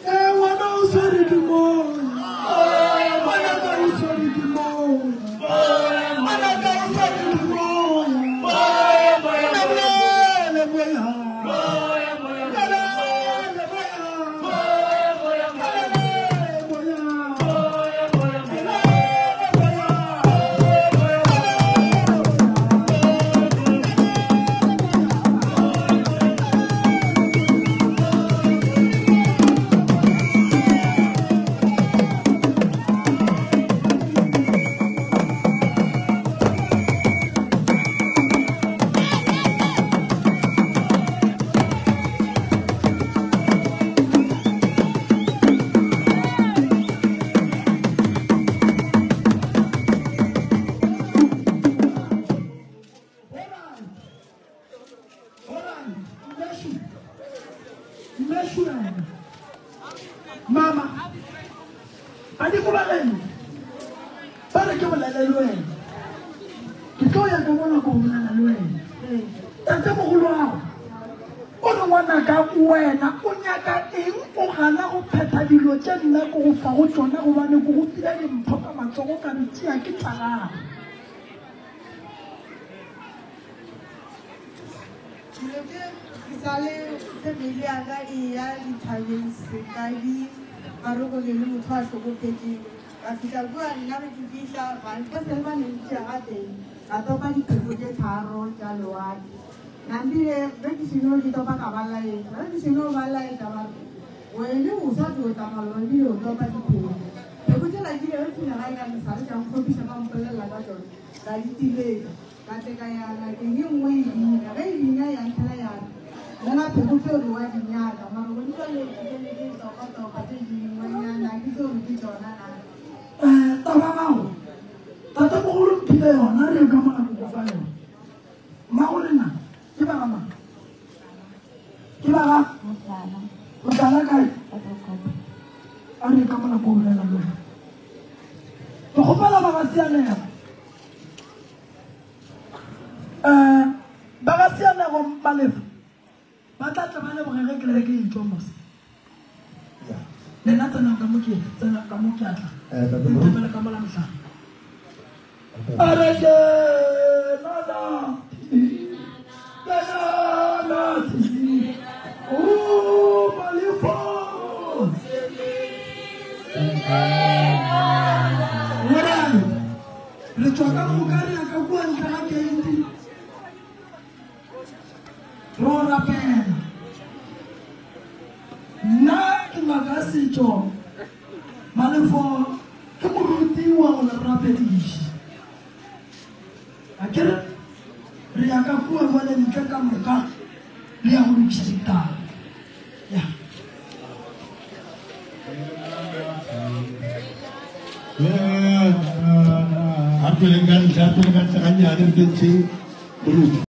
Ee, ngwana o swere ke moya. Ngwana ka o swere ke moya. Ngwana ka o swere ke moya. Lelele moya. Lelele moya. Lelele moya. Lelele moya. Mama, badimo ba geno ba re ke bolele le wena. Ke tlo ya ka mona ko bolela le wena. Tatemogolo wa gago o re ngwanaka wena o nyaka eng o gana go phetha dilo tše nna ke go fago tšona gobane ke go file dimpho ka matsogo ka re tšea ke tša gago. Dilo tše di sa le family ya ka e ya dithabeng sekadi ba re go ne le motho a hlokofetšeng. Ka fihla kua nna ge ke fihla ba ba se ba nentšea gatee ka topa dipheko tše tharo tša lewatle. Nambile ge ke seno di topa ka ba laetša ge ke seno ba laetša ba re wene o sa tlo tla maloba ebile o topa dipheko. Pheko tšela ke ile ge fihla gae ka lesa ge tša nkgopiša ba mpolelela ka tšona ka di timetša. Ka tle ka ya ngakeng e nngwe e bina. Ge e bina ya ntlhela ya re, Mong'a pheko tšeo re wa di nyaka, mara gone jwale ke tsene ke topa-topa tše dingwenyana, ke tšeo re ke tšona na. Eh, taba gago, tatemogolo mphile yona, re ye ka mona ke go fa yona. Mmago rena, ke ba ga mang? Ke ba ga? Motlala. Motlala kae? A re ye ka mona ko bolela le wena. Ke kgopela ba ga Seanego. Um ba ga Seanego Malefa ba tla tle ba leboge ge ke re ke etšwa mose. Lena tsenang ka mo ke tsenang ka mo ke atla. Ntemele ka mola mohlare. A re ke nana ke nana o Malefo. Alright. Re tšwa ka moka re ya ka kua ntle ga keiti. Ro rapela. Nna ke ngaka ya setšo. Malefo ke moruti wa go le rapediša. A ke re re ya ka kua jwale ntle ka moka le ya go lokiša ditaba. Ya. A re tsweleng ka ntle, a re tsweleng ka ntle gannyane re tsentšheng moruti.